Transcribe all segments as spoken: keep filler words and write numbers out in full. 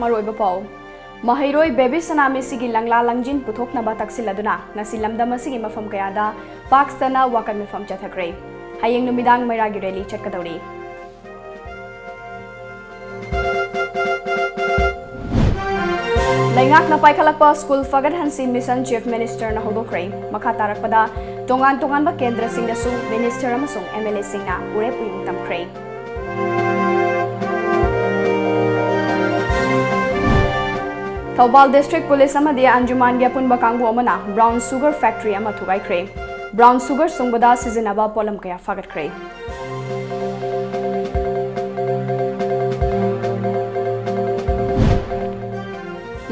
ꯑꯔꯣꯏꯕ ꯄꯥꯎ꯫ ꯃꯍꯩꯔꯣꯏ ꯕꯦꯕꯤ ꯁꯅꯥ ꯃꯤꯁꯤꯒꯤ ꯂꯪꯂꯥ ꯂꯪꯖꯤꯟ ꯄꯨꯊꯣꯛꯅꯕ ꯇꯛꯁꯤꯜꯂꯗꯨꯅ ꯉꯁꯤ ꯂꯝꯗꯝ ꯑꯁꯤꯒꯤ ꯃꯐꯝ ꯀꯌꯥꯗ ꯄꯥꯛ ꯆꯟꯅ ꯋꯥꯀꯠ ꯃꯤꯐꯝ ꯆꯠꯊꯈ꯭ꯔꯦ꯫ ꯍꯌꯦꯡ ꯅꯨꯃꯤꯗꯥꯡ ꯃꯩꯔꯥꯒꯤ ꯔꯦꯂꯤ ꯆꯠꯀꯗꯧꯔꯤ꯫ ꯂꯩꯉꯥꯛꯅ ꯄꯥꯏꯈꯠꯂꯛꯄ ꯁ꯭ꯀꯨꯜ ꯐꯒꯠꯍꯟꯁꯤ ꯃꯤꯁꯟ ꯆꯤꯐ ꯃꯤꯅꯤꯁꯇꯔꯅ ꯍꯧꯗꯣꯛꯈ꯭ꯔꯦ꯫ ꯃꯈꯥ ꯇꯥꯔꯛꯄꯗ ꯇꯣꯉꯥꯟ ꯇꯣꯉꯥꯟꯕ ꯀꯦꯟꯗ꯭ꯔꯁꯤꯡꯗꯁꯨ ꯃꯤꯅꯤꯁꯇꯔ ꯑꯃꯁꯨꯡ ꯑꯦꯝ ꯑꯦꯜ ꯑꯦꯁꯤꯡꯅ ꯎꯔꯦꯞ ꯎꯌꯨꯡ ꯇꯝꯈ꯭ꯔꯦ꯫ ꯊꯧꯕꯥꯜ ꯗꯤꯁꯇ꯭ꯔꯤꯛ ꯄꯨꯂꯤꯁ ꯑꯃꯗꯤ ꯑꯟꯖꯨꯃꯥꯟꯒꯤ ꯑꯄꯨꯟꯕ ꯀꯥꯡꯕꯨ ꯑꯃꯅ ꯕ꯭ꯔꯥꯎꯟ ꯁꯨꯒꯔ ꯐꯦꯛꯇꯔꯤ ꯑꯃ ꯊꯨꯒꯥꯏꯈ꯭ꯔꯦ꯫ ꯕ꯭ꯔꯥꯎꯟ ꯁꯨꯒꯔ ꯁꯨꯡꯕꯗ ꯁꯤꯖꯤꯟꯅꯕ ꯄꯣꯠꯂꯝ ꯀꯌꯥ ꯐꯥꯒꯠꯈ꯭ꯔꯦ꯫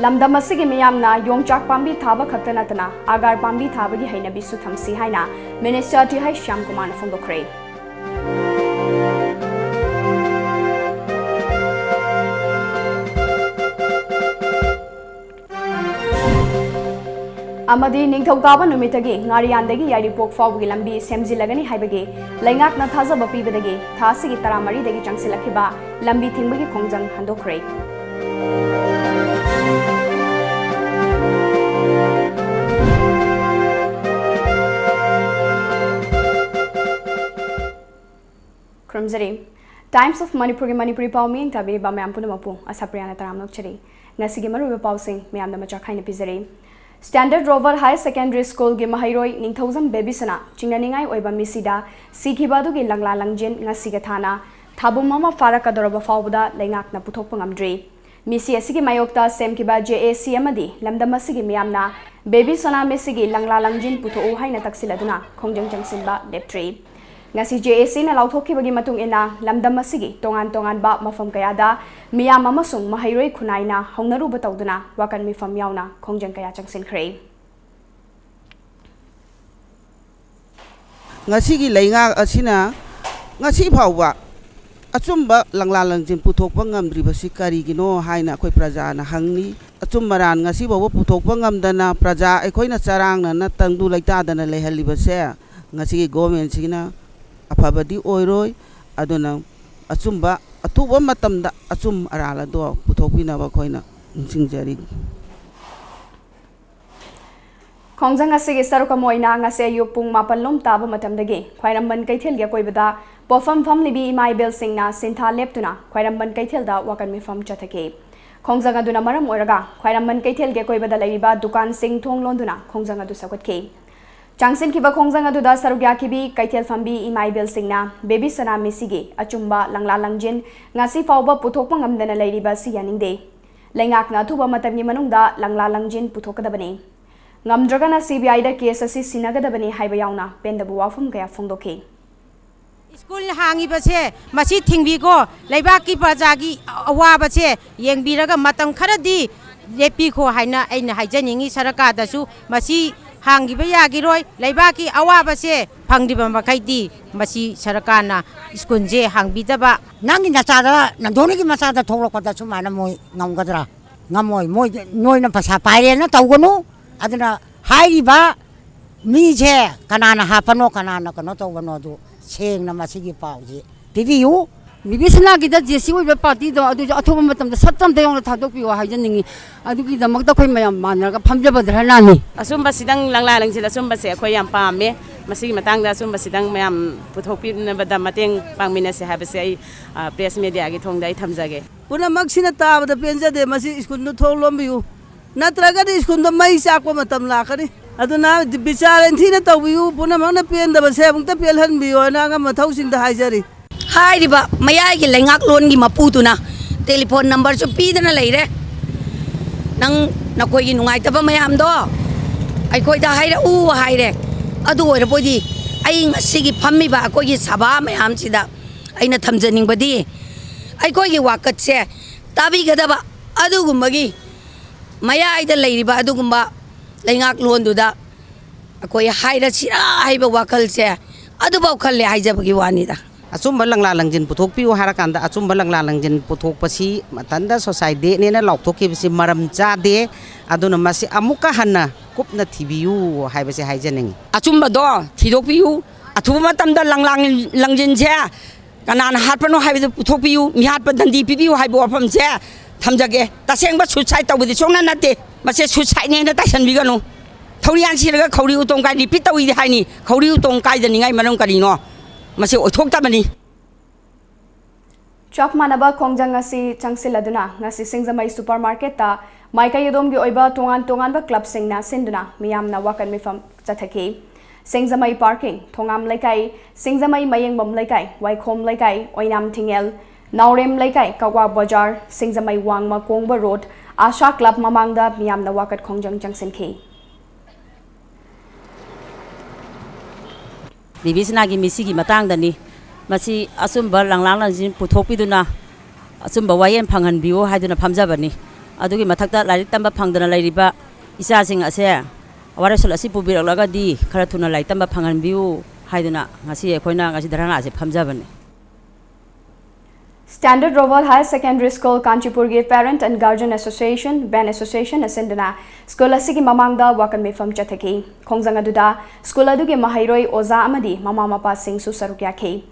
ꯂꯝꯗꯝ ꯑꯁꯤꯒꯤ ꯃꯤꯌꯥꯝꯅ ꯌꯣꯡꯆꯥꯛ ꯄꯥꯝꯕꯤ ꯊꯥꯕ ꯈꯛꯇ ꯅꯠꯇꯅ ꯑꯒꯥꯔ ꯄꯥꯝꯕꯤ ꯊꯥꯕꯒꯤ ꯍꯩꯅꯕꯤꯁꯨ ꯊꯝꯁꯤ ꯍꯥꯏꯅ ꯃꯤꯅꯤꯁꯇꯔ ꯇꯤꯍꯩꯁ ꯁ꯭ꯌꯥꯝꯀꯨꯃꯥꯔꯅ ꯐꯣꯡꯗꯣꯛꯈ꯭ꯔꯦ꯫ ꯑꯃꯗꯤ ꯅꯤꯡꯊꯧꯀꯥꯕ ꯅꯨꯃꯤꯠꯇꯒꯤ ꯉꯥꯔꯤꯌꯥꯟꯗꯒꯤ ꯌꯥꯏꯔꯤꯄꯣꯛ ꯐꯥꯎꯕꯒꯤ ꯂꯝꯕꯤ ꯁꯦꯝꯖꯤꯜꯂꯒꯅꯤ ꯍꯥꯏꯕꯒꯤ ꯂꯩꯉꯥꯛꯅ ꯊꯥꯖꯕ ꯄꯤꯕꯗꯒꯤ ꯊꯥ ꯑꯁꯤꯒꯤ ꯇꯔꯥꯃꯔꯤꯗꯒꯤ ꯆꯪꯁꯤꯜꯂꯛꯈꯤꯕ ꯂꯝꯕꯤ ꯊꯤꯡꯕꯒꯤ ꯈꯣꯡꯖꯪ ꯍꯟꯗꯣꯛꯈ꯭ꯔꯦ꯫ ꯈꯨꯔꯨꯝꯖꯔꯤ꯫ Times of ꯃꯅꯤꯄꯨꯔꯒꯤ ꯃꯅꯤꯄꯨꯔꯤ ꯄꯥꯎ ꯃꯤꯠꯌꯦꯡ ꯇꯥꯕꯤꯔꯤꯕ ꯃꯌꯥꯝ ꯄꯨꯝꯅꯃꯛꯄꯨ ꯑꯁꯥꯄ꯭ꯔꯤꯌꯥꯅ ꯇꯔꯥꯝꯅ ꯑꯣꯛꯆꯔꯤ꯫ ꯉꯁꯤꯒꯤ ꯃꯔꯨꯑꯣꯏꯕ ꯄꯥꯎꯁꯤꯡ ꯃꯌꯥꯝꯗ ꯃꯆꯥ ꯈꯥꯏꯅ ꯄꯤꯖꯔꯤ꯫ Standard Rover Higher Secondary Schoolꯒꯤ ꯃꯍꯩꯔꯣꯏ ꯅꯤꯡꯊꯧꯖꯝ ꯕꯦꯕꯤꯁꯅꯥ ꯆꯤꯡꯅꯅꯤꯡꯉꯥꯏ ꯑꯣꯏꯕ ꯃꯤꯁꯤꯗ ꯁꯤꯈꯤꯕ ꯑꯗꯨꯒꯤ ꯂꯪꯂꯥ ꯂꯪꯖꯤꯟ ꯉꯁꯤꯒ ꯊꯥꯅ ꯊꯥꯕꯨꯝ ꯑꯃ ꯐꯥꯔꯛꯀꯗꯧꯔꯕ ꯐꯥꯎꯕꯗ ꯂꯩꯉꯥꯛꯅ ꯄꯨꯊꯣꯛꯄ ꯉꯝꯗ꯭ꯔꯤ꯫ ꯃꯤꯁꯤ ꯑꯁꯤꯒꯤ ꯃꯥꯌꯣꯛꯇ ꯁꯦꯝꯈꯤꯕ ꯖꯦ ꯑꯦ ꯁꯤ ꯑꯃꯗꯤ ꯂꯝꯗꯝ ꯑꯁꯤꯒꯤ ꯃꯤꯌꯥꯝꯅ ꯕꯦꯕꯤꯁꯅꯥ ꯃꯤꯁꯤꯒꯤ ꯂꯪꯂꯥ ꯂꯪꯖꯤꯟ ꯄꯨꯊꯣꯛꯎ ꯍꯥꯏꯅ ꯇꯛꯁꯤꯜꯂꯗꯨꯅ ꯈꯣꯡꯖꯪ ꯆꯪꯁꯤꯟꯕ ꯂꯦꯞꯇ꯭ꯔꯤ꯫ ꯉꯁꯤ ꯖꯦ ꯑꯦ ꯁꯤꯅ ꯂꯥꯎꯊꯣꯛꯈꯤꯕꯒꯤ ꯃꯇꯨꯡ ꯏꯟꯅ ꯂꯝꯗꯝ ꯑꯁꯤꯒꯤ ꯇꯣꯉꯥꯟ ꯇꯣꯉꯥꯟꯕ ꯃꯐꯝ ꯀꯌꯥꯗ ꯃꯤꯌꯥꯝ ꯑꯃꯁꯨꯡ ꯃꯍꯩꯔꯣꯏ ꯈꯨꯟꯅꯥꯏꯅ ꯍꯧꯅꯔꯨꯕ ꯇꯧꯗꯨꯅ ꯋꯥꯀꯠ ꯃꯤꯐꯝ ꯌꯥꯎꯅ ꯈꯣꯡꯖꯪ ꯀꯌꯥ ꯆꯪꯁꯤꯟꯈ꯭ꯔꯦ꯫ ꯉꯁꯤꯒꯤ ꯂꯩꯉꯥꯛ ꯑꯁꯤꯅ ꯉꯁꯤ ꯐꯥꯎꯕ ꯑꯆꯨꯝꯕ ꯂꯪꯂꯥ ꯂꯪꯖꯤꯟ ꯄꯨꯊꯣꯛꯄ ꯉꯝꯗ꯭ꯔꯤꯕꯁꯤ ꯀꯔꯤꯒꯤꯅꯣ ꯍꯥꯏꯅ ꯑꯩꯈꯣꯏ ꯄ꯭ꯔꯖꯥꯅ ꯍꯪꯂꯤ꯫ ꯑꯆꯨꯝ ꯑꯔꯥꯟ ꯉꯁꯤ ꯐꯥꯎꯕ ꯄꯨꯊꯣꯛꯄ ꯉꯝꯗꯅ ꯄ꯭ꯔꯖꯥ ꯑꯩꯈꯣꯏꯅ ꯆꯔꯥꯡꯅꯅ ꯇꯪꯗꯨ ꯂꯩꯇꯥꯗꯅ ꯂꯩꯍꯜꯂꯤꯕꯁꯦ ꯉꯁꯤꯒꯤ ꯒꯣꯃꯦꯟꯁꯤꯅ ꯑꯐꯕꯗꯤ ꯑꯣꯏꯔꯣꯏ꯫ ꯑꯗꯨꯅ ꯑꯆꯨꯝꯕ, ꯑꯊꯨꯕ ꯃꯇꯝꯗ ꯑꯆꯨꯝ ꯑꯔꯥꯟ ꯑꯗꯣ ꯄꯨꯊꯣꯛ ꯄꯤꯅꯕ ꯑꯩꯈꯣꯏꯅ ꯅꯤꯡꯁꯤꯡꯖꯔꯤ꯫ ꯈꯣꯡꯖꯪ ꯑꯁꯤꯒꯤ ꯁꯔꯨꯛ ꯑꯃ ꯑꯣꯏꯅ ꯉꯁꯤ ꯑꯌꯨꯛ ꯄꯨꯡ ꯃꯥꯄꯟ ꯂꯣꯝ ꯇꯥꯕ ꯃꯇꯝꯗꯒꯤ ꯈ꯭ꯋꯥꯏꯔꯝꯕꯟ ꯀꯩꯊꯦꯜꯒꯤ ꯑꯀꯣꯏꯕꯗ ꯄꯣꯠꯐꯝ ꯐꯝꯂꯤꯕꯤ ꯏꯃꯥ ꯏꯕꯦꯜꯁꯤꯡꯅ ꯁꯤꯟꯊꯥ ꯂꯦꯞꯇꯨꯅ ꯈ꯭ꯋꯥꯏꯔꯝꯕꯟ ꯀꯩꯊꯦꯜꯗ ꯋꯥꯀꯠ ꯃꯤꯐꯝ ꯆꯠꯊꯈꯤ꯫ ꯈꯣꯡꯖꯪ ꯑꯗꯨꯅ ꯃꯔꯝ ꯑꯣꯏꯔꯒ ꯈ꯭ꯋꯥꯏꯔꯝꯕꯟ ꯀꯩꯊꯦꯜꯒꯤ ꯑꯀꯣꯏꯕꯗ ꯂꯩꯔꯤꯕ ꯗꯨꯀꯥꯟꯁꯤꯡ ꯊꯣꯡ ꯂꯣꯟꯗꯨꯅ ꯈꯣꯡꯖꯪ ꯑꯗꯨ ꯁꯧꯒꯠꯈꯤ꯫ ꯆꯪꯁꯤꯟꯈꯤꯕ ꯈꯣꯡꯖꯪ ꯑꯗꯨꯗ ꯁꯔꯨꯛ ꯌꯥꯈꯤꯕꯤ ꯀꯩꯊꯦꯜ ꯐꯝꯕꯤ ꯏꯃꯥ ꯏꯕꯦꯜꯁꯤꯡꯅ ꯕꯦꯕꯤ ꯁꯅꯥ ꯃꯤꯁꯤꯒꯤ ꯑꯆꯨꯝꯕ ꯂꯪꯂꯥ ꯂꯪꯖꯤꯟ ꯉꯁꯤ ꯐꯥꯎꯕ ꯄꯨꯊꯣꯛꯄ ꯉꯝꯗꯅ ꯂꯩꯔꯤꯕ ꯑꯁꯤ ꯌꯥꯅꯤꯡꯗꯦ꯫ ꯂꯩꯉꯥꯛꯅ ꯑꯊꯨꯕ ꯃꯇꯝꯒꯤ ꯃꯅꯨꯡꯗ ꯂꯪꯂꯥ ꯂꯪꯖꯤꯟ ꯄꯨꯊꯣꯛꯀꯗꯕꯅꯤ꯫ ꯉꯝꯗ꯭ꯔꯒꯅ ꯁꯤ ꯕꯤ ꯑꯥꯏꯗ ꯀꯦꯁ ꯑꯁꯤ ꯁꯤꯟꯅꯒꯗꯕꯅꯤ ꯍꯥꯏꯕ ꯌꯥꯎꯅ ꯄꯦꯟꯗꯕ ꯋꯥꯐꯝ ꯀꯌꯥ ꯐꯣꯡꯗꯣꯛꯈꯤ꯫ ꯁ꯭ꯀꯨꯜ ꯍꯥꯡꯉꯤꯕꯁꯦ ꯃꯁꯤ ꯊꯤꯡꯕꯤꯈꯣ, ꯂꯩꯕꯥꯛꯀꯤ ꯄ꯭ꯔꯖꯥꯒꯤ ꯑꯋꯥꯕꯁꯦ ꯌꯦꯡꯕꯤꯔꯒ ꯃꯇꯝ ꯈꯔꯗꯤ ꯂꯦꯞꯄꯤꯈꯣ ꯍꯥꯏꯅ ꯑꯩꯅ ꯍꯥꯏꯖꯅꯤꯡꯉꯤ꯫ ꯁꯔꯀꯥꯔꯗꯁꯨ ꯃꯁꯤ ꯍꯥꯡꯈꯤꯕ ꯌꯥꯈꯤꯔꯣꯏ꯫ ꯂꯩꯕꯥꯛꯀꯤ ꯑꯋꯥꯕꯁꯦ ꯐꯪꯗ꯭ꯔꯤꯕ ꯃꯈꯩꯗꯤ ꯃꯁꯤ ꯁꯔꯀꯥꯔꯅ ꯁ꯭ꯀꯨꯜꯁꯦ ꯍꯥꯡꯕꯤꯗꯕ꯫ ꯅꯪꯒꯤ ꯅꯆꯥꯗ, ꯅꯟꯗꯣꯅꯤꯒꯤ ꯃꯆꯥꯗ ꯊꯣꯛꯂꯛꯄꯗ ꯁꯨꯃꯥꯏꯅ ꯃꯣꯏ ꯉꯝꯒꯗ꯭ꯔꯥ? ꯉꯝꯃꯣꯏ꯫ ꯃꯣꯏ, ꯅꯣꯏꯅ ꯄꯩꯁꯥ ꯄꯥꯏꯔꯦꯅ ꯇꯧꯒꯅꯨ꯫ ꯑꯗꯨꯅ ꯍꯥꯏꯔꯤꯕ ꯃꯤꯁꯦ ꯀꯅꯥꯅ ꯍꯥꯞꯄꯅꯣ, ꯀꯅꯥꯅ ꯀꯩꯅꯣ ꯇꯧꯕꯅꯣ, ꯑꯗꯨ ꯁꯦꯡꯅ ꯃꯁꯤꯒꯤ ꯄꯥꯎꯁꯤ ꯄꯤꯕꯤꯌꯨ꯫ ꯕꯤꯕꯤꯁꯅꯥꯒꯤꯗ ꯖꯦ ꯁꯤ ꯑꯣꯏꯕ ꯄꯥꯔꯇꯤꯗꯣ ꯑꯗꯨꯁꯨ ꯑꯊꯨꯕ ꯃꯇꯝꯗ ꯁꯠ ꯑꯝꯇ ꯌꯥꯎꯅ ꯊꯥꯗꯣꯛꯄꯤꯌꯨ ꯍꯥꯏꯖꯅꯤꯡꯉꯤ꯫ ꯑꯗꯨꯒꯤꯗꯃꯛꯇ ꯑꯩꯈꯣꯏ ꯃꯌꯥꯝ ꯃꯥꯟꯅꯔꯒ ꯐꯝꯖꯕ ꯙꯔꯅꯥꯅꯤ꯫ ꯑꯆꯨꯝꯕꯁꯤꯗꯪ, ꯂꯪꯂꯥ ꯂꯪꯖꯤꯜ ꯑꯆꯨꯝꯕꯁꯦ ꯑꯩꯈꯣꯏ ꯌꯥꯝ ꯄꯥꯝꯃꯦ꯫ ꯃꯁꯤꯒꯤ ꯃꯇꯥꯡꯗ ꯑꯆꯨꯝꯕꯁꯤꯗꯪ ꯃꯌꯥꯝ ꯄꯨꯊꯣꯛꯄꯤꯅꯕꯗ ꯃꯇꯦꯡ ꯄꯥꯡꯃꯤꯟꯅꯁꯦ ꯍꯥꯏꯕꯁꯦ ꯑꯩ, ꯑ, ꯄ꯭ꯔꯦꯁ ꯃꯦꯗꯤꯌꯥꯒꯤ ꯊꯣꯡꯗ ꯑꯩ ꯊꯝꯖꯒꯦ꯫ ꯄꯨꯝꯅꯃꯛꯁꯤꯅ ꯇꯥꯕꯗ ꯄꯦꯟꯖꯗꯦ꯫ ꯃꯁꯤ ꯁ꯭ꯀꯨꯜꯗꯨ ꯊꯣꯡ ꯂꯣꯟꯕꯤꯌꯨ, ꯅꯠꯇ꯭ꯔꯒꯗꯤ ꯁ꯭ꯀꯨꯜꯗ ꯃꯩ ꯆꯥꯛꯄ ꯃꯇꯝ ꯂꯥꯛꯀꯅꯤ꯫ ꯑꯗꯨꯅ ꯕꯤꯆꯥꯔ ꯅꯤꯡꯊꯤꯅ ꯇꯧꯕꯤꯌꯨ, ꯄꯨꯝꯅꯃꯛꯅ ꯄꯦꯟꯗꯕꯁꯦ ꯑꯃꯨꯛꯇ ꯄꯦꯜꯍꯟꯕꯤꯌꯨ ꯍꯥꯏꯅ ꯑꯉꯝꯕ ꯃꯊꯧꯁꯤꯡꯗ ꯍꯥꯏꯖꯔꯤ꯫ ꯍꯥꯏꯔꯤꯕ ꯃꯌꯥꯏꯒꯤ ꯂꯩꯉꯥꯛꯂꯣꯟꯒꯤ ꯃꯄꯨꯗꯨꯅ ꯇꯦꯂꯤꯐꯣꯟ ꯅꯝꯕꯔꯁꯨ ꯄꯤꯗꯅ ꯂꯩꯔꯦ꯫ ꯅꯪ, ꯅꯈꯣꯏꯒꯤ ꯅꯨꯡꯉꯥꯏꯇꯕ ꯃꯌꯥꯝꯗꯣ ꯑꯩꯈꯣꯏꯗ ꯍꯥꯏꯔꯛꯎ ꯍꯥꯏꯔꯦ꯫ ꯑꯗꯨ ꯑꯣꯏꯔꯕꯣꯏꯗꯤ ꯑꯩ ꯉꯁꯤꯒꯤ ꯐꯝꯃꯤꯕ ꯑꯩꯈꯣꯏꯒꯤ ꯁꯚꯥ ꯃꯌꯥꯝꯁꯤꯗ ꯑꯩꯅ ꯊꯝꯖꯅꯤꯡꯕꯗꯤ ꯑꯩꯈꯣꯏꯒꯤ ꯋꯥꯀꯠꯁꯦ ꯇꯥꯕꯤꯒꯗꯕ ꯑꯗꯨꯒꯨꯝꯕꯒꯤ ꯃꯌꯥꯏꯗ ꯂꯩꯔꯤꯕ ꯑꯗꯨꯒꯨꯝꯕ ꯂꯩꯉꯥꯛꯂꯣꯟꯗꯨꯗ ꯑꯩꯈꯣꯏ ꯍꯥꯏꯔꯁꯤꯔꯥ ꯍꯥꯏꯕ ꯋꯥꯈꯜꯁꯦ ꯑꯗꯨꯐꯥꯎ ꯈꯜꯂꯦ ꯍꯥꯏꯖꯕꯒꯤ ꯋꯥꯅꯤꯗ꯫ ꯑꯆꯨꯝꯕ ꯂꯪꯂꯥ ꯂꯪꯖꯤꯟ ꯄꯨꯊꯣꯛꯄꯤꯌꯨ ꯍꯥꯏꯔꯀꯥꯟꯗ ꯑꯆꯨꯝꯕ ꯂꯪꯂꯥ ꯂꯪꯖꯤꯟ ꯄꯨꯊꯣꯛꯄꯁꯤ ꯃꯊꯟꯇ ꯁꯣꯁꯥꯏꯇꯤꯅꯦꯅ ꯂꯥꯎꯊꯣꯛꯈꯤꯕꯁꯤ ꯃꯔꯝ ꯆꯥꯗꯦ꯫ ꯑꯗꯨꯅ ꯃꯁꯤ ꯑꯃꯨꯛꯀ ꯍꯟꯅ ꯀꯨꯞꯅ ꯊꯤꯕꯤꯌꯨ ꯍꯥꯏꯕꯁꯦ ꯍꯥꯏꯖꯅꯤꯡꯏ꯫ ꯑꯆꯨꯝꯕꯗꯣ ꯊꯤꯗꯣꯛꯄꯤꯌꯨ꯫ ꯑꯊꯨꯕ ꯃꯇꯝꯗ ꯂꯪꯂꯥ ꯂꯪꯖꯤꯟꯁꯦ ꯀꯅꯥꯅ ꯍꯥꯠꯄꯅꯣ ꯍꯥꯏꯕꯗꯨ ꯄꯨꯊꯣꯛꯄꯤꯌꯨ, ꯃꯤꯍꯥꯠꯄ ꯗꯟꯗꯤ ꯄꯤꯕꯤꯌꯨ ꯍꯥꯏꯕ ꯋꯥꯐꯝꯁꯦ ꯊꯝꯖꯒꯦ꯫ ꯇꯁꯦꯡꯕ ꯁꯨꯁꯥꯏꯠ ꯇꯧꯕꯗꯤ ꯁꯨꯡꯅ ꯅꯠꯇꯦ꯫ ꯃꯁꯦ ꯁꯨꯁꯥꯏꯠꯅꯦꯅ ꯇꯥꯏꯁꯟꯕꯤꯒꯅꯨ꯫ ꯊꯧꯔꯤꯌꯥꯟ ꯁꯤꯔꯒ ꯈꯧꯔꯤ ꯎꯇꯣꯡ ꯀꯥꯏ ꯔꯤꯄꯤꯠ ꯇꯧꯏꯗꯤ ꯍꯥꯏꯅꯤ꯫ ꯈꯧꯔꯤ ꯎꯇꯣꯡ ꯀꯥꯏꯗꯅꯤꯡꯉꯥꯏ ꯃꯔꯝ ꯀꯔꯤꯅꯣ? ꯃꯁꯤ ꯑꯣꯏꯊꯣꯛꯇꯕꯅꯤ꯫ ꯆꯞ ꯃꯥꯟꯅꯕ ꯈꯣꯡꯖꯪ ꯑꯁꯤ ꯆꯪꯁꯤꯜꯂꯗꯨꯅ ꯉꯁꯤ ꯁꯤꯡꯖꯃꯩ ꯁꯨꯄꯔ ꯃꯥꯔꯀꯦꯠꯇ ꯃꯥꯏꯀꯩ ꯑꯗꯣꯝꯒꯤ ꯑꯣꯏꯕ ꯇꯣꯉꯥꯟ ꯇꯣꯉꯥꯟꯕ ꯀ꯭ꯂꯕꯁꯤꯡꯅ ꯁꯤꯟꯗꯨꯅ ꯃꯤꯌꯥꯝꯅ ꯋꯥꯀꯠ ꯃꯤꯐꯝ ꯆꯠꯊꯈꯤ꯫ ꯁꯤꯡꯖꯃꯩ ꯄꯥꯔꯀꯤꯡ, ꯊꯣꯉꯥꯝ ꯂꯩꯀꯥꯏ, ꯁꯤꯡꯖꯃꯩ ꯃꯌꯦꯡꯕꯝ ꯂꯩꯀꯥꯏ, ꯋꯥꯏꯈꯣꯝ ꯂꯩꯀꯥꯏ, ꯑꯣꯏꯅꯥꯝ ꯊꯤꯡꯉꯦꯜ, ꯅꯥꯎꯔꯦꯝ ꯂꯩꯀꯥꯏ, ꯀꯛꯋꯥ ꯕꯖꯥꯔ, ꯁꯤꯡꯖꯃꯩ ꯋꯥꯡꯃ ꯀꯣꯡꯕ ꯔꯣꯗ, ꯑꯥꯁꯥ ꯀ꯭ꯂꯕ ꯃꯃꯥꯡꯗ ꯃꯤꯌꯥꯝꯅ ꯋꯥꯀꯠ ꯈꯣꯡꯖꯪ ꯆꯪꯁꯤꯟꯈꯤ꯫ ꯕꯤꯕꯤꯁꯅꯥꯒꯤ ꯃꯤꯁꯤꯒꯤ ꯃꯇꯥꯡꯗꯅꯤ꯫ ꯃꯁꯤ ꯑꯆꯨꯝꯕ ꯂꯪꯂꯥꯡ ꯂꯪꯖꯤꯟ ꯄꯨꯊꯣꯛꯄꯤꯗꯨꯅ ꯑꯆꯨꯝꯕ ꯋꯥꯌꯦꯜ ꯐꯪꯍꯟꯕꯤꯌꯨ ꯍꯥꯏꯗꯨꯅ ꯐꯝꯖꯕꯅꯤ꯫ ꯑꯗꯨꯒꯤ ꯃꯊꯛꯇ ꯂꯥꯏꯔꯤꯛ ꯇꯝꯕ ꯐꯪꯗꯅ ꯂꯩꯔꯤꯕ ꯏꯆꯥꯁꯤꯡ ꯑꯁꯦ ꯑꯋꯥꯔꯦꯁꯨꯜ ꯑꯁꯤ ꯄꯨꯕꯤꯔꯛꯂꯒꯗꯤ ꯈꯔ ꯊꯨꯅ ꯂꯥꯏꯔꯤꯛ ꯇꯝꯕ ꯐꯪꯍꯟꯕꯤꯌꯨ ꯍꯥꯏꯗꯨꯅ ꯉꯁꯤ ꯑꯩꯈꯣꯏꯅ ꯉꯁꯤ ꯙꯔꯅꯥꯁꯦ ꯐꯝꯖꯕꯅꯤ꯫ Standard Roval Higher Secondary School ꯀꯥꯟꯆꯤꯄꯨꯔꯒꯤ Parent and Guardian Association, ꯕꯦꯟ ꯑꯦꯁꯣꯁꯤꯌꯦꯁꯟꯅ ꯁꯤꯟꯗꯨꯅ ꯁ꯭ꯀꯨꯜ ꯑꯁꯤꯒꯤ ꯃꯃꯥꯡꯗ ꯋꯥꯀꯠ ꯃꯤꯐꯝ ꯆꯠꯊꯈꯤ꯫ ꯈꯣꯡꯖꯪ ꯑꯗꯨꯗ ꯁ꯭ꯀꯨꯜ ꯑꯗꯨꯒꯤ ꯃꯍꯩꯔꯣꯏ, ꯑꯣꯖꯥ ꯑꯃꯗꯤ ꯃꯃꯥ ꯃꯄꯥꯁꯤꯡꯁꯨ ꯁꯔꯨꯛ ꯌꯥꯈꯤ꯫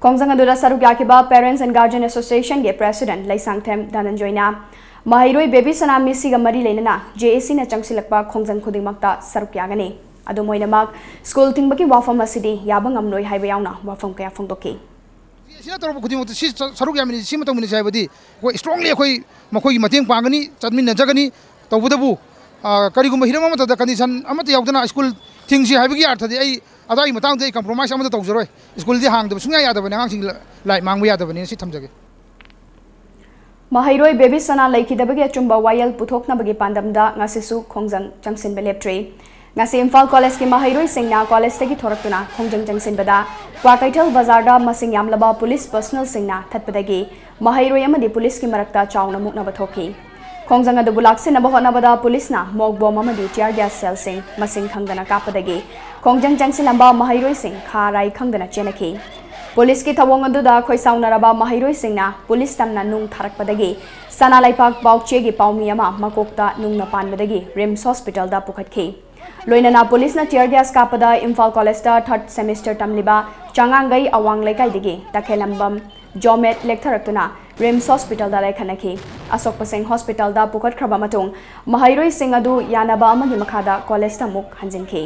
ꯈꯣꯡꯖꯪ ꯑꯗꯨꯗ ꯁꯔꯨꯛ ꯌꯥꯈꯤꯕ Parents and Guardian Associationꯒꯤ President Leishangthem ꯙꯅꯟꯖꯣꯏꯅ ꯃꯍꯩꯔꯣꯏ ꯕꯦꯕꯤ ꯁꯅꯥ ꯃꯤꯁꯤꯒ ꯃꯔꯤ ꯂꯩꯅꯅ ꯖꯦ ꯑꯦ ꯁꯤꯅ ꯆꯪꯁꯤꯜꯂꯛꯄ ꯈꯣꯡꯖꯪ ꯈꯨꯗꯤꯡꯃꯛꯇ ꯁꯔꯨꯛ ꯌꯥꯒꯅꯤ꯫ ꯑꯗꯨꯝ ꯑꯣꯏꯅꯃꯛ, ꯁ꯭ꯀꯨꯜ ꯊꯤꯡꯕꯒꯤ ꯋꯥꯐꯝ ꯑꯁꯤꯗꯤ ꯌꯥꯕ ꯉꯝꯂꯣꯏ ꯍꯥꯏꯕ ꯌꯥꯎꯅ ꯋꯥꯐꯝ ꯀꯌꯥ ꯐꯣꯡꯗꯣꯛꯈꯤ꯫ ꯁꯤꯅ ꯇꯧꯔꯛꯄ ꯈꯨꯗꯤꯡꯃꯛꯇ ꯁꯤ ꯁ-, ꯁꯔꯨꯛ ꯌꯥꯃꯤꯟꯅꯁꯤ, ꯁꯤꯃ ꯇꯧꯃꯤꯟꯅꯁꯤ ꯍꯥꯏꯕꯗꯤ ꯑꯩꯈꯣꯏ strongly ꯑꯩꯈꯣꯏ ꯃꯈꯣꯏꯒꯤ ꯃꯇꯦꯡ ꯄꯥꯡꯒꯅꯤ, ꯆꯠꯃꯤꯟꯅꯖꯒꯅꯤ꯫ ꯇꯧꯕꯇꯕꯨ, ꯑ, ꯀꯔꯤꯒꯨꯝꯕ ꯍꯤꯔꯝ ꯑꯃꯠꯇꯗ condition ꯑꯃꯠꯇ ꯌꯥꯎꯗꯅ ꯁ꯭ꯀꯨꯜ ꯊꯤꯡꯁꯤ ꯍꯥꯏꯕꯒꯤ ꯑꯔꯊꯗꯤ ꯑꯩ ꯑꯗꯨꯋꯥꯏꯒꯤ ꯃꯇꯥꯡꯗ ꯑꯩ compromise ꯑꯃꯠꯇ ꯇꯧꯖꯔꯣꯏ꯫ ꯁ꯭ꯀꯨꯜꯗꯤ ꯍꯥꯡꯗꯕ ꯁꯨꯡꯌꯥ ꯌꯥꯗꯕꯅꯤ, ꯑꯉꯥꯡꯁꯤꯡ ꯂ-, ꯂꯥꯏꯔꯤꯛ ꯃꯥꯡꯕ ꯌꯥꯗꯕꯅꯤꯅ ꯁꯤ ꯊꯝꯖꯒꯦ꯫ ꯃꯍꯩꯔꯣꯏ ꯕꯦꯕꯤ ꯁꯅꯥ ꯂꯩꯈꯤꯗꯕꯒꯤ ꯑꯆꯨꯝꯕ ꯋꯥꯌꯦꯜ ꯄꯨꯊꯣꯛꯅꯕꯒꯤ ꯄꯥꯟꯗꯝꯗ ꯉꯁꯤꯁꯨ ꯈꯣꯡꯖꯪ ꯆꯪꯁꯤꯟꯕ ꯂꯦꯞꯇ꯭ꯔꯤ꯫ ꯉꯁꯤ ꯏꯝꯐꯥꯜ ꯀꯣꯂꯦꯖꯀꯤ ꯃꯍꯩꯔꯣꯏꯁꯤꯡꯅ ꯀꯣꯂꯦꯖꯇꯒꯤ ꯊꯣꯔꯛꯇꯨꯅ ꯈꯣꯡꯖꯪ ꯆꯪꯁꯤꯟꯕꯗ ꯀ꯭ꯋꯥꯀꯩꯊꯦꯜ ꯕꯖꯥꯔꯗ ꯃꯁꯤꯡ ꯌꯥꯝꯂꯕ ꯄꯨꯂꯤꯁ ꯄꯔꯁꯣꯅꯦꯜꯁꯤꯡꯅ ꯊꯠꯄꯗꯒꯤ ꯃꯍꯩꯔꯣꯏ ꯑꯃꯗꯤ ꯄꯨꯂꯤꯁꯀꯤ ꯃꯔꯛꯇ ꯆꯥꯎꯅ ꯃꯨꯛꯅꯕ ꯊꯣꯛꯈꯤ꯫ ꯈꯣꯡꯖꯪ ꯑꯗꯨꯕꯨ ꯂꯥꯛꯁꯤꯟꯅꯕ ꯍꯣꯠꯅꯕꯗ ꯄꯨꯂꯤꯁꯅ ꯃꯣꯛ ꯕꯣꯝ ꯑꯃꯗꯤ tear gas shellꯁꯤꯡ ꯃꯁꯤꯡ ꯈꯪꯗꯅ ꯀꯥꯞꯄꯗꯒꯤ ꯈꯣꯡꯖꯪ ꯆꯪꯁꯤꯜꯂꯝꯕ ꯃꯍꯩꯔꯣꯏꯁꯤꯡ ꯈꯥ ꯔꯥꯏ ꯈꯪꯗꯅ ꯆꯦꯟꯅꯈꯤ꯫ ꯄꯨꯂꯤꯁꯀꯤ ꯊꯧꯑꯣꯡ ꯑꯗꯨꯗ ꯈꯣꯏꯁꯥꯎꯅꯔꯕ ꯃꯍꯩꯔꯣꯏꯁꯤꯡꯅ ꯄꯨꯂꯤꯁ ꯇꯝꯅ ꯅꯨꯡ ꯊꯥꯔꯛꯄꯗꯒꯤ ꯁꯅꯥ ꯂꯩꯄꯥꯛ ꯄꯥꯎꯆꯦꯒꯤ ꯄꯥꯎꯃꯤ ꯑꯃ ꯃꯀꯣꯛꯇ ꯅꯨꯡꯅ ꯄꯥꯟꯕꯗꯒꯤ ꯔꯤꯝꯁ ꯍꯣꯁꯄꯤꯇꯥꯜꯗ ꯄꯨꯈꯠꯈꯤ꯫ ꯂꯣꯏꯅꯅ ꯄꯨꯂꯤꯁꯅ tear gas ꯀꯥꯞꯄꯗ ꯏꯝꯐꯥꯜ ꯀꯣꯂꯦꯖꯇ third semester ꯇꯝꯂꯤꯕ ꯆꯉꯥꯡꯒꯩ ꯑꯋꯥꯡ ꯂꯩꯀꯥꯏꯗꯒꯤ ꯇꯈꯦꯂꯝꯕꯝ ꯖꯣꯃꯦꯠ ꯂꯦꯛꯊꯔꯛꯇꯨꯅ ꯔꯤꯝꯁ ꯍꯣꯁꯄꯤꯇꯥꯜꯗ ꯂꯥꯏꯈꯠꯅꯈꯤ꯫ ꯑꯁꯣꯛꯄꯁꯤꯡ ꯍꯣꯁꯄꯤꯇꯥꯜꯗ ꯄꯨꯈꯠꯈ꯭ꯔꯕ ꯃꯇꯨꯡ, ꯃꯍꯩꯔꯣꯏꯁꯤꯡ ꯑꯗꯨ ꯌꯥꯅꯕ ꯑꯃꯒꯤ ꯃꯈꯥꯗ ꯀꯣꯂꯦꯖꯇ ꯑꯃꯨꯛ ꯍꯟꯖꯤꯟꯈꯤ꯫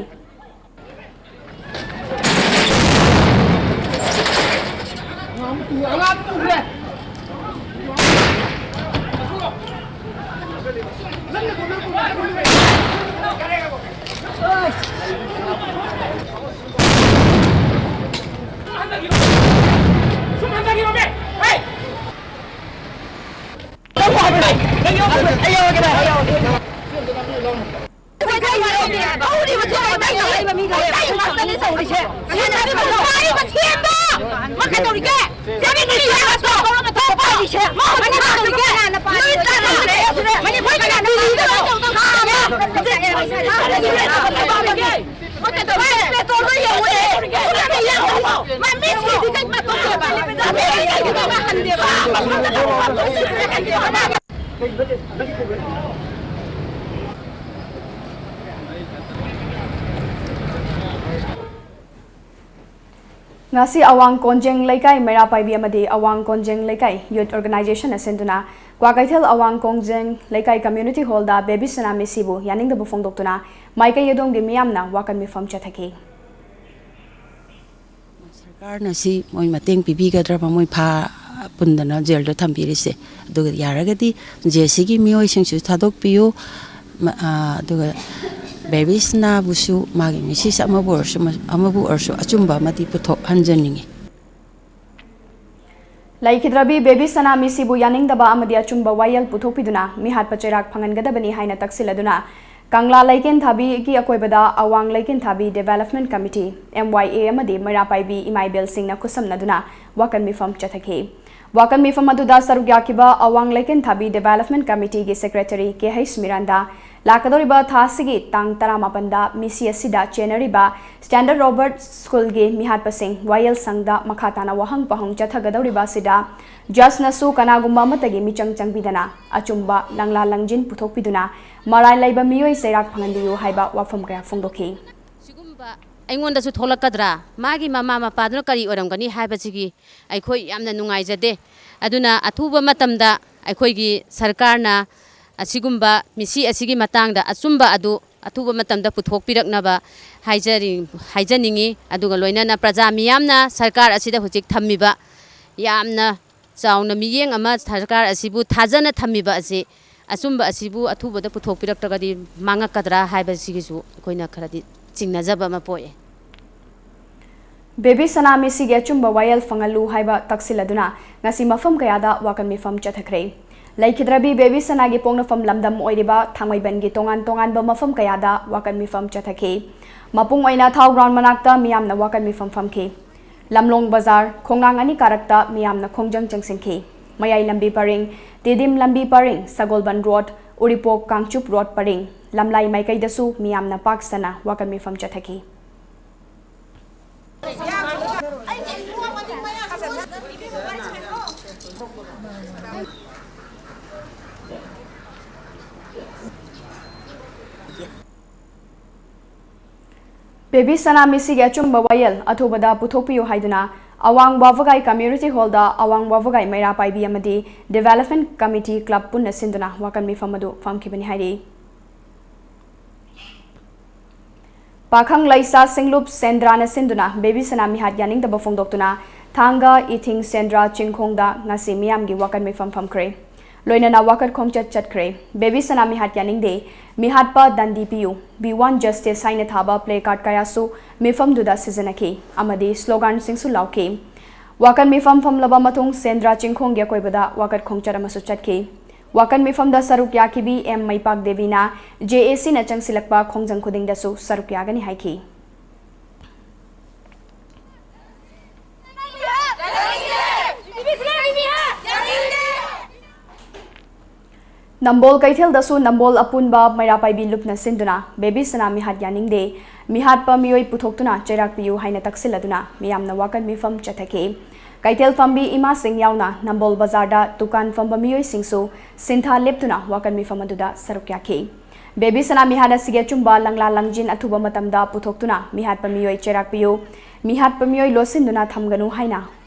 ꯉꯁꯤ ꯑꯋꯥꯡ ꯀꯣꯟꯖꯦꯡ ꯂꯩꯀꯥꯏ ꯃꯩꯔꯥ ꯄꯥꯏꯕꯤ ꯑꯃꯗꯤ ꯑꯋꯥꯡ ꯀꯣꯟꯖꯦꯡ ꯂꯩꯀꯥꯏ ꯌꯨꯠ ꯑꯣꯔꯒꯅꯥꯏꯖꯦꯁꯟꯅ ꯁꯤꯟꯗꯨꯅ ꯀ꯭ꯋꯥꯀꯩꯊꯦꯜ ꯑꯋꯥꯡ ꯀꯣꯟꯖꯦꯡ ꯂꯩꯀꯥꯏ ꯀꯝꯃ꯭ꯌꯨꯅꯤꯇꯤ ꯍꯣꯜꯗ ꯕꯦꯕꯤ ꯁꯅꯥ ꯃꯤꯁꯤꯕꯨ ꯌꯥꯅꯤꯡꯗꯕ ꯐꯣꯡꯗꯣꯛꯇꯨꯅ ꯃꯥꯏꯀꯩ ꯑꯗꯣꯝꯒꯤ ꯃꯤꯌꯥꯝꯅ ꯋꯥꯀꯠ ꯃꯤꯐꯝ ꯆꯠꯊꯈꯤ꯫ ꯁꯔꯀꯥꯔꯅ ꯁꯤ ꯃꯣꯏ ꯃꯇꯦꯡ ꯄꯤꯕꯤꯒꯗ꯭ꯔꯕ? ꯃꯣꯏ ꯐꯥ ꯄꯨꯟꯗꯅ ꯖꯦꯜꯗ ꯊꯝꯕꯤꯔꯤꯁꯦ꯫ ꯑꯗꯨꯒ ꯌꯥꯔꯒꯗꯤ ꯖꯦ ꯁꯤꯒꯤ ꯃꯤꯑꯣꯏꯁꯤꯡꯁꯨ ꯊꯥꯗꯣꯛꯄꯤꯌꯨ꯫ ꯃ-, ꯑ, ꯑꯗꯨꯒ ꯕꯦꯕꯤ ꯁꯅꯥꯕꯨꯁꯨ ꯃꯥꯒꯤ ꯃꯤꯁꯤꯁ ꯑꯃꯕꯨ ꯑꯣꯏꯔꯁꯨ, ꯃ-, ꯑꯃꯕꯨ ꯑꯣꯏꯔꯁꯨ ꯑꯆꯨꯝꯕ ꯑꯃꯗꯤ ꯄꯨꯊꯣꯛꯍꯟꯖꯅꯤꯡꯉꯤ꯫ ꯂꯩꯈꯤꯗ꯭ꯔꯕꯤ ꯕꯦꯕꯤ ꯁꯅꯥ ꯃꯤꯁꯤꯕꯨ ꯌꯥꯅꯤꯡꯗꯕ ꯑꯃꯗꯤ ꯑꯆꯨꯝꯕ ꯋꯥꯌꯦꯜ ꯄꯨꯊꯣꯛꯄꯤꯗꯨꯅ ꯃꯤꯍꯥꯠꯄ ꯆꯩꯔꯥꯛ ꯐꯪꯍꯟꯒꯗꯕꯅꯤ ꯍꯥꯏꯅ ꯇꯛꯁꯤꯜꯂꯗꯨꯅ ꯀꯪꯂꯥ ꯂꯩꯀꯦꯟꯊꯥꯕꯤꯒꯤ ꯑꯀꯣꯏꯕꯗ ꯑꯋꯥꯡ ꯂꯩꯀꯦꯟꯊꯥꯕꯤ ꯗꯤꯚꯦꯂꯞꯃꯦꯟ ꯀꯃꯤꯇꯤ, ꯑꯦꯝ ꯋꯥꯏ ꯑꯦ, ꯑꯃꯗꯤ ꯃꯩꯔꯥ ꯄꯥꯏꯕꯤ ꯏꯃꯥ ꯏꯕꯦꯜꯁꯤꯡꯅ ꯈꯨꯠꯁꯝꯅꯗꯨꯅ ꯋꯥꯀꯠ ꯃꯤꯐꯝ ꯆꯠꯊꯈꯤ꯫ ꯋꯥꯀꯠ ꯃꯤꯐꯝ ꯑꯗꯨꯗ ꯁꯔꯨꯛ ꯌꯥꯈꯤꯕ ꯑꯋꯥꯡ ꯂꯩꯀꯦꯟꯊꯥꯕꯤ ꯗꯤꯚꯦꯂꯞꯃꯦꯟ ꯀꯃꯤꯇꯤꯒꯤ ꯁꯦꯀ꯭ꯔꯦꯇꯔꯤ ꯀꯦ ꯍꯩꯁ ꯃꯤꯔꯥꯟꯗ ꯂꯥꯛꯀꯗꯧꯔꯤꯕ ꯊꯥ ꯑꯁꯤꯒꯤ ꯇꯥꯡ ꯇꯔꯥꯃꯥꯄꯟꯗ ꯃꯤꯁꯤ ꯑꯁꯤꯗ ꯆꯦꯟꯅꯔꯤꯕ ꯁ꯭ꯇꯦꯟꯗꯔꯠ ꯔꯣꯕꯔꯠ ꯁ꯭ꯀꯨꯜꯒꯤ ꯃꯤꯍꯥꯠꯄꯁꯤꯡ ꯋꯥꯌꯦꯜ ꯁꯪꯗ ꯃꯈꯥ ꯇꯥꯅ ꯋꯥꯍꯪ ꯄꯥꯎꯍꯪ ꯆꯠꯊꯒꯗꯧꯔꯤꯕ ꯑꯁꯤꯗ ꯖꯖꯅꯁꯨ ꯀꯅꯥꯒꯨꯝꯕ ꯑꯃꯠꯇꯒꯤ ꯃꯤꯆꯪ ꯆꯪꯕꯤꯗꯅ ꯑꯆꯨꯝꯕ ꯂꯪꯂꯥ ꯂꯪꯖꯤꯟ ꯄꯨꯊꯣꯛꯄꯤꯗꯨꯅ ꯃꯔꯥꯜ ꯂꯩꯕ ꯃꯤꯑꯣꯏ ꯆꯩꯔꯥꯛ ꯐꯪꯍꯟꯕꯤꯌꯨ ꯍꯥꯏꯕ ꯋꯥꯐꯝ ꯀꯌꯥ ꯐꯣꯡꯗꯣꯛꯈꯤ꯫ ꯁꯤꯒꯨꯝꯕ ꯑꯩꯉꯣꯟꯗꯁꯨ ꯊꯣꯛꯂꯛꯀꯗ꯭ꯔꯥ, ꯃꯥꯒꯤ ꯃꯃꯥ ꯃꯄꯥꯗꯨꯅ ꯀꯔꯤ ꯑꯣꯏꯔꯝꯒꯅꯤ ꯍꯥꯏꯕꯁꯤꯒꯤ ꯑꯩꯈꯣꯏ ꯌꯥꯝꯅ ꯅꯨꯡꯉꯥꯏꯖꯗꯦ꯫ ꯑꯗꯨꯅ ꯑꯊꯨꯕ ꯃꯇꯝꯗ ꯑꯩꯈꯣꯏꯒꯤ ꯁꯔꯀꯥꯔꯅ ꯑꯁꯤꯒꯨꯝꯕ ꯃꯤꯁꯤ ꯑꯁꯤꯒꯤ ꯃꯇꯥꯡꯗ ꯑꯆꯨꯝꯕ ꯑꯗꯨ ꯑꯊꯨꯕ ꯃꯇꯝꯗ ꯄꯨꯊꯣꯛꯄꯤꯔꯛꯅꯕ ꯍꯥꯏꯖꯔꯤ-, ꯍꯥꯏꯖꯅꯤꯡꯉꯤ꯫ ꯑꯗꯨꯒ ꯂꯣꯏꯅꯅ ꯄ꯭ꯔꯖꯥ ꯃꯤꯌꯥꯝꯅ ꯁꯔꯀꯥꯔ ꯑꯁꯤꯗ ꯍꯧꯖꯤꯛ ꯊꯝꯃꯤꯕ ꯌꯥꯝꯅ ꯆꯥꯎꯅ ꯃꯤꯠꯌꯦꯡ ꯑꯃ ꯁꯔꯀꯥꯔ ꯑꯁꯤꯕꯨ ꯊꯥꯖꯅ ꯊꯝꯃꯤꯕ ꯑꯁꯤ, ꯑꯆꯨꯝꯕ ꯑꯁꯤꯕꯨ ꯑꯊꯨꯕꯗ ꯄꯨꯊꯣꯛꯄꯤꯔꯛꯇ꯭ꯔꯒꯗꯤ ꯃꯥꯡꯉꯛꯀꯗ꯭ꯔꯥ ꯍꯥꯏꯕꯁꯤꯒꯤꯁꯨ ꯑꯩꯈꯣꯏꯅ ꯈꯔꯗꯤ ꯆꯤꯡꯅꯖꯕ ꯑꯃ ꯄꯣꯛꯑꯦ꯫ ꯕꯦꯕꯤ ꯁꯅꯥ ꯃꯤꯁꯤꯒꯤ ꯑꯆꯨꯝꯕ ꯋꯥꯌꯦꯜ ꯐꯪꯍꯜꯂꯨ ꯍꯥꯏꯕ ꯇꯛꯁꯤꯜꯂꯗꯨꯅ ꯉꯁꯤ ꯃꯐꯝ ꯀꯌꯥꯗ ꯋꯥꯀꯠ ꯃꯤꯐꯝ ꯆꯠꯊꯈ꯭ꯔꯦ꯫ ꯂꯩꯈꯤꯗ꯭ꯔꯕꯤ ꯕꯦꯕꯤ ꯁꯅꯥꯒꯤ ꯄꯣꯛꯅꯐꯝ ꯂꯝꯗꯝ ꯑꯣꯏꯔꯤꯕ ꯊꯥꯡꯃꯩꯕꯟꯒꯤ ꯇꯣꯉꯥꯟ ꯇꯣꯉꯥꯟꯕ ꯃꯐꯝ ꯀꯌꯥꯗ ꯋꯥꯀꯠ ꯃꯤꯐꯝ ꯆꯠꯊꯈꯤ꯫ ꯃꯄꯨꯡ ꯑꯣꯏꯅ ꯊꯥꯎ ꯒ꯭ꯔꯥꯎꯟ ꯃꯅꯥꯛꯇ ꯃꯤꯌꯥꯝꯅ ꯋꯥꯀꯠ ꯃꯤꯐꯝ ꯐꯝꯈꯤ꯫ ꯂꯝꯂꯣꯡ ꯕꯖꯥꯔ, ꯈꯣꯡꯅꯥꯡ ꯑꯅꯤ ꯀꯥꯔꯛꯇ ꯃꯤꯌꯥꯝꯅ ꯈꯣꯡꯖꯪ ꯆꯪꯁꯤꯟꯈꯤ꯫ ꯃꯌꯥꯏ ꯂꯝꯕꯤ ꯄꯔꯤꯡ, ꯇꯤꯗꯤꯝ ꯂꯝꯕꯤ ꯄꯔꯤꯡ, ꯁꯒꯣꯜꯕꯟ ꯔꯣꯗ, ꯎꯔꯤꯄꯣꯛ ꯀꯥꯡꯆꯨꯞ ꯔꯣꯗ ꯄꯔꯤꯡ, ꯂꯝꯂꯥꯏ ꯃꯥꯏꯀꯩꯗꯁꯨ ꯃꯤꯌꯥꯝꯅ ꯄꯥꯛ ꯁꯟꯅ ꯋꯥꯀꯠ ꯃꯤꯐꯝ ꯆꯠꯊꯈꯤ꯫ ꯕꯦꯕꯤ ꯁꯅꯥ ꯃꯤꯁꯤꯒꯤ ꯑꯆꯨꯝꯕ ꯋꯥꯌꯦꯜ ꯑꯊꯨꯕꯗ ꯄꯨꯊꯣꯛꯄꯤꯌꯨ ꯍꯥꯏꯗꯨꯅ ꯑꯋꯥꯡ ꯋꯥꯕꯒꯥꯏ ꯀꯝꯃ꯭ꯌꯨꯅꯤꯇꯤ ꯍꯣꯜꯗ ꯑꯋꯥꯡ ꯋꯥꯕꯒꯥꯏ ꯃꯩꯔꯥ ꯄꯥꯏꯕꯤ ꯑꯃꯗꯤ ꯗꯤꯕꯦꯂꯞꯃꯦꯟ ꯀꯃꯤꯇꯤ ꯀ꯭ꯂꯕ ꯄꯨꯟꯅ ꯁꯤꯟꯗꯨꯅ ꯋꯥꯀꯠ ꯃꯤꯐꯝ ꯑꯗꯨ ꯐꯝꯈꯤꯕꯅꯤ ꯍꯥꯏꯔꯤ꯫ ꯄꯥꯈꯪ ꯂꯩꯁꯥ ꯁꯤꯡꯂꯨꯞ ꯁꯦꯟꯗ꯭ꯔꯥꯅ ꯁꯤꯟꯗꯨꯅ ꯕꯦꯕꯤ ꯁꯅꯥ ꯃꯤꯍꯥꯠ ꯌꯥꯅꯤꯡꯗꯕ ꯐꯣꯡꯗꯣꯛꯇꯨꯅ ꯊꯥꯡꯒ ꯏꯊꯤꯡ ꯁꯦꯟꯗ꯭ꯔꯥ ꯆꯤꯡꯈꯣꯡꯗ ꯉꯁꯤ ꯃꯤꯌꯥꯝꯒꯤ ꯋꯥꯀꯠ ꯃꯤꯐꯝ ꯐꯝꯈ꯭ꯔꯦ꯫ ꯂꯣꯏꯅꯅ ꯋꯥꯀꯠ ꯈꯣꯡꯆꯠ ꯆꯠꯈ꯭ꯔꯦ꯫ ꯕꯦꯕꯤ ꯁꯅꯥ ꯃꯤꯍꯥꯠ ꯌꯥꯅꯤꯡꯗꯦ, ꯃꯤꯍꯥꯠꯄ ꯗꯟꯗꯤ ꯄꯤꯌꯨ, We want justice ꯍꯥꯏꯅ ꯊꯥꯕ ꯄ꯭ꯂꯦ ꯀꯥꯔꯗ ꯀꯌꯥꯁꯨ ꯃꯤꯐꯝꯗꯨꯗ ꯁꯤꯖꯤꯟꯅꯈꯤ ꯑꯃꯗꯤ ꯁ꯭ꯂꯣꯒꯥꯟꯁꯤꯡꯁꯨ ꯂꯥꯎꯈꯤ꯫ ꯋꯥꯀꯠ ꯃꯤꯐꯝ ꯐꯝꯂꯕ ꯃꯇꯨꯡ ꯁꯦꯟꯗ꯭ꯔꯥ ꯆꯤꯡꯈꯣꯡꯒꯤ ꯑꯀꯣꯏꯕꯗ ꯋꯥꯀꯠ ꯈꯣꯡꯆꯠ ꯑꯃꯁꯨ ꯆꯠꯈꯤ꯫ ꯋꯥꯀꯠ ꯃꯤꯐꯝꯗ ꯁꯔꯨꯛ ꯌꯥꯈꯤꯕꯤ ꯑꯦꯝ ꯃꯩꯄꯥꯛ ꯗꯦꯕꯤꯅ ꯖꯦ ꯑꯦ ꯁꯤꯅ ꯆꯪꯁꯤꯜꯂꯛꯄ ꯈꯣꯡꯖꯪ ꯈꯨꯗꯤꯡꯗꯁꯨ ꯁꯔꯨꯛ ꯌꯥꯒꯅꯤ ꯍꯥꯏꯈꯤ꯫ ꯅꯝꯕꯣꯜ ꯀꯩꯊꯦꯜꯗꯁꯨ ꯅꯝꯕꯣꯜ ꯑꯄꯨꯟꯕ ꯃꯩꯔꯥ ꯄꯥꯏꯕꯤ ꯂꯨꯞꯅ ꯁꯤꯟꯗꯨꯅ ꯕꯦꯕꯤ ꯁꯅꯥ ꯃꯤꯍꯥꯠ ꯌꯥꯅꯤꯡꯗꯦ, ꯃꯤꯍꯥꯠꯄ ꯃꯤꯑꯣꯏ ꯄꯨꯊꯣꯛꯇꯨꯅ ꯆꯩꯔꯥꯛ ꯄꯤꯌꯨ ꯍꯥꯏꯅ ꯇꯛꯁꯤꯜꯂꯗꯨꯅ ꯃꯤꯌꯥꯝꯅ ꯋꯥꯀꯠ ꯃꯤꯐꯝ ꯆꯠꯊꯈꯤ꯫ ꯀꯩꯊꯦꯜ ꯐꯝꯕꯤ ꯏꯃꯥꯁꯤꯡ ꯌꯥꯎꯅ ꯅꯝꯕꯣꯜ ꯕꯖꯥꯔꯗ ꯗꯨꯀꯥꯟ ꯐꯝꯕ ꯃꯤꯑꯣꯏꯁꯤꯡꯁꯨ ꯁꯤꯟꯊꯥ ꯂꯦꯞꯇꯨꯅ ꯋꯥꯀꯠ ꯃꯤꯐꯝ ꯑꯗꯨꯗ ꯁꯔꯨꯛ ꯌꯥꯈꯤ꯫ ꯕꯦꯕꯤ ꯁꯅꯥ ꯃꯤꯍꯥꯠ ꯑꯁꯤꯒꯤ ꯑꯆꯨꯝꯕ ꯂꯪꯂꯥ ꯂꯪꯖꯤꯟ ꯑꯊꯨꯕ ꯃꯇꯝꯗ ꯄꯨꯊꯣꯛꯇꯨꯅ ꯃꯤꯍꯥꯠꯄ ꯃꯤꯑꯣꯏ ꯆꯩꯔꯥꯛ ꯄꯤꯌꯨ, ꯃꯤꯍꯥꯠꯄ ꯃꯤꯑꯣꯏ ꯂꯣꯠꯁꯤꯟꯗꯨꯅ ꯊꯝꯒꯅꯨ ꯍꯥꯏꯅ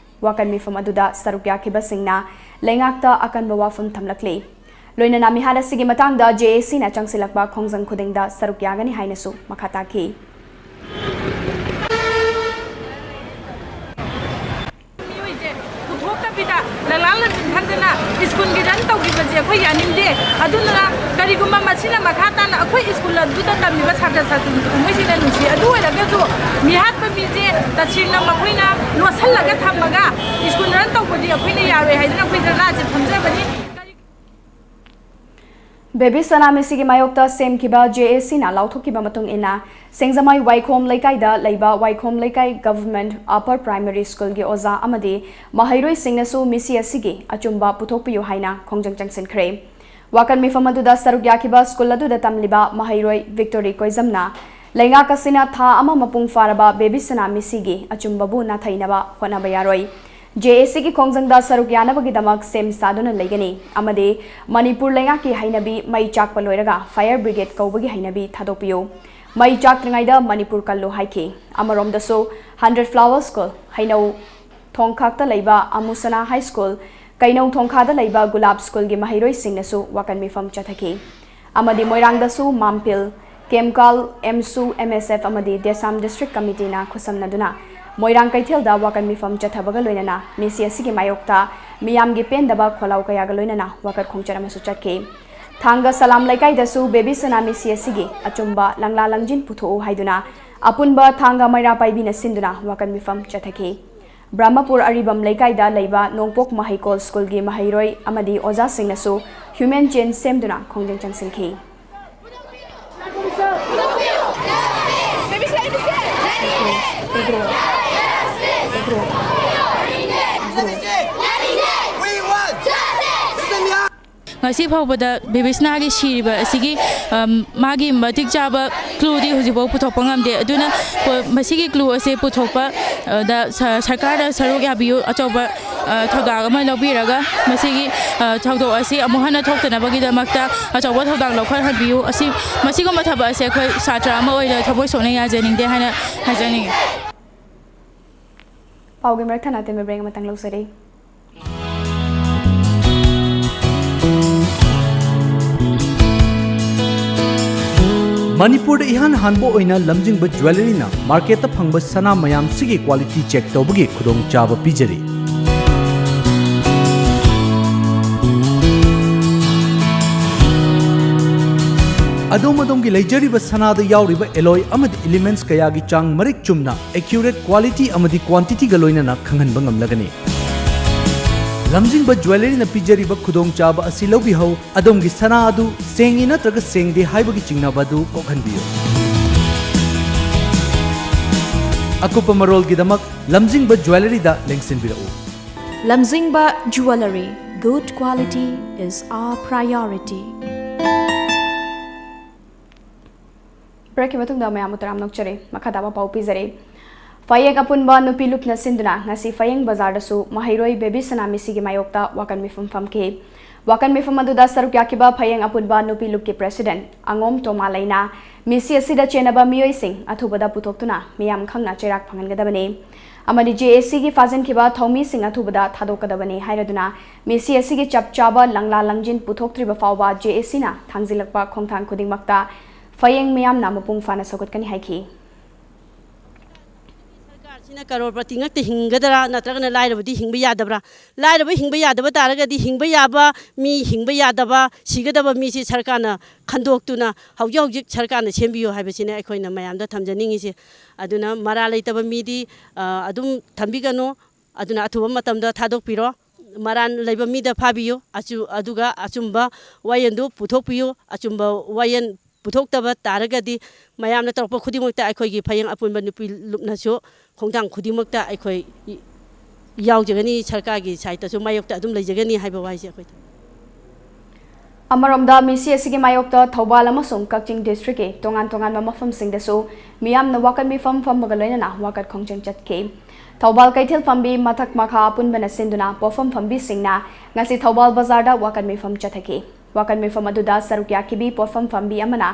ꯋꯥꯀꯠ ꯃꯤꯐꯝ ꯑꯗꯨꯗ ꯁꯔꯨꯛ ꯌꯥꯈꯤꯕꯁꯤꯡꯅ ꯂꯩꯉꯥꯛꯇ ꯑꯀꯟꯕ ꯋꯥꯐꯝ ꯊꯝꯂꯛꯂꯤ꯫ ꯂꯣꯏꯅꯅ ꯃꯤꯍꯥꯠ ꯑꯁꯤꯒꯤ ꯃꯇꯥꯡꯗ ꯖꯦ ꯑꯦ ꯁꯤꯅ ꯆꯪꯁꯤꯜꯂꯛꯄ ꯈꯣꯡꯖꯪ ꯈꯨꯗꯤꯡꯗ ꯁꯔꯨꯛ ꯌꯥꯒꯅꯤ ꯍꯥꯏꯅꯁꯨ ꯃꯈꯥ ꯇꯥꯈꯤ꯫ ꯃꯤꯑꯣꯏꯁꯦ ꯄꯨꯊꯣꯛꯇꯕꯤꯗ ꯂꯂꯥ ꯂꯟꯖꯤꯟ ꯈꯛꯇꯅ ꯁ꯭ꯀꯨꯜꯒꯤ ꯔꯟ ꯇꯧꯈꯤꯕꯁꯦ ꯑꯩꯈꯣꯏ ꯌꯥꯅꯤꯡꯗꯦ꯫ ꯑꯗꯨꯅ ꯀꯔꯤꯒꯨꯝꯕ ꯃꯁꯤꯅ ꯃꯈꯥ ꯇꯥꯅ ꯑꯩꯈꯣꯏ ꯁ꯭ꯀꯨꯜ ꯑꯗꯨꯗ ꯇꯝꯂꯤꯕ ꯁꯥꯇ꯭ꯔ ꯁꯥꯇ꯭ꯔꯤꯁꯤꯡꯁꯦ ꯅꯨꯡꯁꯤ, ꯑꯗꯨ ꯑꯣꯏꯔꯒꯁꯨ ꯃꯤꯍꯥꯠꯄ ꯃꯤꯁꯦ ꯇꯁꯦꯡꯅ ꯃꯈꯣꯏꯅ ꯂꯣꯠꯁꯤꯜꯂꯒ ꯊꯝꯃꯒ ꯁ꯭ꯀꯨꯜ ꯔꯟ ꯇꯧꯕꯗꯤ ꯑꯩꯈꯣꯏꯅ ꯌꯥꯔꯣꯏ ꯍꯥꯏꯗꯨꯅ ꯑꯩꯈꯣꯏ ꯙꯔꯅꯥꯁꯦ ꯐꯝꯖꯕꯅꯤ꯫ ꯕꯦꯕꯤ ꯁꯅꯥ ꯃꯤꯁꯤꯒꯤ ꯃꯥꯌꯣꯛꯇ ꯁꯦꯝꯈꯤꯕ ꯖꯦ ꯑꯦ ꯁꯤꯅ ꯂꯥꯎꯊꯣꯛꯈꯤꯕ ꯃꯇꯨꯡ ꯏꯟꯅ, ꯁꯤꯡꯖꯃꯩ ꯋꯥꯏꯈꯣꯝ ꯂꯩꯀꯥꯏꯗ ꯂꯩꯕ ꯋꯥꯏꯈꯣꯝ ꯂꯩꯀꯥꯏ ꯒꯚꯔꯟꯃꯦꯟꯠ ꯑꯄꯔ ꯄ꯭ꯔꯥꯏꯃꯔꯤ ꯁ꯭ꯀꯨꯜꯒꯤ ꯑꯣꯖꯥ ꯑꯃꯗꯤ ꯃꯍꯩꯔꯣꯏꯁꯤꯡꯅꯁꯨ ꯃꯤꯁꯤ ꯑꯁꯤꯒꯤ ꯑꯆꯨꯝꯕ ꯄꯨꯊꯣꯛꯄꯤꯌꯨ ꯍꯥꯏꯅ ꯈꯣꯡꯖꯪ ꯆꯪꯁꯤꯟꯈ꯭ꯔꯦ꯫ ꯋꯥꯀꯠ ꯃꯤꯐꯝ ꯑꯗꯨꯗ ꯁꯔꯨꯛ ꯌꯥꯈꯤꯕ ꯁ꯭ꯀꯨꯜ ꯑꯗꯨꯗ ꯇꯝꯂꯤꯕ ꯃꯍꯩꯔꯣꯏ ꯚꯤꯛꯇꯣꯔꯤ ꯀꯣꯏꯖꯝꯅ, ꯂꯩꯉꯥꯛ ꯑꯁꯤꯅ ꯊꯥ ꯑꯃ ꯃꯄꯨꯡ ꯐꯥꯔꯕ ꯕꯦꯕꯤ ꯁꯅꯥ ꯃꯤꯁꯤꯒꯤ ꯑꯆꯨꯝꯕꯕꯨ ꯅꯥꯊꯩꯅꯕ ꯍꯣꯠꯅꯕ ꯌꯥꯔꯣꯏ꯫ ꯖꯦ ꯑꯦ ꯁꯤꯒꯤ ꯈꯣꯡꯖꯪꯗ ꯁꯔꯨꯛ ꯌꯥꯅꯕꯒꯤꯗꯃꯛ ꯁꯦꯝ ꯁꯥꯗꯨꯅ ꯂꯩꯒꯅꯤ ꯑꯃꯗꯤ ꯃꯅꯤꯄꯨꯔ ꯂꯩꯉꯥꯛꯀꯤ ꯍꯩꯅꯕꯤ ꯃꯩ ꯆꯥꯛꯄ ꯂꯣꯏꯔꯒ ꯐꯥꯌꯔ ꯕ꯭ꯔꯤꯒꯦꯗ ꯀꯧꯕꯒꯤ ꯍꯩꯅꯕꯤ ꯊꯥꯗꯣꯛꯄꯤꯌꯨ꯫ ꯃꯩ ꯆꯥꯛꯇ꯭ꯔꯤꯉꯩꯗ ꯃꯅꯤꯄꯨꯔ ꯀꯜꯂꯨ ꯍꯥꯏꯈꯤ꯫ ꯑꯃꯔꯣꯝꯗꯁꯨ ꯍꯟꯗ꯭ꯔꯦꯠ ꯐ꯭ꯂꯥꯋꯔ ꯁ꯭ꯀꯨꯜ, ꯍꯩꯅꯧ ꯊꯣꯡꯈꯥꯛꯇ ꯂꯩꯕ ꯑꯃꯨꯁꯅꯥ ꯍꯥꯏ ꯁ꯭ꯀꯨꯜ, ꯀꯩꯅꯧ ꯊꯣꯡꯈꯥꯗ ꯂꯩꯕ ꯒꯨꯂꯥꯞ ꯁ꯭ꯀꯨꯜꯒꯤ ꯃꯍꯩꯔꯣꯏꯁꯤꯡꯅꯁꯨ ꯋꯥꯀꯠ ꯃꯤꯐꯝ ꯆꯠꯊꯈꯤ꯫ ꯑꯃꯗꯤ ꯃꯣꯏꯔꯥꯡꯗꯁꯨ ꯃꯥꯝꯄꯤꯜ, ꯀꯦꯝꯀꯥꯜ, ꯑꯦꯝꯁꯨ, ꯑꯦꯝ ꯑꯦꯁ ꯑꯦꯐ ꯑꯃꯗꯤ ꯗꯦꯁꯥꯝ ꯗꯤꯁꯇ꯭ꯔꯤꯛ ꯀꯃꯤꯇꯤꯅ ꯈꯨꯠꯁꯝꯅꯗꯨꯅ ꯃꯣꯏꯔꯥꯡ ꯀꯩꯊꯦꯜꯗ ꯋꯥꯀꯠ ꯃꯤꯐꯝ ꯆꯠꯊꯕꯒ ꯂꯣꯏꯅꯅ ꯃꯤꯁꯤ ꯑꯁꯤꯒꯤ ꯃꯥꯌꯣꯛꯇ ꯃꯤꯌꯥꯝꯒꯤ ꯄꯦꯟꯗꯕ ꯈꯣꯜꯂꯥꯎ ꯀꯌꯥꯒ ꯂꯣꯏꯅꯅ ꯋꯥꯀꯠ ꯈꯣꯡꯆꯠ ꯑꯃꯁꯨ ꯆꯠꯈꯤ꯫ ꯊꯥꯡꯒ ꯁꯂꯥꯝ ꯂꯩꯀꯥꯏꯗꯁꯨ ꯕꯦꯕꯤ ꯁꯅꯥ ꯃꯤꯁꯤ ꯑꯁꯤꯒꯤ ꯑꯆꯨꯝꯕ ꯂꯪꯂꯥ ꯂꯪꯖꯤꯟ ꯄꯨꯊꯣꯛꯎ ꯍꯥꯏꯗꯨꯅ ꯑꯄꯨꯟꯕ ꯊꯥꯡꯒ ꯃꯩꯔꯥ ꯄꯥꯏꯕꯤꯅ ꯁꯤꯟꯗꯨꯅ ꯋꯥꯀꯠ ꯃꯤꯐꯝ ꯆꯠꯊꯈꯤ꯫ ꯕ꯭ꯔꯍꯃꯄꯨꯔ ꯑꯔꯤꯕꯝ ꯂꯩꯀꯥꯏꯗ ꯂꯩꯕ ꯅꯣꯡꯄꯣꯛ ꯃꯍꯩꯀꯣꯜ ꯁ꯭ꯀꯨꯜꯒꯤ ꯃꯍꯩꯔꯣꯏ ꯑꯃꯗꯤ ꯑꯣꯖꯥꯁꯤꯡꯅꯁꯨ ꯍ꯭ꯌꯨꯃꯦꯟ ꯆꯦꯟ ꯁꯦꯝꯗꯨꯅ ꯈꯣꯡꯖꯪ ꯆꯪꯁꯤꯟꯈꯤ꯫ We want justice. ꯉꯁꯤ ꯐꯥꯎꯕꯗ ꯕꯤꯕꯤꯁꯅꯥꯒꯤ ꯁꯤꯔꯤꯕ ꯑꯁꯤꯒꯤ, ꯑꯝ, ꯃꯥꯒꯤ ꯃꯇꯤꯛ ꯆꯥꯕ clue ꯗꯤ ꯍꯧꯖꯤꯛꯐꯥꯎ ꯄꯨꯊꯣꯛꯄ ꯉꯝꯗꯦ꯫ ꯑꯗꯨꯅ ꯄꯣ-, ꯃꯁꯤꯒꯤ clue ꯑꯁꯦ ꯄꯨꯊꯣꯛꯄ, ꯑ, ꯗ ꯁ-, ꯁꯔꯀꯥꯔꯅ ꯁꯔꯨꯛ ꯌꯥꯕꯤꯌꯨ, ꯑꯆꯧꯕ, ꯑ, ꯊꯧꯗꯥꯡ ꯑꯃ ꯂꯧꯕꯤꯔꯒ ꯃꯁꯤꯒꯤ, ꯑ, ꯊꯧꯗꯣꯛ ꯑꯁꯤ ꯑꯃꯨꯛ ꯍꯟꯅ ꯊꯣꯛꯇꯅꯕꯒꯤꯗꯃꯛꯇ ꯑꯆꯧꯕ ꯊꯧꯗꯥꯡ ꯂꯧꯈꯠꯍꯟꯕꯤꯌꯨ꯫ ꯑꯁꯤ, ꯃꯁꯤꯒꯨꯝꯕ ꯊꯕꯛ ꯑꯁꯦ ꯑꯩꯈꯣꯏ ꯁꯥꯇ꯭ꯔ ꯑꯃ ꯑꯣꯏꯅ ꯊꯃꯣꯏ ꯁꯣꯛꯅ ꯌꯥꯖꯅꯤꯡꯗꯦ ꯍꯥꯏꯅ ꯍꯥꯏꯖꯅꯤꯡꯉꯤ꯫ ꯄꯥꯎꯒꯤ ꯃꯔꯛ ꯊꯠꯅ ꯑꯇꯦꯟꯕ break ꯑꯃꯇꯪ ꯂꯧꯖꯔꯤ꯫ ꯃꯅꯤꯄꯨꯔꯗ ꯏꯍꯥꯟ ꯍꯥꯟꯕ ꯑꯣꯏꯅ ꯂꯝꯖꯤꯡꯕ ꯖ꯭ꯋꯦꯂꯔꯤꯅ ꯃꯥꯔꯀꯦꯠꯇ ꯐꯪꯕ ꯁꯅꯥ ꯃꯌꯥꯝꯁꯤꯒꯤ quality check ꯇꯧꯕꯒꯤ ꯈꯨꯗꯣꯡꯆꯥꯕ ꯄꯤꯖꯔꯤ꯫ ꯑꯗꯣꯝ ꯑꯗꯣꯝꯒꯤ ꯂꯩꯖꯔꯤꯕ ꯁꯅꯥꯗ ꯌꯥꯎꯔꯤꯕ alloy ꯑꯃꯗꯤ elements ꯀꯌꯥꯒꯤ ꯆꯥꯡ ꯃꯔꯤꯛ ꯆꯨꯝꯅ, accurate quality ꯑꯃꯗꯤ quantity ꯒ ꯂꯣꯏꯅꯅ ꯈꯪꯍꯟꯕ ꯉꯝꯂꯒꯅꯤ꯫ ꯂꯝꯖꯤꯡꯕ ꯖ꯭ꯋꯦꯂꯔꯤꯅ ꯄꯤꯖꯔꯤꯕ ꯈꯨꯗꯣꯡꯆꯥꯕ ꯑꯁꯤ ꯂꯧꯕꯤꯍꯧ꯫ ꯑꯗꯣꯝꯒꯤ ꯁꯅꯥ ꯑꯗꯨ ꯁꯦꯡꯉꯤ ꯅꯠꯇ꯭ꯔꯒ ꯁꯦꯡꯗꯦ ꯍꯥꯏꯕꯒꯤ ꯆꯤꯡꯅꯕ ꯑꯗꯨ ꯀꯣꯛꯍꯟꯕꯤꯌꯨ꯫ ꯑꯀꯨꯞꯄ ꯃꯔꯣꯜꯒꯤꯗꯃꯛ ꯂꯝꯖꯤꯡꯕ ꯖ꯭ꯋꯦꯂꯔꯤꯗ ꯂꯦꯡꯁꯤꯟꯕꯤꯔꯛꯎ꯫ Lamzingba Jewellery, good quality is our priority. Break ꯀꯤ ꯃꯇꯨꯡꯗ ꯃꯌꯥꯝꯕꯨ ꯇꯔꯥꯝꯅ ꯑꯣꯛꯆꯔꯤ꯫ ꯃꯈꯥ ꯇꯥꯕ ꯄꯥꯎ ꯄꯤꯖꯔꯤ꯫ ꯐꯌꯦꯡ ꯑꯄꯨꯟꯕ ꯅꯨꯄꯤ ꯂꯨꯞꯅ ꯁꯤꯟꯗꯨꯅ ꯉꯁꯤ ꯐꯌꯦꯡ ꯕꯖꯥꯔꯗꯁꯨ ꯃꯍꯩꯔꯣꯏ ꯕꯦꯕꯤ ꯁꯅꯥ ꯃꯤꯁꯤꯒꯤ ꯃꯥꯌꯣꯛꯇ ꯋꯥꯀꯟ ꯃꯤꯐꯝ ꯐꯝꯈꯤ꯫ ꯋꯥꯀꯟ ꯃꯤꯐꯝ ꯑꯗꯨꯗ ꯁꯔꯨꯛ ꯌꯥꯈꯤꯕ ꯐꯌꯦꯡ ꯑꯄꯨꯟꯕ ꯅꯨꯄꯤ ꯂꯨꯞꯀꯤ president ꯑꯉꯣꯝ ꯇꯣꯃꯥ ꯂꯩꯅ ꯃꯤꯁꯤ ꯑꯁꯤꯗ ꯆꯦꯟꯅꯕ ꯃꯤꯑꯣꯏꯁꯤꯡ ꯑꯊꯨꯕꯗ ꯄꯨꯊꯣꯛꯇꯨꯅ ꯃꯤꯌꯥꯝ ꯈꯪꯅ ꯆꯩꯔꯥꯛ ꯐꯪꯍꯟꯒꯗꯕꯅꯤ ꯑꯃꯗꯤ J A C ꯒꯤ ꯐꯥꯖꯤꯟꯈꯤꯕ ꯊꯧꯃꯤꯁꯤꯡ ꯑꯊꯨꯕꯗ ꯊꯥꯗꯣꯛꯀꯗꯕꯅꯤ ꯍꯥꯏꯔꯗꯨꯅ ꯃꯤꯁꯤ ꯑꯁꯤꯒꯤ ꯆꯞ ꯆꯥꯕ ꯂꯪꯂꯥ ꯂꯪꯖꯤꯟ ꯄꯨꯊꯣꯛꯇ꯭ꯔꯤꯕ ꯐꯥꯎꯕ J A C ꯅ ꯊꯥꯡꯖꯤꯜꯂꯛꯄ ꯈꯣꯡꯊꯥꯡ ꯈꯨꯗꯤꯡꯃꯛꯇ ꯐꯌꯦꯡ ꯃꯤꯌꯥꯝꯅ ꯃꯄꯨꯡ ꯐꯥꯅ ꯁꯧꯒꯠꯀꯅꯤ ꯍꯥꯏꯈꯤ꯫ ꯁꯔꯀꯥꯔꯁꯤꯅ ꯀꯔꯣꯔꯄꯇꯤ ꯉꯛꯇ ꯍꯤꯡꯒꯗ꯭ꯔꯥ ꯅꯠꯇ꯭ꯔꯒꯅ ꯂꯥꯏꯔꯕꯗꯤ ꯍꯤꯡꯕ ꯌꯥꯗꯕ꯭ꯔꯥ? ꯂꯥꯏꯔꯕ ꯍꯤꯡꯕ ꯌꯥꯗꯕ ꯇꯥꯔꯒꯗꯤ ꯍꯤꯡꯕ ꯌꯥꯕ ꯃꯤ ꯍꯤꯡꯕ ꯌꯥꯗꯕ, ꯁꯤꯒꯗꯕ ꯃꯤꯁꯤ ꯁꯔꯀꯥꯔꯅ ꯈꯟꯗꯣꯛꯇꯨꯅ ꯍꯧꯖꯤꯛ ꯍꯧꯖꯤꯛ ꯁꯔꯀꯥꯔꯅ ꯁꯦꯝꯕꯤꯌꯨ ꯍꯥꯏꯕꯁꯤꯅꯦ ꯑꯩꯈꯣꯏꯅ ꯃꯌꯥꯝꯗ ꯊꯝꯖꯅꯤꯡꯉꯤꯁꯦ꯫ ꯑꯗꯨꯅ ꯃꯔꯥꯜ ꯂꯩꯇꯕ ꯃꯤꯗꯤ, ꯑ, ꯑꯗꯨꯝ ꯊꯝꯕꯤꯒꯅꯨ꯫ ꯑꯗꯨꯅ ꯑꯊꯨꯕ ꯃꯇꯝꯗ ꯊꯥꯗꯣꯛꯄꯤꯔꯣ꯫ ꯃꯔꯥꯜ ꯂꯩꯕ ꯃꯤꯗ ꯐꯥꯕꯤꯌꯨ꯫ ꯑꯆꯨ-, ꯑꯗꯨꯒ ꯑꯆꯨꯝꯕ ꯋꯥꯌꯦꯜꯗꯨ ꯄꯨꯊꯣꯛꯄꯤꯌꯨ꯫ ꯑꯆꯨꯝꯕ ꯋꯥꯌꯦꯜ ꯄꯨꯊꯣꯛꯇꯕ ꯇꯥꯔꯒꯗꯤ ꯃꯌꯥꯝꯅ ꯇꯧꯔꯛꯄ ꯈꯨꯗꯤꯡꯃꯛꯇ ꯑꯩꯈꯣꯏꯒꯤ ꯐꯌꯦꯡ ꯑꯄꯨꯟꯕ ꯅꯨꯄꯤ ꯂꯨꯞꯅꯁꯨ ꯈꯣꯡꯊꯥꯡ ꯈꯨꯗꯤꯡꯃꯛꯇ ꯑꯩꯈꯣꯏ ꯌꯥꯎꯖꯒꯅꯤ, ꯁꯔꯀꯥꯔꯒꯤ ꯁꯥꯏꯠꯇꯁꯨ ꯃꯥꯌꯣꯛꯇ ꯑꯗꯨꯝ ꯂꯩꯖꯒꯅꯤ ꯍꯥꯏꯕ ꯋꯥꯍꯩꯁꯦ ꯑꯩꯈꯣꯏ ꯊꯝ-꯫ ꯑꯃꯔꯣꯝꯗ, ꯃꯤꯁꯤ ꯑꯁꯤꯒꯤ ꯃꯥꯌꯣꯛꯇ ꯊꯧꯕꯥꯜ ꯑꯃꯁꯨꯡ ꯀꯛꯆꯤꯡ ꯗꯤꯁꯇ꯭ꯔꯤꯛꯀꯤ ꯇꯣꯉꯥꯟ ꯇꯣꯉꯥꯟꯕ ꯃꯐꯝꯁꯤꯡꯗꯁꯨ ꯃꯤꯌꯥꯝꯅ ꯋꯥꯀꯠ ꯃꯤꯐꯝ ꯐꯝꯕꯒ ꯂꯣꯏꯅꯅ ꯋꯥꯀꯠ ꯈꯣꯡꯖꯪ ꯆꯠꯈꯤ꯫ ꯊꯧꯕꯥꯜ ꯀꯩꯊꯦꯜ ꯐꯝꯕꯤ ꯃꯊꯛ ꯃꯈꯥ ꯑꯄꯨꯟꯕꯅ ꯁꯤꯟꯗꯨꯅ ꯄꯣꯠꯐꯝ ꯐꯝꯕꯤꯁꯤꯡꯅ ꯉꯁꯤ ꯊꯧꯕꯥꯜ ꯕꯖꯥꯔꯗ ꯋꯥꯀꯠ ꯃꯤꯐꯝ ꯆꯠꯊꯈꯤ꯫ ꯋꯥꯀꯠ ꯃꯤꯐꯝ ꯑꯗꯨꯗ ꯁꯔꯨꯛ ꯌꯥꯈꯤꯕꯤ ꯄꯣꯠꯐꯝ ꯐꯝꯕꯤ ꯑꯃꯅ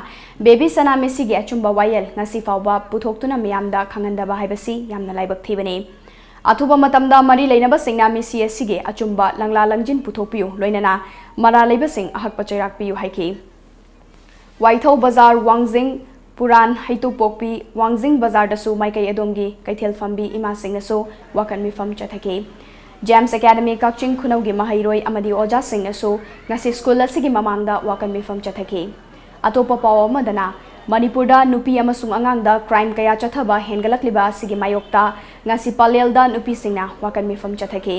ꯕꯦꯕꯤ ꯁꯅꯥ ꯃꯤꯁꯤꯒꯤ ꯑꯆꯨꯝꯕ ꯋꯥꯌꯦꯜ ꯉꯁꯤ ꯐꯥꯎꯕ ꯄꯨꯊꯣꯛꯇꯨꯅ ꯃꯤꯌꯥꯝꯗ ꯈꯪꯍꯟꯗꯕ ꯍꯥꯏꯕꯁꯤ ꯌꯥꯝꯅ ꯂꯥꯏꯕꯛ ꯊꯤꯕꯅꯤ꯫ ꯑꯊꯨꯕ ꯃꯇꯝꯗ ꯃꯔꯤ ꯂꯩꯅꯕꯁꯤꯡꯅ ꯃꯤꯁꯤ ꯑꯁꯤꯒꯤ ꯑꯆꯨꯝꯕ ꯂꯪꯂꯥ ꯂꯪꯖꯤꯟ ꯄꯨꯊꯣꯛꯄꯤꯌꯨ, ꯂꯣꯏꯅꯅ ꯃꯔꯥꯜ ꯂꯩꯕꯁꯤꯡ ꯑꯍꯛꯄ ꯆꯩꯔꯥꯛ ꯄꯤꯌꯨ ꯍꯥꯏꯈꯤ꯫ ꯋꯥꯏꯊꯧ ꯕꯖꯥꯔ, ꯋꯥꯡꯖꯤꯡ, ꯄꯨꯔꯥꯟ, ꯍꯩꯇꯨꯄꯣꯛꯄꯤ, ꯋꯥꯡꯖꯤꯡ ꯕꯖꯥꯔꯗꯁꯨ ꯃꯥꯏꯀꯩ ꯑꯗꯣꯝꯒꯤ ꯀꯩꯊꯦꯜ ꯐꯝꯕꯤ ꯏꯃꯥꯁꯤꯡꯅꯁꯨ ꯋꯥꯀꯠ ꯃꯤꯐꯝ ꯆꯠꯊꯈꯤ꯫ ꯖꯦꯝꯁ ꯑꯦꯀꯥꯗꯃꯤ ꯀꯛꯆꯤꯡ ꯈꯨꯅꯧꯒꯤ ꯃꯍꯩꯔꯣꯏ ꯑꯃꯗꯤ ꯑꯣꯖꯥꯁꯤꯡꯅꯁꯨ ꯉꯁꯤ ꯁ꯭ꯀꯨꯜ ꯑꯁꯤꯒꯤ ꯃꯃꯥꯡꯗ ꯋꯥꯀꯠ ꯃꯤꯐꯝ ꯆꯠꯊꯈꯤ꯫ ꯑꯇꯣꯞꯄ ꯄꯥꯎ ꯑꯃꯗꯅ, ꯃꯅꯤꯄꯨꯔꯗ ꯅꯨꯄꯤ ꯑꯃꯁꯨꯡ ꯑꯉꯥꯡꯗ ꯀ꯭ꯔꯥꯏꯝ ꯀꯌꯥ ꯆꯠꯊꯕ ꯍꯦꯟꯒꯠꯂꯛꯂꯤꯕ ꯑꯁꯤꯒꯤ ꯃꯥꯌꯣꯛꯇ ꯉꯁꯤ ꯄꯂꯦꯜꯗ ꯅꯨꯄꯤꯁꯤꯡꯅ ꯋꯥꯀꯠ ꯃꯤꯐꯝ ꯆꯠꯊꯈꯤ꯫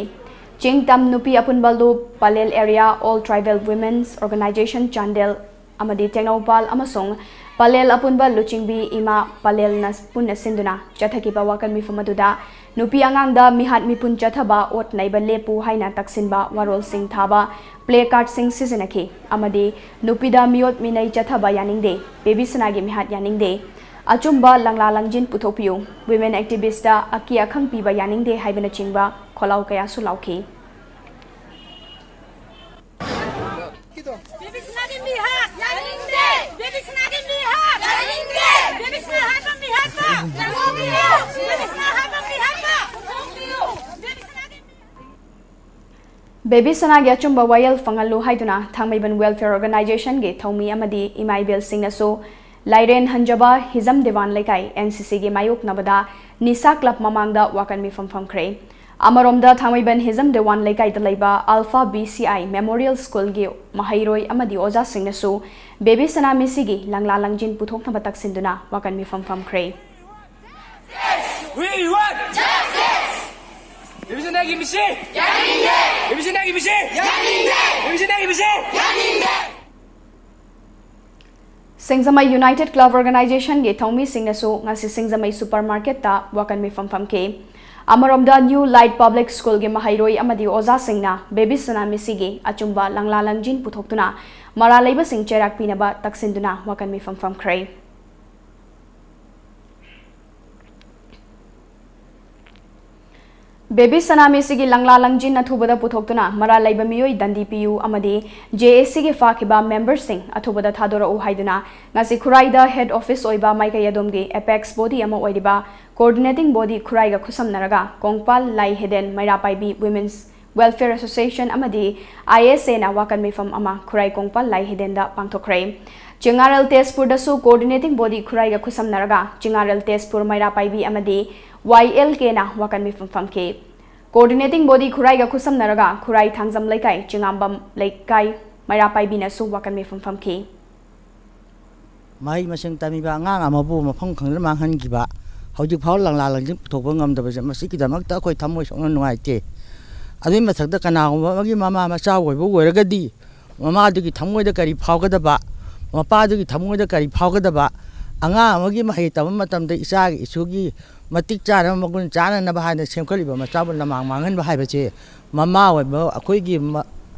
ꯆꯤꯡ ꯇꯝ ꯅꯨꯄꯤ ꯑꯄꯨꯟꯕ ꯂꯨꯞ, Pallel area all tribal women's organisation Chandel ꯑꯃꯗꯤ ꯇꯦꯡꯅꯧꯄꯥꯜ ꯑꯃꯁꯨꯡ ꯄꯂꯦꯜ ꯑꯄꯨꯟꯕ ꯂꯨꯆꯤꯡꯕꯤ ꯏꯃꯥ ꯄꯂꯦꯜꯅ ꯄꯨꯟꯅ ꯁꯤꯟꯗꯨꯅ ꯆꯠꯊꯈꯤꯕ ꯋꯥꯀꯠ ꯃꯤꯐꯝ ꯑꯗꯨꯗ ꯅꯨꯄꯤ ꯑꯉꯥꯡꯗ ꯃꯤꯍꯥꯠ ꯃꯤꯄꯨꯟ ꯆꯠꯊꯕ, ꯑꯣꯠ ꯅꯩꯕ ꯂꯦꯞꯄꯨ ꯍꯥꯏꯅ ꯇꯛꯁꯤꯟꯕ ꯋꯥꯔꯣꯜꯁꯤꯡ ꯊꯥꯕ ꯄ꯭ꯂꯦ ꯀꯥꯔꯗꯁꯤꯡ ꯁꯤꯖꯤꯟꯅꯈꯤ ꯑꯃꯗꯤ ꯅꯨꯄꯤꯗ ꯃꯤꯑꯣꯠ ꯃꯤꯅꯩ ꯆꯠꯊꯕ ꯌꯥꯅꯤꯡꯗꯦ, ꯕꯦꯕꯤ ꯁꯅꯥꯒꯤ ꯃꯤꯍꯥꯠ ꯌꯥꯅꯤꯡꯗꯦ, ꯑꯆꯨꯝꯕ ꯂꯪꯂꯥ ꯂꯪꯖꯤꯟ ꯄꯨꯊꯣꯛꯄꯤꯌꯨ, ꯋꯤꯃꯦꯟ ꯑꯦꯛꯇꯤꯚꯤꯁꯇ ꯑꯀꯤ ꯑꯈꯪ ꯄꯤꯕ ꯌꯥꯅꯤꯡꯗꯦ ꯍꯥꯏꯕꯅꯆꯤꯡꯕ ꯈꯣꯜꯂꯥꯎ ꯀꯌꯥꯁꯨ ꯂꯥꯎꯈꯤ꯫ ꯕꯦꯕꯤ ꯁꯅꯥꯒꯤ ꯃꯤꯍꯥꯠ ꯌꯥꯅꯤꯡꯗꯦ! ꯕꯦꯕꯤ ꯁꯅꯥꯒꯤ ꯃꯤꯍꯥꯠ ꯌꯥꯅꯤꯡꯗꯦ! ꯕꯦꯕꯤ ꯁꯅꯥ ꯍꯥꯠꯄ ꯃꯤꯍꯥꯠꯄ ꯂꯧꯊꯣꯛꯄꯤꯌꯨ! ꯕꯦꯕꯤ ꯁꯅꯥ ꯍꯥꯠꯄ ꯃꯤꯍꯥꯠꯄ ꯂꯧꯊꯣꯛꯄꯤꯌꯨ! ꯕꯦꯕꯤ ꯁꯅꯥꯒꯤ ꯕꯦꯕꯤ ꯁꯅꯥꯒꯤ ꯑꯆꯨꯝꯕ ꯋꯥꯌꯦꯜ ꯐꯪꯍꯜꯂꯨ ꯍꯥꯏꯗꯨꯅ ꯊꯥꯡꯃꯩꯕꯟ ꯋꯦꯜꯐꯤꯌꯔ ꯑꯣꯔꯒꯅꯥꯏꯖꯦꯁꯟꯒꯤ ꯊꯧꯃꯤ ꯑꯃꯗꯤ ꯏꯃꯥ ꯏꯕꯦꯜꯁꯤꯡꯅꯁꯨ ꯂꯥꯏꯔꯦꯟ ꯍꯟꯖꯕ ꯍꯤꯖꯝ ꯗꯦꯋꯥꯟ ꯂꯩꯀꯥꯏ, ꯑꯦꯟ ꯁꯤ ꯁꯤꯒꯤ ꯃꯥꯌꯣꯛꯅꯕꯗ ꯅꯤꯁꯥ ꯀ꯭ꯂꯕ ꯃꯃꯥꯡꯗ ꯋꯥꯀꯠ ꯃꯤꯐꯝ ꯐꯝꯈ꯭ꯔꯦ꯫ ꯑꯃꯔꯣꯝꯗ, ꯊꯥꯡꯃꯩꯕꯟ ꯍꯤꯖꯝ ꯗꯦꯋꯥꯟ ꯂꯩꯀꯥꯏꯗ ꯂꯩꯕ alpha B C I memorial ꯁ꯭ꯀꯨꯜꯒꯤ ꯃꯍꯩꯔꯣꯏ ꯑꯃꯗꯤ ꯑꯣꯖꯥꯁꯤꯡꯅꯁꯨ ꯕꯦꯕꯤ ꯁꯅꯥ ꯃꯤꯁꯤꯒꯤ ꯂꯪꯂꯥ ꯂꯪꯖꯤꯟ ꯄꯨꯊꯣꯛꯅꯕ ꯇꯛꯁꯤꯟꯗꯨꯅ ꯋꯥꯀꯠ ꯃꯤꯐꯝ ꯐꯝꯈ꯭ꯔꯦ꯫ We want justice! ꯕꯦꯕꯤ ꯁꯅꯥꯒꯤ ꯃꯤꯁꯤ! ꯌꯥꯅꯤꯡꯗꯦ! ꯕꯦꯕꯤ ꯁꯅꯥꯒꯤ ꯃꯤꯁꯤ! ꯌꯥꯅꯤꯡꯗꯦ! ꯕꯦꯕꯤ ꯁꯅꯥꯒꯤ ꯃꯤꯁꯤ! ꯌꯥꯅꯤꯡꯗꯦ! ꯁꯤꯡꯖꯃꯩ United Club Organization ꯒꯤ ꯊꯧꯃꯤꯁꯤꯡꯅꯁꯨ ꯉꯁꯤ ꯁꯤꯡꯖꯃꯩ Supermarket ꯇ ꯋꯥꯀꯟ ꯃꯤꯐꯝ ꯐꯝꯈꯤ꯫ ꯑꯃꯔꯣꯝꯗ, New Light Public School ꯒꯤ ꯃꯍꯩꯔꯣꯏ ꯑꯃꯗꯤ ꯑꯣꯖꯥꯁꯤꯡꯅ ꯕꯦꯕꯤ ꯁꯅꯥꯃꯤꯁꯤꯒꯤ ꯑꯆꯨꯝꯕ ꯂꯪꯂꯥ ꯂꯪꯖꯤꯟ ꯄꯨꯊꯣꯛꯇꯨꯅ ꯃꯔꯥꯜ ꯂꯩꯕꯁꯤꯡ ꯆꯩꯔꯥꯛ ꯄꯤꯅꯕ ꯇꯛꯁꯤꯟꯗꯨꯅ ꯋꯥꯀꯟ ꯃꯤꯐꯝ ꯐꯝꯈ꯭ꯔꯦ꯫ ꯕꯦꯕꯤ ꯁꯅꯥꯃꯤꯁꯤꯒꯤ ꯂꯪꯂꯥ ꯂꯪꯖꯤꯟ ꯑꯊꯨꯕꯗ ꯄꯨꯊꯣꯛꯇꯨꯅ ꯃꯔꯥꯜ ꯂꯩꯕ ꯃꯤꯑꯣꯏ ꯗꯟꯗꯤ ꯄꯤꯌꯨ ꯑꯃꯗꯤ J A C ꯒꯤ ꯐꯥꯈꯤꯕ member ꯁꯤꯡ ꯑꯊꯨꯕꯗ ꯊꯥꯗꯣꯔꯛꯎ ꯍꯥꯏꯗꯨꯅ ꯉꯁꯤ ꯈꯨꯔꯥꯏꯗ head office ꯑꯣꯏꯕ ꯃꯥꯏꯀꯩ ꯑꯗꯣꯝꯒꯤ apex body ꯑꯃ ꯑꯣꯏꯔꯤꯕ Coordinating Body ꯈꯨꯔꯥꯏꯒ ꯈꯨꯠꯁꯝꯅꯔꯒ ꯀꯣꯡꯄꯥꯜ ꯂꯥꯏ ꯍꯤꯗꯦꯟ ꯃꯩꯔꯥ ꯄꯥꯏꯕꯤ Women's Welfare Association ꯑꯃꯗꯤ I S A ꯅ ꯋꯥꯀꯟ ꯃꯤꯐꯝ ꯑꯃ ꯈꯨꯔꯥꯏ ꯀꯣꯡꯄꯥꯜ ꯂꯥꯏ ꯍꯤꯗꯦꯟꯗ ꯄꯥꯡꯊꯣꯛꯈ꯭ꯔꯦ꯫ ꯆꯤꯉꯥꯔꯦꯜ ꯇꯦꯖꯄꯨꯔꯗꯁꯨ Coordinating Body ꯈꯨꯔꯥꯏꯒ ꯈꯨꯠꯁꯝꯅꯔꯒ ꯆꯤꯉꯥꯔꯦꯜ ꯇꯦꯖꯄꯨꯔ ꯃꯩꯔꯥ ꯄꯥꯏꯕꯤ ꯑꯃꯗꯤ Y L K ꯅ ꯋꯥꯀꯟ ꯃꯤꯐꯝ ꯐꯝꯈꯤ꯫ Coordinating Body ꯈꯨꯔꯥꯏꯒ ꯈꯨꯠꯁꯝꯅꯔꯒ ꯈꯨꯔꯥꯏ ꯊꯥꯡꯖꯝ ꯂꯩꯀꯥꯏ, ꯆꯤꯉꯥꯝꯕꯝ ꯂꯩꯀꯥꯏ ꯃꯩꯔꯥ ꯄꯥꯏꯕꯤꯅꯁꯨ ꯋꯥꯀꯟ ꯃꯤꯐꯝ ꯐꯝꯈꯤ꯫ ꯃꯍꯩ ꯃꯁꯤꯡ ꯇꯝꯃꯤꯕ ꯑꯉꯥꯡ ꯑꯃꯕꯨ ꯃꯐꯝ ꯈꯪꯗꯅ ꯃꯥꯡꯍꯟꯈꯤꯕ, ꯍꯧꯖꯤꯛ ꯐꯥꯎ ꯂꯪꯂꯥ ꯂꯪꯖꯤꯟ ꯄꯨꯊꯣꯛꯄ ꯉꯝꯗꯕꯁꯦ, ꯃꯁꯤꯒꯤꯗꯃꯛꯇ ꯑꯩꯈꯣꯏ ꯊꯃꯣꯏ ꯁꯣꯛꯅ ꯅꯨꯡꯉꯥꯏꯇꯦ꯫ ꯑꯗꯨꯒꯤ ꯃꯊꯛꯇ ꯀꯅꯥꯒꯨꯝꯕ ꯑꯃꯒꯤ ꯃꯃꯥ ꯃꯆꯥ ꯑꯣꯏꯕ ꯑꯣꯏꯔꯒꯗꯤ, ꯃꯃꯥꯗꯨꯒꯤ ꯊꯃꯣꯏꯗ ꯀꯔꯤ ꯐꯥꯎꯒꯗꯕ, ꯃꯄꯥꯗꯨꯒꯤ ꯊꯃꯣꯏꯗ ꯀꯔꯤ ꯐꯥꯎꯒꯗꯕ, ꯑꯉꯥꯡ ꯑꯃꯒꯤ ꯃꯍꯩ ꯇꯝꯕ ꯃꯇꯝꯗ ꯏꯆꯥꯒꯤ ꯏꯁꯨꯒꯤ ꯃꯇꯤꯛ ꯆꯥꯅꯕ, ꯃꯒꯨꯟ ꯆꯥꯅꯅꯕ ꯍꯥꯏꯅ ꯁꯦꯝꯒꯠꯂꯤꯕ ꯃꯆꯥꯕꯨ ꯂꯃꯥꯡ ꯃꯥꯡꯍꯟꯕ ꯍꯥꯏꯕꯁꯦ, ꯃꯃꯥ ꯑꯣꯏꯕ ꯑꯩꯈꯣꯏꯒꯤ ꯃ-,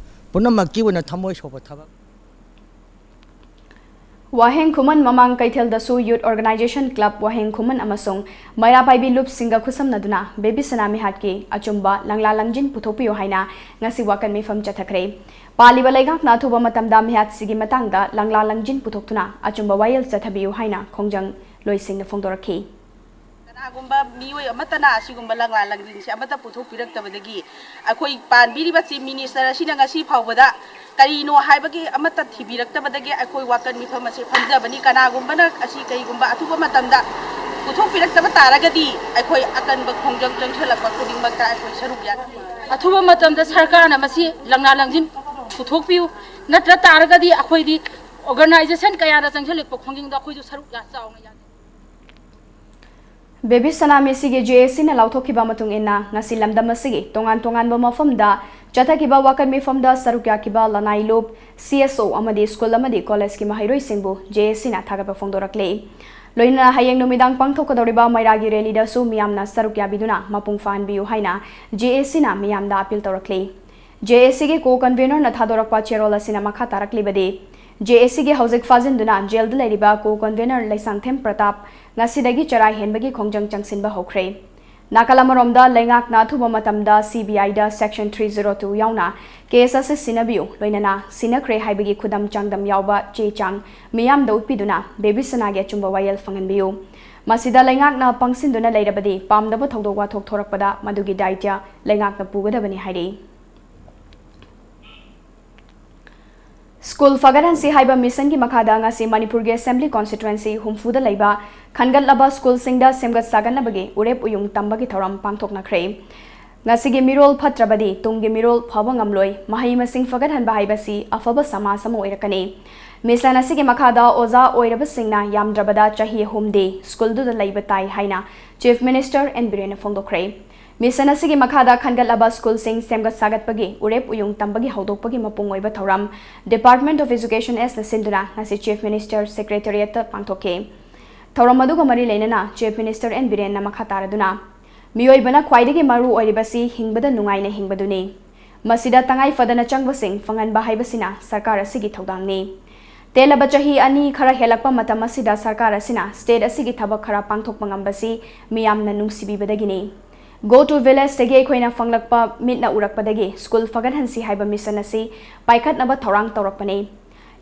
ꯄꯨꯝꯅꯃꯛꯀꯤ ꯑꯣꯏꯅ ꯊꯃꯣꯏ ꯁꯣꯛꯄ ꯊꯕꯛ꯫ ꯋꯥꯍꯦꯡ ꯈꯨꯃꯟ ꯃꯃꯥꯡ ꯀꯩꯊꯦꯜꯗꯁꯨ Youth Organization Club ꯋꯥꯍꯦꯡ ꯈꯨꯃꯟ ꯑꯃꯁꯨꯡ ꯃꯩꯔꯥ ꯄꯥꯏꯕꯤ ꯂꯨꯞꯁꯤꯡꯒ ꯈꯨꯠꯁꯝꯅꯗꯨꯅ ꯕꯦꯕꯤ ꯁꯅꯥ ꯃꯤꯍꯥꯠꯀꯤ ꯑꯆꯨꯝꯕ ꯂꯪꯂꯥ ꯂꯪꯖꯤꯟ ꯄꯨꯊꯣꯛꯄꯤꯌꯨ ꯍꯥꯏꯅ ꯉꯁꯤ ꯋꯥꯀꯟ ꯃꯤꯐꯝ ꯆꯠꯊꯈ꯭ꯔꯦ꯫ ꯄꯥꯜꯂꯤꯕ ꯂꯩꯉꯥꯛꯅ ꯑꯊꯨꯕ ꯃꯇꯝꯗ ꯃꯤꯍꯥꯠꯁꯤꯒꯤ ꯃꯇꯥꯡꯗ ꯂꯪꯂꯥ ꯂꯪꯖꯤꯟ ꯄꯨꯊꯣꯛꯇꯨꯅ ꯑꯆꯨꯝꯕ ꯋꯥꯌꯦꯜ ꯆꯠꯊꯕꯤꯌꯨ ꯍꯥꯏꯅ ꯈꯣꯡꯖꯪ ꯂꯣꯏꯁꯤꯡꯅ ꯐꯣꯡꯗꯣꯔꯛꯈꯤ꯫ ꯀꯅꯥꯒꯨꯝꯕ ꯃꯤꯑꯣꯏ ꯑꯃꯠꯇꯅ ꯑꯁꯤꯒꯨꯝꯕ ꯂꯪꯂꯥ ꯂꯪꯖꯤꯟꯁꯦ ꯑꯃꯠꯇ ꯄꯨꯊꯣꯛꯄꯤꯔꯛꯇꯕꯗꯒꯤ, ꯑꯩꯈꯣꯏ ꯄꯥꯟꯕꯤꯔꯤꯕ Chief Minister ꯑꯁꯤꯅ ꯉꯁꯤ ꯐꯥꯎꯕꯗ ꯀꯔꯤꯅꯣ ꯍꯥꯏꯕꯒꯤ ꯑꯃꯠꯇ ꯊꯤꯕꯤꯔꯛꯇꯕꯗꯒꯤ ꯑꯩꯈꯣꯏ ꯋꯥꯀꯟ ꯃꯤꯐꯝ ꯑꯁꯤ ꯐꯝꯖꯕꯅꯤ꯫ ꯀꯅꯥꯒꯨꯝꯕꯅ ꯑꯁꯤ ꯀꯔꯤꯒꯨꯝꯕ ꯑꯊꯨꯕ ꯃꯇꯝꯗ ꯄꯨꯊꯣꯛꯄꯤꯔꯛꯇꯕ ꯇꯥꯔꯒꯗꯤ, ꯑꯩꯈꯣꯏ ꯑꯀꯟꯕ ꯈꯣꯡꯖꯪ ꯆꯪꯁꯤꯜꯂꯛꯄ ꯈꯨꯗꯤꯡꯃꯛꯇ ꯑꯩꯈꯣꯏ ꯁꯔꯨꯛ ꯌꯥꯅꯤ꯫ ꯑꯊꯨꯕ ꯃꯇꯝꯗ ꯁꯔꯀꯥꯔꯅ ꯃꯁꯤ ꯂꯪꯂꯥ ꯂꯪꯖꯤꯟ ꯄꯨꯊꯣꯛꯄꯤꯌꯨ, ꯅꯠꯇ꯭ꯔ ꯇꯥꯔꯒꯗꯤ ꯑꯩꯈꯣꯏꯗꯤ organization ꯀꯌꯥꯗ ꯆꯪꯁꯤꯜꯂꯛꯄ ꯈꯣꯡꯖꯪꯗ ꯑꯩꯈꯣꯏꯁꯨ ꯁꯔꯨꯛ ꯌꯥ-, ꯆꯥꯎꯅ ꯌꯥꯅꯤ꯫ ꯕꯦꯕꯤ ꯁꯅꯥ ꯃꯤꯁꯤꯒꯤ ꯖꯦ ꯑꯦ ꯁꯤꯅ ꯂꯥꯎꯊꯣꯛꯈꯤꯕ ꯃꯇꯨꯡ ꯏꯟꯅ, ꯉꯁꯤ ꯂꯝꯗꯝ ꯑꯁꯤꯒꯤ ꯇꯣꯉꯥꯟ ꯇꯣꯉꯥꯟꯕ ꯃꯐꯝꯗ ꯆꯠꯊꯈꯤꯕ ꯋꯥꯀꯠ ꯃꯤꯐꯝꯗ ꯁꯔꯨꯛ ꯌꯥꯈꯤꯕ ꯂꯅꯥꯏ ꯂꯨꯞ, ꯁꯤ ꯑꯦꯁ ꯑꯣ ꯑꯃꯗꯤ ꯁ꯭ꯀꯨꯜ ꯑꯃꯗꯤ ꯀꯣꯂꯦꯖꯀꯤ ꯃꯍꯩꯔꯣꯏꯁꯤꯡꯕꯨ ꯖꯦ ꯑꯦ ꯁꯤꯅ ꯊꯥꯒꯠꯄ ꯐꯣꯡꯗꯣꯔꯛꯂꯤ꯫ ꯂꯣꯏꯅꯅ ꯍꯌꯦꯡ ꯅꯨꯃꯤꯗꯥꯡ ꯄꯥꯡꯊꯣꯛꯀꯗꯧꯔꯤꯕ ꯃꯩꯔꯥꯒꯤ ꯔꯦꯂꯤꯗꯁꯨ ꯃꯤꯌꯥꯝꯅ ꯁꯔꯨꯛ ꯌꯥꯕꯤꯗꯨꯅ ꯃꯄꯨꯡ ꯐꯥꯍꯟꯕꯤꯌꯨ ꯍꯥꯏꯅ ꯖꯦ ꯑꯦ ꯁꯤꯅ ꯃꯤꯌꯥꯝꯗ ꯑꯄꯤꯜ ꯇꯧꯔꯛꯂꯤ꯫ ꯖꯦ ꯑꯦ ꯁꯤꯒꯤ ꯀꯣ ꯀꯟꯚꯦꯅꯔꯅ ꯊꯥꯗꯣꯔꯛꯄ ꯆꯦꯔꯣꯜ ꯑꯁꯤꯅ ꯃꯈꯥ ꯇꯥꯔꯛꯂꯤꯕꯗꯤ, ꯖꯦ ꯑꯦ ꯁꯤꯒꯤ ꯍꯧꯖꯤꯛ ꯐꯥꯖꯤꯟꯗꯨꯅ ꯖꯦꯜꯗ ꯂꯩꯔꯤꯕ ꯀꯣ ꯀꯟꯚꯦꯅꯔ ꯂꯩꯁꯥꯡꯊꯦꯝ ꯄ꯭ꯔꯇꯥꯞ ꯉꯁꯤꯗꯒꯤ ꯆꯔꯥ ꯍꯦꯟꯕꯒꯤ ꯈꯣꯡꯖꯪ ꯆꯪꯁꯤꯟꯕ ꯍꯧꯈ꯭ꯔꯦ꯫ ꯅꯥꯀꯜ ꯑꯃꯔꯣꯝꯗ, ꯂꯩꯉꯥꯛꯅ ꯑꯊꯨꯕ ꯃꯇꯝꯗ ꯁꯤ ꯕꯤ ꯑꯥꯏꯗ Section three zero two ꯌꯥꯎꯅ ꯀꯦꯁ ꯑꯁꯤ ꯁꯤꯟꯅꯕꯤꯌꯨ, ꯂꯣꯏꯅꯅ ꯁꯤꯟꯅꯈ꯭ꯔꯦ ꯍꯥꯏꯕꯒꯤ ꯈꯨꯗꯝ ꯆꯥꯡꯗꯝ ꯌꯥꯎꯕ ꯆꯦ ꯆꯥꯡ ꯃꯤꯌꯥꯝꯗ ꯎꯠꯄꯤꯗꯨꯅ ꯕꯦꯕꯤ ꯁꯅꯥꯒꯤ ꯑꯆꯨꯝꯕ ꯋꯥꯌꯦꯜ ꯐꯪꯍꯟꯕꯤꯌꯨ꯫ ꯃꯁꯤꯗ ꯂꯩꯉꯥꯛꯅ ꯄꯪꯁꯤꯟꯗꯨꯅ ꯂꯩꯔꯕꯗꯤ ꯄꯥꯝꯗꯕ ꯊꯧꯗꯣꯛ ꯋꯥꯊꯣꯛ ꯊꯣꯔꯛꯄꯗ ꯃꯗꯨꯒꯤ ꯗꯥꯏꯇ꯭ꯌ ꯂꯩꯉꯥꯛꯅ ꯄꯨꯒꯗꯕꯅꯤ ꯍꯥꯏꯔꯤ꯫ ꯁ꯭ꯀꯨꯜ ꯐꯒꯠꯍꯟꯁꯤ ꯍꯥꯏꯕ ꯃꯤꯁꯟꯒꯤ ꯃꯈꯥꯗ ꯉꯁꯤ ꯃꯅꯤꯄꯨꯔꯒꯤ ꯑꯦꯁꯦꯝꯕ꯭ꯂꯤ ꯀꯣꯟꯁꯇꯤꯇ꯭ꯋꯦꯟꯁꯤ ꯍꯨꯝꯐꯨꯗ ꯂꯩꯕ ꯈꯟꯒꯠꯂꯕ ꯁ꯭ꯀꯨꯜꯁꯤꯡꯗ ꯁꯦꯝꯒꯠ ꯁꯥꯒꯠꯅꯕꯒꯤ ꯎꯔꯦꯞ ꯎꯌꯨꯡ ꯇꯝꯕꯒꯤ ꯊꯧꯔꯝ ꯄꯥꯡꯊꯣꯛꯅꯈ꯭ꯔꯦ꯫ ꯉꯁꯤꯒꯤ ꯃꯤꯔꯣꯜ ꯐꯠꯇ꯭ꯔꯕꯗꯤ ꯇꯨꯡꯒꯤ ꯃꯤꯔꯣꯜ ꯐꯕ ꯉꯝꯂꯣꯏ, ꯃꯍꯩ ꯃꯁꯤꯡ ꯐꯒꯠꯍꯟꯕ ꯍꯥꯏꯕꯁꯤ ꯑꯐꯕ ꯁꯃꯥꯖ ꯑꯃ ꯑꯣꯏꯔꯛꯀꯅꯤ꯫ ꯃꯤꯁꯟ ꯑꯁꯤꯒꯤ ꯃꯈꯥꯗ ꯑꯣꯖꯥ ꯑꯣꯏꯔꯕꯁꯤꯡꯅ ꯌꯥꯝꯗ꯭ꯔꯕꯗ ꯆꯍꯤ ꯑꯍꯨꯝꯗꯤ ꯁ꯭ꯀꯨꯜꯗꯨꯗ ꯂꯩꯕ ꯇꯥꯏ ꯍꯥꯏꯅ ꯆꯤꯐ ꯃꯤꯅꯤꯁꯇꯔ ꯑꯦꯟ ꯕꯤꯔꯦꯟꯅ ꯐꯣꯡꯗꯣꯛꯈ꯭ꯔꯦ꯫ ꯃꯤꯁꯟ ꯑꯁꯤꯒꯤ ꯃꯈꯥꯗ ꯈꯟꯒꯠꯂꯕ ꯁ꯭ꯀꯨꯜꯁꯤꯡ ꯁꯦꯝꯒꯠ ꯁꯥꯒꯠꯄꯒꯤ ꯎꯔꯦꯞ ꯎꯌꯨꯡ ꯇꯝꯕꯒꯤ ꯍꯧꯗꯣꯛꯄꯒꯤ ꯃꯄꯨꯡ ꯑꯣꯏꯕ ꯊꯧꯔꯝ Department of Education ꯑꯦꯁꯅ ꯁꯤꯟꯗꯨꯅ ꯉꯁꯤ ꯆꯤꯐ ꯃꯤꯅꯤꯁꯇꯔ ꯁꯦꯀ꯭ꯔꯦꯇꯔꯤꯌꯦꯠꯇ ꯄꯥꯡꯊꯣꯛꯈꯤ꯫ ꯊꯧꯔꯝ ꯑꯗꯨꯒ ꯃꯔꯤ ꯂꯩꯅꯅ ꯆꯤꯐ ꯃꯤꯅꯤꯁꯇꯔ ꯑꯦꯟ ꯕꯤꯔꯦꯟꯅ ꯃꯈꯥ ꯇꯥꯔꯗꯨꯅ, ꯃꯤꯑꯣꯏꯕꯅ ꯈ꯭ꯋꯥꯏꯗꯒꯤ ꯃꯔꯨ ꯑꯣꯏꯔꯤꯕꯁꯤ ꯍꯤꯡꯕꯗ ꯅꯨꯡꯉꯥꯏꯅ ꯍꯤꯡꯕꯗꯨꯅꯤ꯫ ꯃꯁꯤꯗ ꯇꯉꯥꯏ ꯐꯗꯅ ꯆꯪꯕꯁꯤꯡ ꯐꯪꯍꯟꯕ ꯍꯥꯏꯕꯁꯤꯅ ꯁꯔꯀꯥꯔ ꯑꯁꯤꯒꯤ ꯊꯧꯗꯥꯡꯅꯤ꯫ ꯇꯦꯜꯂꯕ ꯆꯍꯤ ꯑꯅꯤ ꯈꯔ ꯍꯦꯜꯂꯛꯄ ꯃꯇꯝ ꯑꯁꯤꯗ ꯁꯔꯀꯥꯔ ꯑꯁꯤꯅ ꯁ꯭ꯇꯦꯠ ꯑꯁꯤꯒꯤ ꯊꯕꯛ ꯈꯔ ꯄꯥꯡꯊꯣꯛꯄ ꯉꯝꯕꯁꯤ ꯃꯤꯌꯥꯝꯅ ꯅꯨꯡꯁꯤꯕꯤꯕꯗꯒꯤꯅꯤ꯫ Go to Villageꯇꯒꯤ ꯑꯩꯈꯣꯏꯅ ꯐꯪꯂꯛꯄ ꯃꯤꯠꯅ ꯎꯔꯛꯄꯗꯒꯤ ꯁ꯭ꯀꯨꯜ ꯐꯒꯠꯍꯟꯁꯤ ꯍꯥꯏꯕ ꯃꯤꯁꯟ ꯑꯁꯤ ꯄꯥꯏꯈꯠꯅꯕ ꯊꯧꯔꯥꯡ ꯇꯧꯔꯛꯄꯅꯤ꯫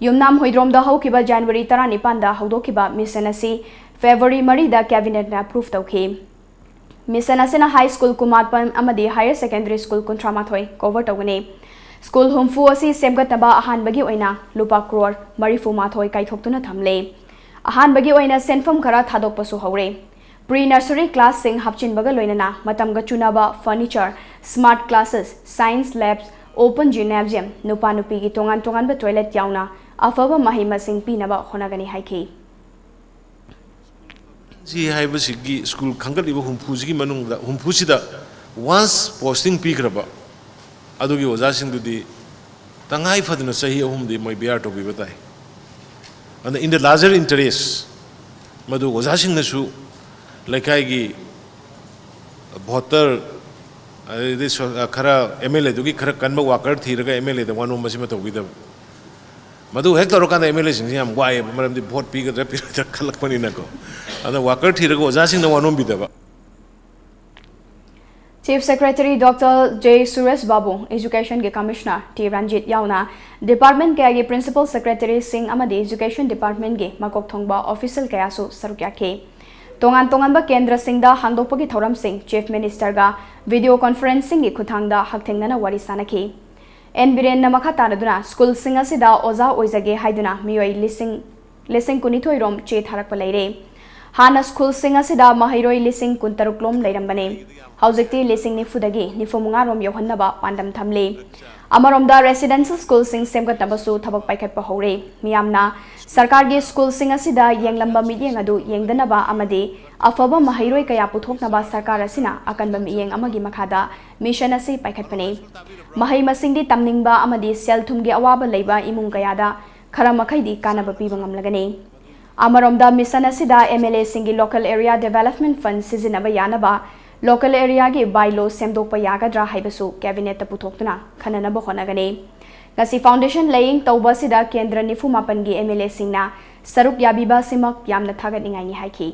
ꯌꯨꯝꯅꯥꯝ ꯍꯨꯏꯗ꯭ꯔꯣꯝꯗ ꯍꯧꯈꯤꯕ ꯖꯅꯋꯥꯔꯤ ꯇꯔꯥꯅꯤꯄꯥꯟꯗ ꯍꯧꯗꯣꯛꯈꯤꯕ ꯃꯤꯁꯟ ꯑꯁꯤ ꯐꯦꯕ꯭ꯔꯨꯋꯥꯔꯤ ꯃꯔꯤꯗ ꯀꯦꯕꯤꯅꯦꯠꯅ ꯑꯦꯄ꯭ꯔꯨꯚ ꯇꯧꯈꯤ꯫ ꯃꯤꯁꯟ ꯑꯁꯤꯅ ꯍꯥꯏ ꯁ꯭ꯀꯨꯜ ꯀꯨꯟꯃꯥꯄꯟ ꯑꯃꯗꯤ ꯍꯥꯌꯔ ꯁꯦꯀꯦꯟꯗꯔꯤ ꯁ꯭ꯀꯨꯜ ꯀꯨꯟꯊ꯭ꯔꯥ ꯃꯥꯊꯣꯏ ꯀꯣꯚꯔ ꯇꯧꯒꯅꯤ꯫ ꯁ꯭ꯀꯨꯜ ꯍꯨꯝꯐꯨ ꯑꯁꯤ ꯁꯦꯝꯒꯠꯅꯕ ꯑꯍꯥꯟꯕꯒꯤ ꯑꯣꯏꯅ ꯂꯨꯄꯥ ꯀ꯭ꯔꯣꯔ ꯃꯔꯤꯐꯨ ꯃꯥꯊꯣꯏ ꯀꯥꯏꯊꯣꯛꯇꯨꯅ ꯊꯝꯂꯦ꯫ ꯑꯍꯥꯟꯕꯒꯤ ꯑꯣꯏꯅ ꯁꯦꯟꯐꯝ ꯈꯔ ꯊꯥꯗꯣꯛꯄꯁꯨ ꯍꯧꯔꯦ꯫ ꯄ꯭ꯔꯤ ꯅꯔꯁꯔꯤ ꯀ꯭ꯂꯥꯁꯁꯤꯡ ꯍꯥꯞꯆꯤꯟꯕꯒ ꯂꯣꯏꯅꯅ ꯃꯇꯝꯒ ꯆꯨꯅꯕ furniture, smart classes, science labs, open gymnasium, ꯅꯨꯄꯥ ꯅꯨꯄꯤꯒꯤ ꯇꯣꯉꯥꯟ ꯇꯣꯉꯥꯟꯕ ꯇꯣꯏꯂꯦꯠ ꯌꯥꯎꯅ ꯑꯐꯕ ꯃꯍꯩ ꯃꯁꯤꯡ ꯄꯤꯅꯕ ꯍꯣꯠꯅꯒꯅꯤ ꯍꯥꯏꯈꯤ꯫ ꯁꯤ ꯍꯥꯏꯕꯁꯤꯒꯤ ꯁ꯭ꯀꯨꯜ ꯈꯟꯒꯠꯂꯤꯕ ꯍꯨꯝꯐꯨꯁꯤꯒꯤ ꯃꯅꯨꯡꯗ, ꯍꯨꯝꯐꯨꯁꯤꯗ once posting ꯄꯤꯈ꯭ꯔꯕ ꯑꯗꯨꯒꯤ ꯑꯣꯖꯥꯁꯤꯡꯗꯨꯗꯤ ꯇꯉꯥꯏ ꯐꯗꯅ ꯆꯍꯤ ꯑꯍꯨꯝꯗꯤ ꯃꯣꯏ bear ꯇꯧꯕꯤꯕ ꯇꯥꯏ꯫ ꯑꯗꯨꯅ in the larger interest, ꯃꯗꯨ ꯑꯣꯖꯥꯁꯤꯡꯅꯁꯨ ꯂꯩꯀꯥꯏꯒꯤ voter, ꯑꯗꯩꯗꯤ ꯁꯣ-, ꯈꯔ MLAꯗꯨꯒꯤ ꯈꯔ ꯀꯟꯕ worker ꯊꯤꯔꯒ MLAꯗ ꯋꯥꯅꯣꯝꯕꯁꯤꯃ ꯇꯧꯕꯤꯗꯕ꯫ ꯃꯗꯨ ꯍꯦꯛ ꯇꯧꯔꯀꯥꯟꯗ MLAꯁꯤꯡꯁꯤ ꯌꯥꯝ ꯋꯥꯏꯑꯦꯕ, ꯃꯔꯝꯗꯤ vote ꯄꯤꯒꯗ꯭ꯔꯥ ꯄꯤꯔꯣꯏꯗ꯭ꯔꯥ ꯈꯜꯂꯛꯄꯅꯤꯅꯀꯣ꯫ ꯑꯗ worker ꯊꯤꯔꯒ ꯑꯣꯖꯥꯁꯤꯡꯅ ꯋꯥꯅꯣꯝꯕꯤꯗꯕ꯫ Chief Secretary Doctor J Suresh Babu, Educationꯒꯤ Commissioner ꯇꯤ ꯔꯟꯖꯤꯠ ꯌꯥꯎꯅ department ꯀꯌꯥꯒꯤ Principal Secretaryꯁꯤꯡ ꯑꯃꯗꯤ Education Departmentꯀꯤ ꯃꯀꯣꯛ ꯊꯣꯡꯕ official ꯀꯌꯥꯁꯨ ꯁꯔꯨꯛ ꯌꯥꯈꯤ꯫ ꯇꯣꯉꯥꯟ ꯇꯣꯉꯥꯟꯕ ꯀꯦꯟꯗ꯭ꯔꯁꯤꯡꯗ ꯍꯥꯡꯗꯣꯛꯄꯒꯤ ꯊꯧꯔꯝꯁꯤꯡ Chief Ministerꯒ video conferencingꯒꯤ ꯈꯨꯠꯊꯥꯡꯗ ꯍꯛꯊꯦꯡꯅꯅ ꯋꯥꯔꯤ ꯁꯥꯅꯈꯤ꯫ ꯑꯦꯟ ꯕꯤꯔꯦꯟꯅ ꯃꯈꯥ ꯇꯥꯅꯗꯨꯅ ꯁ꯭ꯀꯨꯜꯁꯤꯡ ꯑꯁꯤꯗ ꯑꯣꯖꯥ ꯑꯣꯏꯖꯒꯦ ꯍꯥꯏꯗꯨꯅ ꯃꯤꯑꯣꯏ ꯂꯤꯁꯤꯡ, ꯂꯤꯁꯤꯡ ꯀꯨꯟꯅꯤꯊꯣꯏ ꯔꯣꯝ ꯆꯦ ꯊꯥꯔꯛꯄ ꯂꯩꯔꯦ꯫ ꯍꯥꯟꯅ ꯁ꯭ꯀꯨꯜꯁꯤꯡ ꯑꯁꯤꯗ ꯃꯍꯩꯔꯣꯏ ꯂꯤꯁꯤꯡ ꯀꯨꯟꯇꯔꯨꯛ ꯂꯣꯝ ꯂꯩꯔꯝꯕꯅꯦ꯫ ꯍꯧꯖꯤꯛꯇꯤ ꯂꯤꯁꯤꯡ ꯅꯤꯐꯨꯗꯒꯤ ꯅꯤꯐꯨ ꯃꯉꯥ ꯔꯣꯝ ꯌꯧꯍꯟꯅꯕ ꯄꯥꯟꯗꯝ ꯊꯝꯂꯤ꯫ ꯑꯃꯔꯣꯝꯗ residential ꯁ꯭ꯀꯨꯜꯁꯤꯡ ꯁꯦꯝꯒꯠꯅꯕꯁꯨ ꯊꯕꯛ ꯄꯥꯏꯈꯠꯄ ꯍꯧꯔꯦ꯫ ꯃꯤꯌꯥꯝꯅ ꯁꯔꯀꯥꯔꯒꯤ ꯁ꯭ꯀꯨꯜꯁꯤꯡ ꯑꯁꯤꯗ ꯌꯦꯡꯂꯝꯕ ꯃꯤꯠꯌꯦꯡ ꯑꯗꯨ ꯌꯦꯡꯗꯅꯕ ꯑꯃꯗꯤ ꯑꯐꯕ ꯃꯍꯩꯔꯣꯏ ꯀꯌꯥ ꯄꯨꯊꯣꯛꯅꯕ ꯁꯔꯀꯥꯔ ꯑꯁꯤꯅ ꯑꯀꯟꯕ ꯃꯤꯠꯌꯦꯡ ꯑꯃꯒꯤ ꯃꯈꯥꯗ mission ꯑꯁꯤ ꯄꯥꯏꯈꯠꯄꯅꯤ꯫ ꯃꯍꯩ ꯃꯁꯤꯡꯗꯤ ꯇꯝꯅꯤꯡꯕ ꯑꯃꯗꯤ ꯁꯦꯜ ꯊꯨꯝꯒꯤ ꯑꯋꯥꯕ ꯂꯩꯕ ꯏꯃꯨꯡ ꯀꯌꯥꯗ ꯈꯔ ꯃꯈꯩꯗꯤ ꯀꯥꯟꯅꯕ ꯄꯤꯕ ꯉꯝꯂꯒꯅꯤ꯫ ꯑꯃꯔꯣꯝꯗ mission ꯑꯁꯤꯗ MLAꯁꯤꯡꯒꯤ Local Area Development Fund ꯁꯤꯖꯤꯟꯅꯕ ꯌꯥꯅꯕ local areaꯒꯤ by law ꯁꯦꯝꯗꯣꯛꯄ ꯌꯥꯒꯗ꯭ꯔꯥ ꯍꯥꯏꯕꯁꯨ cabinetꯇ ꯄꯨꯊꯣꯛꯇꯨꯅ ꯈꯟꯅꯅꯕ ꯍꯣꯠꯅꯒꯅꯤ꯫ ꯉꯁꯤ foundation laying ꯇꯧꯕ ꯑꯁꯤꯗ ꯀꯦꯟꯗ꯭ꯔ ꯅꯤꯐꯨ ꯃꯥꯄꯟꯒꯤ MLAꯁꯤꯡꯅ ꯁꯔꯨꯛ ꯌꯥꯕꯤꯕ ꯑꯁꯤꯃꯛ ꯌꯥꯝꯅ ꯊꯥꯒꯠꯅꯤꯡꯉꯥꯏꯅꯤ ꯍꯥꯏꯈꯤ꯫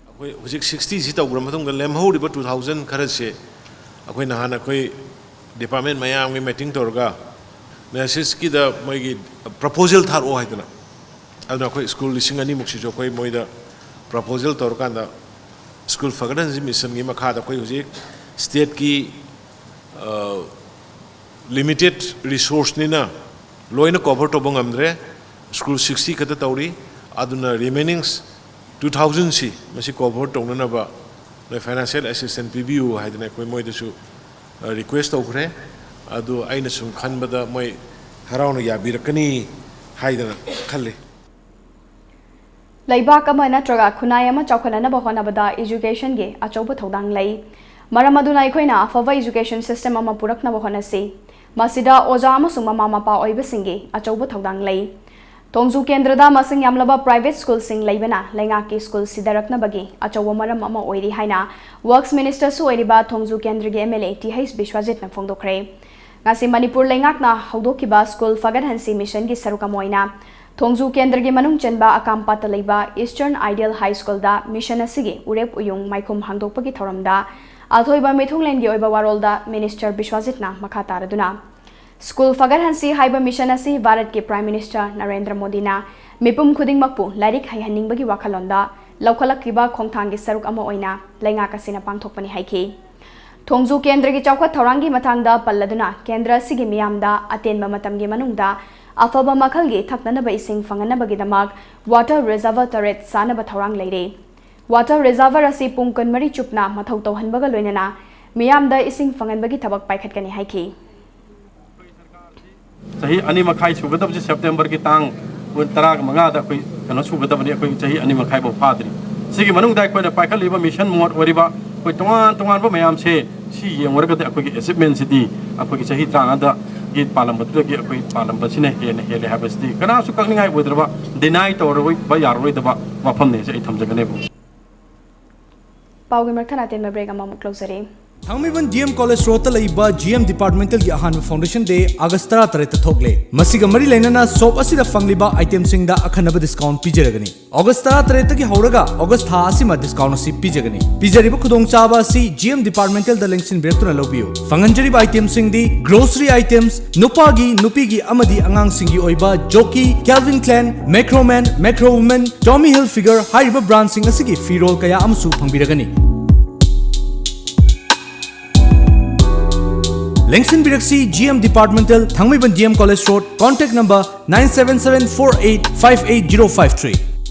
ꯑꯩꯈꯣꯏ ꯍꯧꯖꯤꯛ sixtyꯁꯤ ꯇꯧꯈ꯭ꯔ ꯃꯇꯨꯡꯗ ꯂꯦꯝꯍꯧꯔꯤꯕ two thousand ꯈꯔꯁꯦ ꯑꯩꯈꯣꯏ ꯅꯍꯥꯟ ꯑꯩꯈꯣꯏ department ꯃꯌꯥꯝꯒꯤ meeting ꯇꯧꯔꯒ NESESꯀꯤꯗ ꯃꯣꯏꯒꯤ proposal ꯊꯥꯔꯛꯑꯣ ꯍꯥꯏꯗꯅ, ꯑꯗꯨꯅ ꯑꯩꯈꯣꯏ ꯁ꯭ꯀꯨꯜ ꯂꯤꯁꯤꯡ ꯑꯅꯤꯃꯨꯛꯁꯤꯁꯨ ꯑꯩꯈꯣꯏ ꯃꯣꯏꯗ proposal ꯇꯧꯔꯀꯥꯟꯗ ꯁ꯭ꯀꯨꯜ ꯐꯒꯠꯍꯟꯁꯤ missionꯒꯤ ꯃꯈꯥꯗ ꯑꯩꯈꯣꯏ ꯍꯧꯖꯤꯛ stateꯀꯤ limited resourceꯅꯤꯅ ꯂꯣꯏꯅ cover ꯇꯧꯕ ꯉꯝꯗ꯭ꯔꯦ꯫ ꯁ꯭ꯀꯨꯜ sixty ꯈꯛꯇ ꯇꯧꯔꯤ꯫ ꯑꯗꯨꯅ remaining two thousandꯁꯤ ꯃꯁꯤ cover ꯇꯧꯅꯅꯕ ꯅꯣꯏ financial assistance ꯄꯤꯕꯤꯌꯨ ꯍꯥꯏꯗꯅ ꯑꯩꯈꯣꯏ ꯃꯣꯏꯗꯁꯨ request ꯇꯧꯈ꯭ꯔꯦ꯫ ꯑꯗꯨ ꯑꯩꯅ ꯁꯨꯝ ꯈꯟꯕꯗ ꯃꯣꯏ ꯍꯔꯥꯎꯅ ꯌꯥꯕꯤꯔꯛꯀꯅꯤ ꯍꯥꯏꯗꯅ ꯈꯜꯂꯤ꯫ ꯂꯩꯕꯥꯛ ꯑꯃ ꯅꯠꯇ꯭ꯔꯒ ꯈꯨꯟꯅꯥꯏ ꯑꯃ ꯆꯥꯎꯈꯠꯅꯅꯕ ꯍꯣꯠꯅꯕꯗ educationꯒꯤ ꯑꯆꯧꯕ ꯊꯧꯗꯥꯡ ꯂꯩ꯫ ꯃꯔꯝ ꯑꯗꯨꯅ ꯑꯩꯈꯣꯏꯅ ꯑꯐꯕ education system ꯑꯃ ꯄꯨꯔꯛꯅꯕ ꯍꯣꯠꯅꯁꯤ꯫ ꯃꯁꯤꯗ ꯑꯣꯖꯥ ꯑꯃꯁꯨꯡ ꯃꯃꯥ ꯃꯄꯥ ꯑꯣꯏꯕꯁꯤꯡꯒꯤ ꯑꯆꯧꯕ ꯊꯧꯗꯥꯡ ꯂꯩ꯫ ꯊꯣꯡꯖꯨ ꯀꯦꯟꯗ꯭ꯔꯗ ꯃꯁꯤꯡ ꯌꯥꯝꯂꯕ private schoolꯁꯤꯡ ꯂꯩꯕꯅ ꯂꯩꯉꯥꯛꯀꯤ school ꯁꯤꯊꯔꯛꯅꯕꯒꯤ ꯑꯆꯧꯕ ꯃꯔꯝ ꯑꯃ ꯑꯣꯏꯔꯤ ꯍꯥꯏꯅ Works Ministerꯁꯨ ꯑꯣꯏꯔꯤꯕ ꯊꯣꯡꯖꯨ ꯀꯦꯟꯗ꯭ꯔꯒꯤ MLA ꯇꯤ ꯍꯩꯆ ꯕꯤꯁ꯭ꯋꯖꯤꯠꯅ ꯐꯣꯡꯗꯣꯛꯈ꯭ꯔꯦ꯫ ꯉꯁꯤ ꯃꯅꯤꯄꯨꯔ ꯂꯩꯉꯥꯛꯅ ꯍꯧꯗꯣꯛꯈꯤꯕ school ꯐꯒꯠꯍꯟꯁꯤ missionꯒꯤ ꯁꯔꯨꯛ ꯑꯃ ꯑꯣꯏꯅ ꯊꯣꯡꯖꯨ ꯀꯦꯟꯗ꯭ꯔꯒꯤ ꯃꯅꯨꯡ ꯆꯟꯕ ꯑꯀꯥꯝꯄꯥꯠꯇ ꯂꯩꯕ Eastern Ideal High Schoolꯗ mission ꯑꯁꯤꯒꯤ ꯎꯔꯦꯞ ꯎꯌꯨꯡ ꯃꯥꯏꯈꯨꯝ ꯍꯥꯡꯗꯣꯛꯄꯒꯤ ꯊꯧꯔꯝꯗ ꯑꯊꯣꯏꯕ ꯃꯤꯊꯨꯡꯂꯦꯟꯒꯤ ꯑꯣꯏꯕ ꯋꯥꯔꯣꯜꯗ Minister ꯕꯤꯁ꯭ꯋꯖꯤꯠꯅ ꯃꯈꯥ ꯇꯥꯔꯗꯨꯅ, school ꯐꯒꯠꯍꯟꯁꯤ ꯍꯥꯏꯕ mission ꯑꯁꯤ ꯚꯥꯔꯠꯀꯤ Prime Minister ꯅꯔꯦꯟꯗ꯭ꯔ ꯃꯣꯗꯤꯅ ꯃꯤꯄꯨꯝ ꯈꯨꯗꯤꯡꯃꯛꯄꯨ ꯂꯥꯏꯔꯤꯛ ꯍꯩꯍꯟꯅꯤꯡꯕꯒꯤ ꯋꯥꯈꯜꯂꯣꯟꯗ ꯂꯧꯈꯠꯂꯛꯈꯤꯕ ꯈꯣꯡꯊꯥꯡꯒꯤ ꯁꯔꯨꯛ ꯑꯃ ꯑꯣꯏꯅ ꯂꯩꯉꯥꯛ ꯑꯁꯤꯅ ꯄꯥꯡꯊꯣꯛꯄꯅꯤ ꯍꯥꯏꯈꯤ꯫ ꯊꯣꯡꯖꯨ ꯀꯦꯟꯗ꯭ꯔꯒꯤ ꯆꯥꯎꯈꯠ ꯊꯧꯔꯥꯡꯒꯤ ꯃꯇꯥꯡꯗ ꯄꯜꯂꯗꯨꯅ, ꯀꯦꯟꯗ꯭ꯔ ꯑꯁꯤꯒꯤ ꯃꯤꯌꯥꯝꯗ ꯑꯇꯦꯟꯕ ꯃꯇꯝꯒꯤ ꯃꯅꯨꯡꯗ ꯑꯐꯕ ꯃꯈꯜꯒꯤ ꯊꯛꯅꯅꯕ ꯏꯁꯤꯡ ꯐꯪꯍꯟꯅꯕꯒꯤꯗꯃꯛ water reservoir ꯇꯔꯦꯠ ꯁꯥꯅꯕ ꯊꯧꯔꯥꯡ ꯂꯩꯔꯦ꯫ Water reservoir ꯑꯁꯤ ꯄꯨꯡ ꯀꯨꯟꯃꯔꯤ ꯆꯨꯞꯅ ꯃꯊꯧ ꯇꯧꯍꯟꯕꯒ ꯂꯣꯏꯅꯅ ꯃꯤꯌꯥꯝꯗ ꯏꯁꯤꯡ ꯐꯪꯍꯟꯕꯒꯤ ꯊꯕꯛ ꯄꯥꯏꯈꯠꯀꯅꯤ ꯍꯥꯏꯈꯤ꯫ ꯆꯍꯤ ꯑꯅꯤ ꯃꯈꯥꯏ ꯁꯨꯒꯗꯕꯁꯤ Septemberꯒꯤ ꯇꯥꯡ ꯇꯔꯥꯃꯉꯥꯗ ꯑꯩꯈꯣꯏ ꯀꯩꯅꯣ ꯁꯨꯒꯗꯕꯅꯤ꯫ ꯑꯩꯈꯣꯏ ꯆꯍꯤ ꯑꯅꯤ ꯃꯈꯥꯏꯐꯥꯎ ꯐꯥꯗ꯭ꯔꯤ꯫ ꯁꯤꯒꯤ ꯃꯅꯨꯡꯗ ꯑꯩꯈꯣꯏꯅ ꯄꯥꯏꯈꯠꯂꯤꯕ mission ꯃꯣꯠ ꯑꯣꯏꯔꯤꯕ ꯑꯩꯈꯣꯏ ꯇꯣꯉꯥꯟ ꯇꯣꯉꯥꯟꯕ ꯃꯌꯥꯝꯁꯦ ꯁꯤ ꯌꯦꯡꯉꯨꯔꯒꯗꯤ ꯑꯩꯈꯣꯏꯒꯤ achievementꯁꯤꯗꯤ ꯑꯩꯈꯣꯏꯒꯤ ꯆꯍꯤ ꯇꯔꯥꯃꯉꯥꯗꯒꯤ ꯄꯥꯜꯂꯝꯕꯗꯨꯗꯒꯤ ꯑꯩꯈꯣꯏ ꯄꯥꯜꯂꯝꯕꯁꯤꯅ ꯍꯦꯟꯅ ꯍꯦꯜꯂꯦ ꯍꯥꯏꯕꯁꯤꯗꯤ ꯀꯅꯥꯁꯨ ꯀꯛꯅꯤꯡꯉꯥꯏ ꯑꯣꯏꯗ꯭ꯔꯕ, deny ꯇꯧꯔꯕ ꯌꯥꯔꯔꯣꯏꯗꯕ ꯋꯥꯐꯝꯅꯦꯁꯦ ꯑꯩ ꯊꯝꯖꯒꯅꯦꯕ꯫ ꯄꯥꯎꯒꯤ ꯃꯔꯛ ꯊꯠꯅ ꯑꯇꯦꯟꯕ break ꯑꯃꯃꯨꯛ ꯂꯧꯖꯔꯤ꯫ ꯊꯥꯡꯃꯩꯕꯟ ꯗꯤ ꯑꯦꯝ ꯀꯣꯂꯦꯖ ꯔꯣꯗꯇ ꯂꯩꯕ ꯖꯤ ꯑꯦꯝ ꯗꯤꯄꯥꯔꯠꯃꯦꯟꯇꯦꯜꯒꯤ ꯑꯍꯥꯟꯕ ꯐꯥꯎꯟꯗꯦꯁꯟ ꯗꯦ ꯑꯥꯒꯁ ꯇꯔꯥꯇꯔꯦꯠꯇ ꯊꯣꯛꯂꯦ꯫ ꯃꯁꯤꯒ ꯃꯔꯤ ꯂꯩꯅꯅ ꯁꯣꯞ ꯑꯁꯤꯗ ꯐꯪꯂꯤꯕ ꯑꯥꯏꯇꯦꯝꯁꯤꯡꯗ ꯑꯈꯟꯅꯕ ꯗꯤꯁꯀꯥꯎꯟ ꯄꯤꯖꯔꯒꯅꯤ꯫ ꯑꯥꯒꯁ ꯇꯔꯥꯇꯔꯦꯠꯇꯒꯤ ꯍꯧꯔꯒ ꯑꯥꯒꯁ ꯊꯥ ꯑꯁꯤꯃ ꯗꯤꯁꯀꯥꯎꯟ ꯑꯁꯤ ꯄꯤꯖꯒꯅꯤ꯫ ꯄꯤꯖꯔꯤꯕ ꯈꯨꯗꯣꯡꯆꯥꯕ ꯑꯁꯤ ꯖꯤ ꯑꯦꯝ ꯗꯤꯄꯥꯔꯠꯃꯦꯟꯇꯦꯜꯗ ꯂꯦꯡꯁꯤꯟꯕꯤꯔꯛꯇꯨꯅ ꯂꯧꯕꯤꯌꯨ꯫ ꯐꯪꯍꯟꯖꯔꯤꯕ ꯑꯥꯏꯇꯦꯝꯁꯤꯡꯗꯤ grocery items, ꯅꯨꯄꯥꯒꯤ, ꯅꯨꯄꯤꯒꯤ ꯑꯃꯗꯤ ꯑꯉꯥꯡꯁꯤꯡꯒꯤ ꯑꯣꯏꯕ ꯖꯣꯀꯤ, Calvin Klein, Macroman, Macro Woman, Tommy Hilfiger ꯍꯥꯏꯔꯤꯕ ꯕ꯭ꯔꯥꯟꯁꯤꯡ ꯑꯁꯤꯒꯤ ꯐꯤꯔꯣꯜ ꯀꯌꯥ ꯑꯃꯁꯨ ꯐꯪꯕꯤꯔꯒꯅꯤ꯫ ꯂꯦꯡꯁꯤꯟꯕꯤꯔꯛꯁꯤ G M departmental, Thangmeiban D M college road, contact number nine seven seven four eight five eight zero five three꯫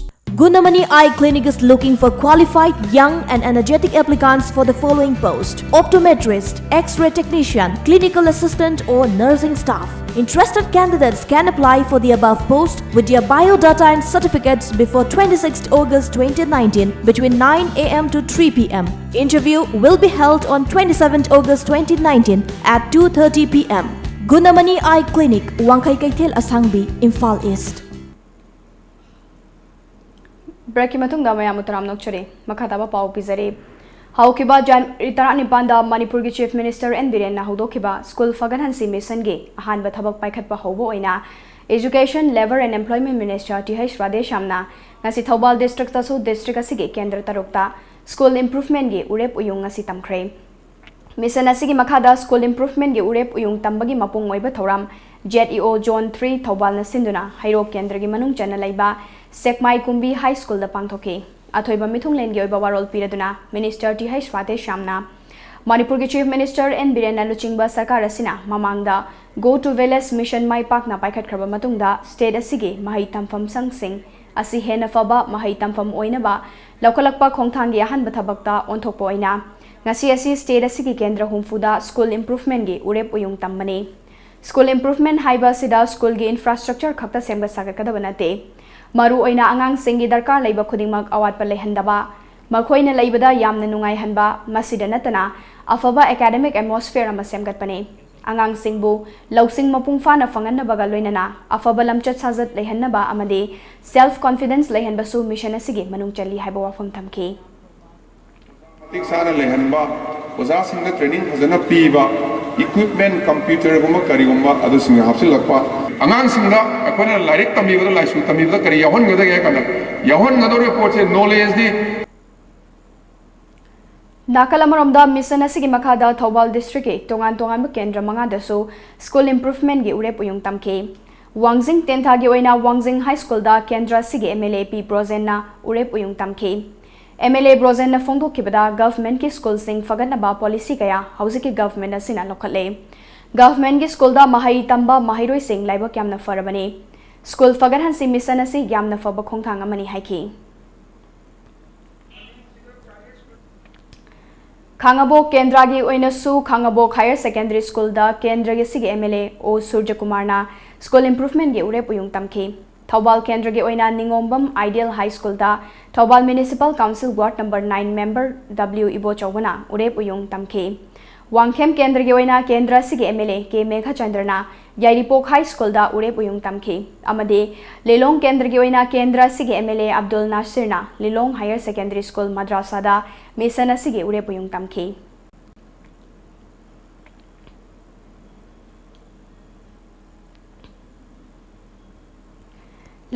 Gunamani Eye Clinic is looking for qualified, young and energetic applicants for the following post: optometrist, X-ray technician, clinical assistant or nursing staff. Interested candidates can apply for the above post with their biodata and certificates before twenty-sixth August twenty nineteen between nine a m to three p m. Interview will be held on twenty-seventh August twenty nineteen at two thirty p m. Gunamani Eye Clinic, Wangkhai Keithel Asangbi, Imphal East. Break ꯀꯤ ꯃꯇꯨꯡꯗ ꯃꯌꯥꯝꯕꯨ ꯇꯔꯥꯝꯅ ꯑꯣꯛꯆꯔꯤ꯫ ꯃꯈꯥ ꯇꯥꯕ ꯄꯥꯎ ꯄꯤꯖꯔꯤ꯫ ꯍꯧꯈꯤꯕ ꯖꯅꯋꯥꯔꯤ ꯇꯔꯥꯅꯤꯄꯥꯟꯗ ꯃꯅꯤꯄꯨꯔꯒꯤ Chief Minister and ꯕꯤꯔꯦꯟꯅ ꯍꯧꯗꯣꯛꯈꯤꯕ school ꯐꯒꯠꯍꯟꯁꯤ ꯃꯤꯁꯟꯒꯤ ꯑꯍꯥꯟꯕ ꯊꯕꯛ ꯄꯥꯏꯈꯠꯄ ꯍꯧꯕ ꯑꯣꯏꯅ Education, Labour and Employment Minister T H ꯔꯥꯙꯦꯁ꯭ꯌꯥꯝꯅ ꯉꯁꯤ ꯊꯧꯕꯥꯜ district ꯇꯁꯨ district ꯑꯁꯤꯒꯤ ꯀꯦꯟꯗ꯭ꯔ ꯇꯔꯨꯛꯇ ꯁ꯭ꯀꯨꯜ improvement ꯀꯤ ꯎꯔꯦꯞ ꯎꯌꯨꯡ ꯉꯁꯤ ꯇꯝꯈ꯭ꯔꯦ꯫ ꯃꯤꯁꯟ ꯑꯁꯤꯒꯤ ꯃꯈꯥꯗ ꯁ꯭ꯀꯨꯜ improvement ꯀꯤ ꯎꯔꯦꯞ ꯎꯌꯨꯡ ꯇꯝꯕꯒꯤ ꯃꯄꯨꯡ ꯑꯣꯏꯕ ꯊꯧꯔꯝ ꯖꯦꯗ ꯏ ꯑꯣ Zone three ꯊꯧꯕꯥꯜꯅ ꯁꯤꯟꯗꯨꯅ ꯍꯩꯔꯣꯛ ꯀꯦꯟꯗ꯭ꯔꯒꯤ ꯃꯅꯨꯡ ꯆꯟꯅ ꯂꯩꯕ ꯁꯦꯛꯃꯥꯏ ꯀꯨꯝꯕꯤ High School ꯗ ꯄꯥꯡꯊꯣꯛꯈꯤ꯫ ꯑꯊꯣꯏꯕ ꯃꯤꯊꯨꯡꯂꯦꯟꯒꯤ ꯑꯣꯏꯕ ꯋꯥꯔꯣꯜ ꯄꯤꯔꯗꯨꯅ Minister ꯇꯤ ꯍꯩꯆ ꯔꯥꯙꯦꯁ꯭ꯌꯥꯝꯅ ꯃꯅꯤꯄꯨꯔꯒꯤ Chief Minister ꯑꯦꯟ ꯕꯤꯔꯦꯟꯅ ꯂꯨꯆꯤꯡꯕ ꯁꯔꯀꯥꯔ ꯑꯁꯤꯅ ꯃꯃꯥꯡꯗ Go to Village Mission ꯃꯥꯏ ꯄꯥꯛꯅ ꯄꯥꯏꯈꯠꯈ꯭ꯔꯕ ꯃꯇꯨꯡꯗ state ꯑꯁꯤꯒꯤ ꯃꯍꯩ ꯇꯝꯐꯝ ꯁꯪꯁꯤꯡ ꯑꯁꯤ ꯍꯦꯟꯅ ꯐꯕ ꯃꯍꯩ ꯇꯝꯐꯝ ꯑꯣꯏꯅꯕ ꯂꯧꯈꯠꯂꯛꯄ ꯈꯣꯡꯊꯥꯡꯒꯤ ꯑꯍꯥꯟꯕ ꯊꯕꯛꯇ ꯑꯣꯟꯊꯣꯛꯄ ꯑꯣꯏꯅ ꯉꯁꯤ ꯑꯁꯤ state ꯑꯁꯤꯒꯤ ꯀꯦꯟꯗ꯭ꯔ ꯍꯨꯝꯐꯨꯗ ꯁ꯭ꯀꯨꯜ improvement ꯀꯤ ꯎꯔꯦꯞ ꯎꯌꯨꯡ ꯇꯝꯕꯅꯤ꯫ ꯁ꯭ꯀꯨꯜ improvement ꯍꯥꯏꯕ ꯑꯁꯤꯗ ꯁ꯭ꯀꯨꯜꯒꯤ infrastructure ꯈꯛꯇ ꯁꯦꯝꯒꯠ ꯁꯥꯒꯠꯀꯗꯕ ꯅꯠꯇꯦ꯫ ꯃꯔꯨꯑꯣꯏꯅ ꯑꯉꯥꯡꯁꯤꯡꯒꯤ ꯗꯔꯀꯥꯔ ꯂꯩꯕ ꯈꯨꯗꯤꯡꯃꯛ ꯑꯋꯥꯠꯄ ꯂꯩꯍꯟꯗꯕ, ꯃꯈꯣꯏꯅ ꯂꯩꯕꯗ ꯌꯥꯝꯅ ꯅꯨꯡꯉꯥꯏꯍꯟꯕ, ꯃꯁꯤꯗ ꯅꯠꯇꯅ ꯑꯐꯕ academic atmosphere ꯑꯃ ꯁꯦꯝꯒꯠꯄꯅꯤ꯫ ꯑꯉꯥꯡꯁꯤꯡꯕꯨ ꯂꯧꯁꯤꯡ ꯃꯄꯨꯡ ꯐꯥꯅ ꯐꯪꯍꯟꯅꯕꯒ ꯂꯣꯏꯅꯅ ꯑꯐꯕ ꯂꯝꯆꯠ ꯁꯥꯖꯠ ꯂꯩꯍꯟꯅꯕ ꯑꯃꯗꯤ self confidence ꯂꯩꯍꯟꯕꯁꯨ ꯃꯤꯁꯟ ꯑꯁꯤꯒꯤ ꯃꯅꯨꯡ ꯆꯜꯂꯤ ꯍꯥꯏꯕ ꯋꯥꯐꯝ ꯊꯝꯈꯤ꯫ ꯃꯇꯤꯛ ꯆꯥꯅ ꯂꯩꯍꯟꯕ, ꯑꯣꯖꯥꯁꯤꯡꯗ training ꯐꯖꯅ ꯄꯤꯕ, equipment, computer ꯒꯨꯝꯕ ꯀꯔꯤꯒꯨꯝꯕ ꯑꯗꯨꯁꯤꯡ ꯍꯥꯞꯆꯤꯜꯂꯛꯄ, ꯑꯉꯥꯡꯁꯤꯡꯗ ꯑꯩꯈꯣꯏꯅ ꯂꯥꯏꯔꯤꯛ ꯇꯝꯕꯤꯕꯗ, ꯂꯥꯏꯁꯨ ꯇꯝꯕꯤꯕꯗ ꯀꯔꯤ ꯌꯥꯎꯍꯟꯒꯗꯒꯦ ꯍꯥꯏ ꯀꯥꯟꯗ, ꯌꯥꯎꯍꯟꯒꯗꯧꯔꯤꯕ ꯄꯣꯠꯁꯦ knowledge ꯗꯤ꯫ ꯅꯥꯀꯜ ꯑꯃꯔꯣꯝꯗ, ꯃꯤꯁꯟ ꯑꯁꯤꯒꯤ ꯃꯈꯥꯗ ꯊꯧꯕꯥꯜ district ꯀꯤ ꯇꯣꯉꯥꯟ ꯇꯣꯉꯥꯟꯕ ꯀꯦꯟꯗ꯭ꯔ ꯃꯉꯥꯗꯁꯨ ꯁ꯭ꯀꯨꯜ improvement ꯀꯤ ꯎꯔꯦꯞ ꯎꯌꯨꯡ ꯇꯝꯈꯤ꯫ ꯋꯥꯡꯖꯤꯡ ꯇꯦꯟꯊꯥꯒꯤ ꯑꯣꯏꯅ ꯋꯥꯡꯖꯤꯡ High School ꯗ ꯀꯦꯟꯗ꯭ꯔ ꯑꯁꯤꯒꯤ ꯑꯦꯝ ꯑꯦꯜ ꯑꯦ ꯄꯤ ꯕ꯭ꯔꯣꯖꯦꯟꯅ ꯎꯔꯦꯞ ꯎꯌꯨꯡ ꯇꯝꯈꯤ꯫ ꯑꯦꯝ ꯑꯦꯜ ꯑꯦ ꯕ꯭ꯔꯣꯖꯦꯟꯅ ꯐꯣꯡꯗꯣꯛꯈꯤꯕꯗ, government ꯀꯤ ꯁ꯭ꯀꯨꯜꯁꯤꯡ ꯐꯒꯠꯅꯕ policy ꯀꯌꯥ ꯍꯧꯖꯤꯛꯀꯤ government ꯑꯁꯤꯅ ꯂꯧꯈꯠꯂꯦ꯫ Government ꯀꯤ ꯁ꯭ꯀꯨꯜꯗ ꯃꯍꯩ ꯇꯝꯕ ꯃꯍꯩꯔꯣꯏꯁꯤꯡ ꯂꯥꯏꯕꯛ ꯌꯥꯝꯅ ꯐꯔꯕꯅꯤ꯫ ꯁ꯭ꯀꯨꯜ ꯐꯒꯠꯍꯟꯁꯤ ꯃꯤꯁꯟ ꯑꯁꯤ ꯌꯥꯝꯅ ꯐꯕ ꯈꯣꯡꯊꯥꯡ ꯑꯃꯅꯤ ꯍꯥꯏꯈꯤ꯫ ꯈꯥꯉꯕꯣꯛ ꯀꯦꯟꯗ꯭ꯔꯒꯤ ꯑꯣꯏꯅꯁꯨ ꯈꯥꯉꯕꯣꯛ ꯍꯥꯌꯔ ꯁꯦꯀꯦꯟꯗꯔꯤ ꯁ꯭ꯀꯨꯜꯗ ꯀꯦꯟꯗ꯭ꯔꯒꯤ ꯁꯤꯒꯤ ꯑꯦꯝ ꯑꯦꯜ ꯑꯦ ꯑꯣ ꯁꯨꯔꯖꯀꯨꯃꯥꯔꯅ ꯁ꯭ꯀꯨꯜ ꯏꯝꯄ꯭ꯔꯨꯚꯃꯦꯟꯒꯤ ꯎꯔꯦꯞ ꯎꯌꯨꯡ ꯇꯝꯈꯤ꯫ ꯊꯧꯕꯥꯜ ꯀꯦꯟꯗ꯭ꯔꯒꯤ ꯑꯣꯏꯅ ꯅꯤꯉꯣꯝꯕꯝ ꯑꯥꯏꯗꯤꯌꯦꯜ ꯍꯥꯏ ꯁ꯭ꯀꯨꯜꯗ Thoubal municipal council ward number nine member W ꯏꯕꯣꯆꯧꯕꯅ ꯎꯔꯦꯞ ꯎꯌꯨꯡ ꯇꯝꯈꯤ꯫ ꯋꯥꯡꯈꯦꯝ ꯀꯦꯟꯗ꯭ꯔꯒꯤ ꯑꯣꯏꯅ ꯀꯦꯟꯗ꯭ꯔ ꯑꯁꯤꯒꯤ ꯑꯦꯝ ꯑꯦꯜ ꯑꯦ ꯀꯦ ꯃꯦꯘꯆꯟꯗ꯭ꯔꯅ ꯌꯥꯏꯔꯤꯄꯣꯛ ꯍꯥꯏ ꯁ꯭ꯀꯨꯜꯗ ꯎꯔꯦꯞ ꯎꯌꯨꯡ ꯇꯝꯈꯤ ꯑꯃꯗꯤ ꯂꯤꯂꯣꯡ ꯀꯦꯟꯗ꯭ꯔꯒꯤ ꯑꯣꯏꯅ ꯀꯦꯟꯗ꯭ꯔ ꯑꯁꯤꯒꯤ ꯑꯦꯝ ꯑꯦꯜ ꯑꯦ ꯑꯕꯗꯨꯜ ꯅꯥꯁꯤꯔꯅ ꯂꯤꯂꯣꯡ ꯍꯥꯌꯔ ꯁꯦꯀꯦꯟꯗꯔꯤ ꯁ꯭ꯀꯨꯜ ꯃꯗ꯭ꯔꯥꯁꯥꯗ ꯃꯤꯁꯟ ꯑꯁꯤꯒꯤ ꯎꯔꯦꯞ ꯎꯌꯨꯡ ꯇꯝꯈꯤ꯫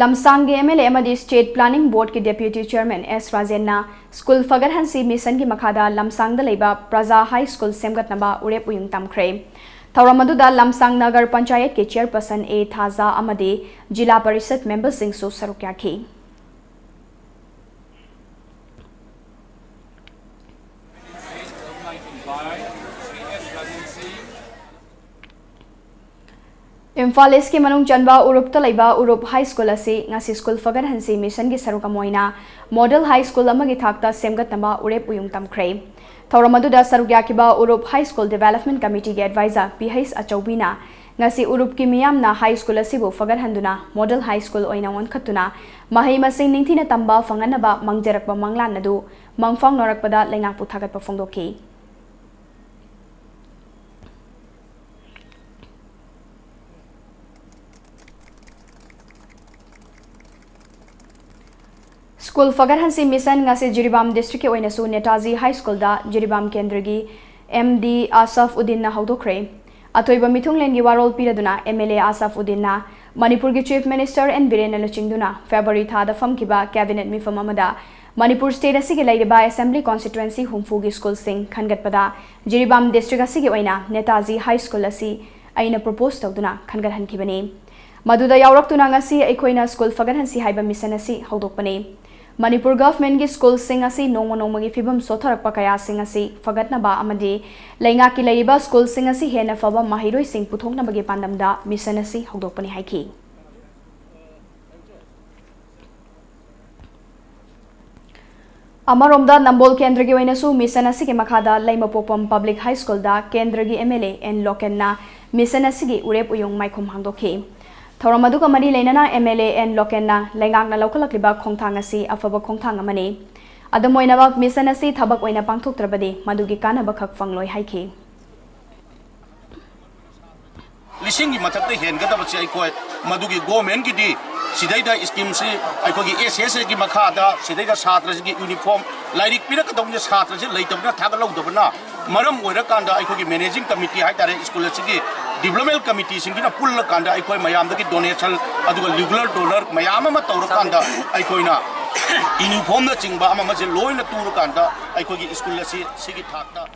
ꯂꯝꯁꯥꯡꯒꯤ ꯑꯦꯝ ꯑꯦꯜ ꯑꯦ ꯑꯃꯗꯤ ꯁ꯭ꯇꯦꯠ ꯄ꯭ꯂꯥꯅꯤꯡ ꯕꯣꯔꯗꯀꯤ ꯗꯦꯄ꯭ꯌꯨꯇꯤ ꯆꯤꯌꯔꯃꯦꯟ ꯑꯦꯁ ꯔꯥꯖꯦꯟꯅ ꯁ꯭ꯀꯨꯜ ꯐꯒꯠꯍꯟꯁꯤ ꯃꯤꯁꯟꯒꯤ ꯃꯈꯥꯗ ꯂꯝꯁꯥꯡꯗ ꯂꯩꯕ ꯄ꯭ꯔꯖꯥ ꯍꯥꯏ ꯁ꯭ꯀꯨꯜ ꯁꯦꯝꯒꯠꯅꯕ ꯎꯔꯦꯞ ꯎꯌꯨꯡ ꯇꯝꯈ꯭ꯔꯦ꯫ ꯊꯧꯔꯝ ꯑꯗꯨꯗ ꯂꯝꯁꯥꯡ ꯅꯒꯔ ꯄꯟꯆꯥꯌꯠꯀꯤ ꯆꯤꯌꯔꯄꯔꯁꯟ ꯑꯦ ꯊꯥꯖꯥ ꯑꯃꯗꯤ ꯖꯤꯂꯥ ꯄꯔꯤꯁꯠ ꯃꯦꯝꯕꯔꯁꯤꯡꯁꯨ ꯁꯔꯨꯛ ꯌꯥꯈꯤ꯫ ꯏꯝꯐꯥꯜ ꯏꯁꯀꯤ ꯃꯅꯨꯡ ꯆꯟꯕ ꯎꯔꯨꯞꯇ ꯂꯩꯕ ꯎꯔꯨꯞ ꯍꯥꯏ ꯁ꯭ꯀꯨꯜ ꯑꯁꯤ ꯉꯁꯤ ꯁ꯭ꯀꯨꯜ ꯐꯒꯠꯍꯟꯁꯤ ꯃꯤꯁꯟꯒꯤ ꯁꯔꯨꯛ ꯑꯃ ꯑꯣꯏꯅ ꯃꯣꯗꯦꯜ ꯍꯥꯏ ꯁ꯭ꯀꯨꯜ ꯑꯃꯒꯤ ꯊꯥꯛꯇ ꯁꯦꯝꯒꯠꯅꯕ ꯎꯔꯦꯞ ꯎꯌꯨꯡ ꯇꯝꯈ꯭ꯔꯦ꯫ ꯊꯧꯔꯝ ꯑꯗꯨꯗ ꯁꯔꯨꯛ ꯌꯥꯈꯤꯕ ꯎꯔꯨꯞ ꯍꯥꯏ ꯁ꯭ꯀꯨꯜ ꯗꯤꯕꯦꯂꯞꯃꯦꯟ ꯀꯃꯤꯇꯤꯒꯤ ꯑꯦꯗꯚꯥꯏꯖꯔ ꯄꯤ ꯍꯩꯆ ꯑꯆꯧꯕꯤꯅ ꯉꯁꯤ ꯎꯔꯨꯞꯀꯤ ꯃꯤꯌꯥꯝꯅ ꯍꯥꯏ ꯁ꯭ꯀꯨꯜ ꯑꯁꯤꯕꯨ ꯐꯒꯠꯍꯟꯗꯨꯅ ꯃꯣꯗꯦꯜ ꯍꯥꯏ ꯁ꯭ꯀꯨꯜ ꯑꯣꯏꯅ ꯑꯣꯟꯈꯠꯇꯨꯅ ꯃꯍꯩ ꯃꯁꯤꯡ ꯅꯤꯡꯊꯤꯅ ꯇꯝꯕ ꯐꯪꯍꯟꯅꯕ ꯃꯥꯡꯖꯔꯛꯄ ꯃꯪꯂꯥꯟ ꯑꯗꯨ ꯃꯪꯐꯥꯎꯅꯔꯛꯄꯗ ꯂꯩꯉꯥꯛꯄꯨ ꯊꯥꯒꯠꯄ ꯐꯣꯡꯗꯣꯛꯈꯤ꯫ ꯁ꯭ꯀꯨꯜ ꯐꯒꯠꯍꯟꯁꯤ ꯃꯤꯁꯟ ꯉꯁꯤ ꯖꯤꯔꯤꯕꯥꯝ ꯗꯤꯁꯇ꯭ꯔꯤꯛꯀꯤ ꯑꯣꯏꯅꯁꯨ ꯅꯦꯇꯥꯖꯤ ꯍꯥꯏ ꯁ꯭ꯀꯨꯜꯗ ꯖꯤꯔꯤꯕꯥꯝ ꯀꯦꯟꯗ꯭ꯔꯒꯤ ꯑꯦꯝ ꯗꯤ ꯑꯥꯁꯐ ꯎꯗꯤꯟꯅ ꯍꯧꯗꯣꯛꯈ꯭ꯔꯦ꯫ ꯑꯊꯣꯏꯕ ꯃꯤꯊꯨꯡꯂꯦꯟꯒꯤ ꯋꯥꯔꯣꯜ ꯄꯤꯔꯗꯨꯅ ꯑꯦꯝ ꯑꯦꯜ ꯑꯦ ꯑꯥꯁꯐ ꯎꯗꯤꯟꯅ ꯃꯅꯤꯄꯨꯔꯒꯤ ꯆꯤꯐ ꯃꯤꯅꯤꯁꯇꯔ ꯑꯦꯟ ꯕꯤꯔꯦꯟꯅ ꯂꯨꯆꯤꯡꯗꯨꯅ ꯐꯦꯕ꯭ꯔꯨꯋꯥꯔꯤ ꯊꯥꯗ ꯐꯝꯈꯤꯕ ꯀꯦꯕꯤꯅꯦꯠ ꯃꯤꯐꯝ ꯑꯃꯗ ꯃꯅꯤꯄꯨꯔ ꯁ꯭ꯇꯦꯠ ꯑꯁꯤꯒꯤ ꯂꯩꯔꯤꯕ ꯑꯦꯁꯦꯝꯕ꯭ꯂꯤ ꯀꯣꯟꯁꯇꯤꯇ꯭ꯋꯦꯟꯁꯤ ꯍꯨꯝꯐꯨꯒꯤ ꯁ꯭ꯀꯨꯜꯁꯤꯡ ꯈꯟꯒꯠꯄꯗ ꯖꯤꯔꯤꯕꯥꯝ ꯗꯤꯁꯇ꯭ꯔꯤꯛ ꯑꯁꯤꯒꯤ ꯑꯣꯏꯅ ꯅꯦꯇꯥꯖꯤ ꯍꯥꯏ ꯁ꯭ꯀꯨꯜ ꯑꯁꯤ ꯑꯩꯅ ꯄ꯭ꯔꯣꯄꯣꯁ ꯇꯧꯗꯨꯅ ꯈꯟꯒꯠꯍꯟꯈꯤꯕꯅꯤ꯫ ꯃꯗꯨꯗ ꯌꯥꯎꯔꯛꯇꯨꯅ ꯉꯁꯤ ꯑꯩꯈꯣꯏꯅ ꯁ꯭ꯀꯨꯜ ꯐꯒꯠꯍꯟꯁꯤ ꯍꯥꯏꯕ ꯃꯤꯁꯟ ꯑꯁꯤ ꯍꯧꯗꯣꯛꯄꯅꯤ꯫ ꯃꯅꯤꯄꯨꯔ ꯒꯚꯔꯟꯃꯦꯟꯠꯀꯤ ꯁ꯭ꯀꯨꯜꯁꯤꯡ ꯑꯁꯤ ꯅꯣꯡꯃ ꯅꯣꯡꯃꯒꯤ ꯐꯤꯕꯝ ꯁꯣꯠꯊꯔꯛꯄ ꯀꯌꯥꯁꯤꯡ ꯑꯁꯤ ꯐꯒꯠꯅꯕ ꯑꯃꯗꯤ ꯂꯩꯉꯥꯛꯀꯤ ꯂꯩꯔꯤꯕ ꯁ꯭ꯀꯨꯜꯁꯤꯡ ꯑꯁꯤ ꯍꯦꯟꯅ ꯐꯕ ꯃꯍꯩꯔꯣꯏꯁꯤꯡ ꯄꯨꯊꯣꯛꯅꯕꯒꯤ ꯄꯥꯟꯗꯝꯗ ꯃꯤꯁꯟ ꯑꯁꯤ ꯍꯧꯗꯣꯛꯄꯅꯤ ꯍꯥꯏꯈꯤ꯫ ꯑꯃꯔꯣꯝꯗ, ꯅꯝꯕꯣꯜ ꯀꯦꯟꯗ꯭ꯔꯒꯤ ꯑꯣꯏꯅꯁꯨ ꯃꯤꯁꯟ ꯑꯁꯤꯒꯤ ꯃꯈꯥꯗ ꯂꯩꯃꯄꯣꯛꯄꯝ ꯄꯕ꯭ꯂꯤꯛ ꯍꯥꯏ ꯁ꯭ꯀꯨꯜꯗ ꯀꯦꯟꯗ꯭ꯔꯒꯤ ꯑꯦꯝ ꯑꯦꯜ ꯑꯦ ꯑꯦꯟ ꯂꯣꯀꯦꯟꯅ ꯃꯤꯁꯟ ꯑꯁꯤꯒꯤ ꯎꯔꯦꯞ ꯎꯌꯨꯡ ꯃꯥꯏꯈꯨꯝ ꯍꯥꯡꯗꯣꯛꯈꯤ꯫ ꯊꯧꯔꯝ ꯑꯗꯨꯒ ꯃꯔꯤ ꯂꯩꯅꯅ ꯑꯦꯝ ꯑꯦꯜ ꯑꯦ ꯑꯦꯟ ꯂꯣꯀꯦꯟꯅ ꯂꯩꯉꯥꯛꯅ ꯂꯧꯈꯠꯂꯛꯂꯤꯕ ꯈꯣꯡꯊꯥꯡ ꯑꯁꯤ ꯑꯐꯕ ꯈꯣꯡꯊꯥꯡ ꯑꯃꯅꯤ꯫ ꯑꯗꯨꯝ ꯑꯣꯏꯅꯃꯛ, ꯃꯤꯁꯟ ꯑꯁꯤ ꯊꯕꯛ ꯑꯣꯏꯅ ꯄꯥꯡꯊꯣꯛꯇ꯭ꯔꯕꯗꯤ ꯃꯗꯨꯒꯤ ꯀꯥꯟꯅꯕ ꯈꯛ ꯐꯪꯂꯣꯏ ꯍꯥꯏꯈꯤ꯫ ꯂꯤꯁꯤꯡꯒꯤ ꯃꯊꯛꯇ ꯍꯦꯟꯒꯗꯕꯁꯦ ꯑꯩꯈꯣꯏ ꯃꯗꯨꯒꯤ ꯒꯣꯔꯃꯦꯟꯒꯤꯗꯤ ꯁꯤꯗꯩꯗ ꯁ꯭ꯀꯤꯝꯁꯤ ꯑꯩꯈꯣꯏꯒꯤ ꯑꯦꯁ ꯑꯦꯁ ꯑꯦꯒꯤ ꯃꯈꯥꯗ ꯁꯤꯗꯩꯗ ꯁꯥꯇ꯭ꯔꯁꯤꯒꯤ ꯌꯨꯅꯤꯐꯣꯔꯝ, ꯂꯥꯏꯔꯤꯛ ꯄꯤꯔꯛꯀꯗꯧꯕꯁꯦ ꯁꯥꯇ꯭ꯔꯁꯤ ꯂꯩꯇꯕꯅ ꯊꯥꯒꯠꯍꯧꯗꯕꯅ ꯃꯔꯝ ꯑꯣꯏꯔꯀꯥꯟꯗ ꯑꯩꯈꯣꯏꯒꯤ ꯃꯦꯅꯦꯖꯤꯡ ꯀꯃꯤꯇꯤ ꯍꯥꯏꯇꯥꯔꯦ, ꯁ꯭ꯀꯨꯜ ꯑꯁꯤꯒꯤ ꯗꯤꯕ꯭ꯂꯞꯃꯦꯟ ꯀꯃꯤꯇꯤꯁꯤꯡꯁꯤꯅ ꯄꯨꯜꯂꯀꯥꯟꯗ ꯑꯩꯈꯣꯏ ꯃꯌꯥꯝꯗꯒꯤ ꯗꯣꯅꯦꯁꯟ ꯑꯗꯨꯒ ꯔꯤꯒꯨꯂꯔ ꯗꯣꯅꯔ ꯃꯌꯥꯝ ꯑꯃ ꯇꯧꯔꯀꯥꯟꯗ ꯑꯩꯈꯣꯏꯅ ꯌꯨꯅꯤꯐꯣꯔꯝꯅꯆꯤꯡꯕ ꯑꯃ ꯑꯃꯁꯦ ꯂꯣꯏꯅ ꯇꯨꯔꯀꯥꯟꯗ ꯑꯩꯈꯣꯏꯒꯤ ꯁ꯭ꯀꯨꯜ ꯑꯁꯤ ꯁꯤꯒꯤ ꯊꯥꯛꯇ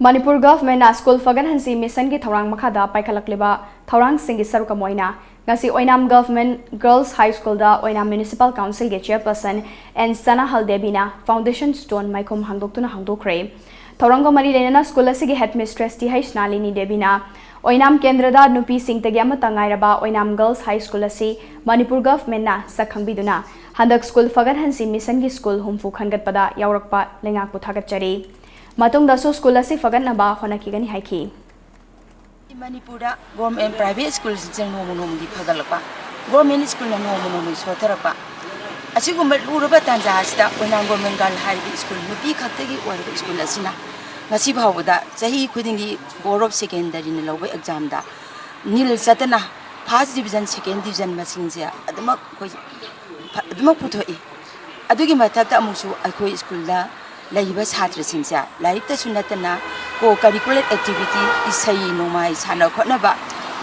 ꯃꯅꯤꯄꯨꯔ ꯒꯚꯔꯟꯃꯦꯟꯠꯅ ꯁ꯭ꯀꯨꯜ ꯐꯒꯠꯍꯟꯁꯤ ꯃꯤꯁꯟꯒꯤ ꯊꯧꯔꯥꯡ ꯃꯈꯥꯗ ꯄꯥꯏꯈꯠꯂꯛꯂꯤꯕ ꯊꯧꯔꯥꯡꯁꯤꯡꯒꯤ ꯁꯔꯨꯛ ꯑꯃ ꯑꯣꯏꯅ ꯉꯁꯤ ꯑꯣꯏꯅꯥꯝ ꯒꯚꯔꯟꯃꯦꯟꯠ ꯒꯔꯜꯁ ꯍꯥꯏ ꯁ꯭ꯀꯨꯜꯗ ꯑꯣꯏꯅꯥꯝ ꯃ꯭ꯌꯨꯅꯤꯁꯤꯄꯥꯜ ꯀꯥꯎꯟꯁꯤꯜꯒꯤ ꯆꯤꯌꯔꯄꯔꯁꯟ ꯑꯦꯟ ꯁꯅꯥꯍꯜ ꯗꯦꯕꯤꯅ ꯐꯥꯎꯟꯗꯦꯁꯟ ꯁ꯭ꯇꯣꯟ ꯃꯥꯏꯈꯨꯝ ꯍꯥꯡꯗꯣꯛꯇꯨꯅ ꯍꯥꯡꯗꯣꯛꯈ꯭ꯔꯦ꯫ ꯊꯧꯔꯝꯒ ꯃꯔꯤ ꯂꯩꯅꯅ ꯁ꯭ꯀꯨꯜ ꯑꯁꯤꯒꯤ ꯍꯦꯗꯃꯤꯁꯇ꯭ꯔꯦꯁ ꯇꯤ ꯍꯩꯆ ꯅꯥꯂꯤꯅꯤ ꯗꯦꯕꯤꯅ ꯑꯣꯏꯅꯥꯝ ꯀꯦꯟꯗ꯭ꯔꯗ ꯅꯨꯄꯤꯁꯤꯡꯇꯒꯤ ꯑꯃꯠꯇ ꯉꯥꯏꯔꯕ ꯑꯣꯏꯅꯥꯝ ꯒꯔꯜꯁ ꯍꯥꯏ ꯁ꯭ꯀꯨꯜ ꯑꯁꯤ ꯃꯅꯤꯄꯨꯔ ꯒꯚꯔꯟꯃꯦꯟꯠꯅ ꯁꯛ ꯈꯪꯕꯤꯗꯨꯅ ꯍꯟꯗꯛ ꯁ꯭ꯀꯨꯜ ꯐꯒꯠꯍꯟꯁꯤ ꯃꯤꯁꯟꯒꯤ ꯁ꯭ꯀꯨꯜ ꯍꯨꯝꯐꯨ ꯈꯟꯒꯠꯄꯗ ꯌꯥꯎꯔꯛꯄ ꯂꯩꯉꯥꯛꯄꯨ ꯊꯥꯒꯠꯆꯔꯤ꯫ ꯃꯇꯨꯡꯗꯁꯨ ꯁ꯭ꯀꯨꯜ ꯑꯁꯤ ꯐꯒꯠꯅꯕ ꯍꯣꯠꯅꯈꯤꯒꯅꯤ ꯍꯥꯏꯈꯤ꯫ ꯃꯅꯤꯄꯨꯔꯗ ꯒꯣꯔꯃꯦꯟ ꯄ꯭ꯔꯥꯏꯚꯦꯠ ꯁ꯭ꯀꯨꯜꯁꯤꯡꯁꯦ ꯅꯣꯡꯃ ꯅꯣꯡꯃꯒꯤ ꯐꯒꯠꯂꯛꯄ, ꯒꯣꯔꯃꯦꯟ ꯁ꯭ꯀꯨꯜꯅ ꯅꯣꯡꯃ ꯅꯣꯡꯃꯒꯤ ꯁꯣꯠꯊꯔꯛꯄ, ꯑꯁꯤꯒꯨꯝꯕ ꯂꯨꯔꯕ ꯇꯥꯟꯖꯥ ꯑꯁꯤꯗ ꯑꯣꯏꯅꯥꯝ ꯒꯣꯔꯃꯦꯟ ꯒꯔꯜ ꯍꯥꯏꯔꯤꯕ ꯁ꯭ꯀꯨꯜ ꯅꯨꯄꯤ ꯈꯛꯇꯒꯤ ꯑꯣꯏꯔꯕ ꯁ꯭ꯀꯨꯜ ꯑꯁꯤꯅ ꯉꯁꯤ ꯐꯥꯎꯕꯗ ꯆꯍꯤ ꯈꯨꯗꯤꯡꯒꯤ ꯕꯣꯔꯗ ꯑꯣꯐ ꯁꯦꯀꯦꯟꯗꯔꯤꯅ ꯂꯧꯕ ꯑꯦꯛꯖꯥꯝꯗ ꯅꯤꯜ ꯆꯠꯇꯅ ꯐꯥꯔꯁ ꯗꯤꯕꯤꯖꯟ, ꯁꯦꯀꯦꯟ ꯗꯤꯕꯤꯖꯟ ꯃꯁꯤꯡꯁꯦ ꯑꯗꯨꯃꯛ ꯑꯩꯈꯣꯏ ꯐ-, ꯑꯗꯨꯃꯛ ꯄꯨꯊꯣꯛꯏ꯫ ꯑꯗꯨꯒꯤ ꯃꯊꯛꯇ ꯑꯃꯨꯛꯁꯨ ꯑꯩꯈꯣꯏ ꯁ꯭ꯀꯨꯜꯗ ꯂꯩꯔꯤꯕ ꯁꯥꯇ꯭ꯔꯁꯤꯡꯁꯦ ꯂꯥꯏꯔꯤꯛꯇꯁꯨ ꯅꯠꯇꯅ ꯀꯣ ꯀꯔꯤꯀꯨꯂꯔ ꯑꯦꯛꯇꯤꯚꯤꯇꯤ, ꯏꯁꯩ ꯅꯣꯡꯃꯥꯏ, ꯁꯥꯟꯅ ꯈꯣꯠꯅꯕ,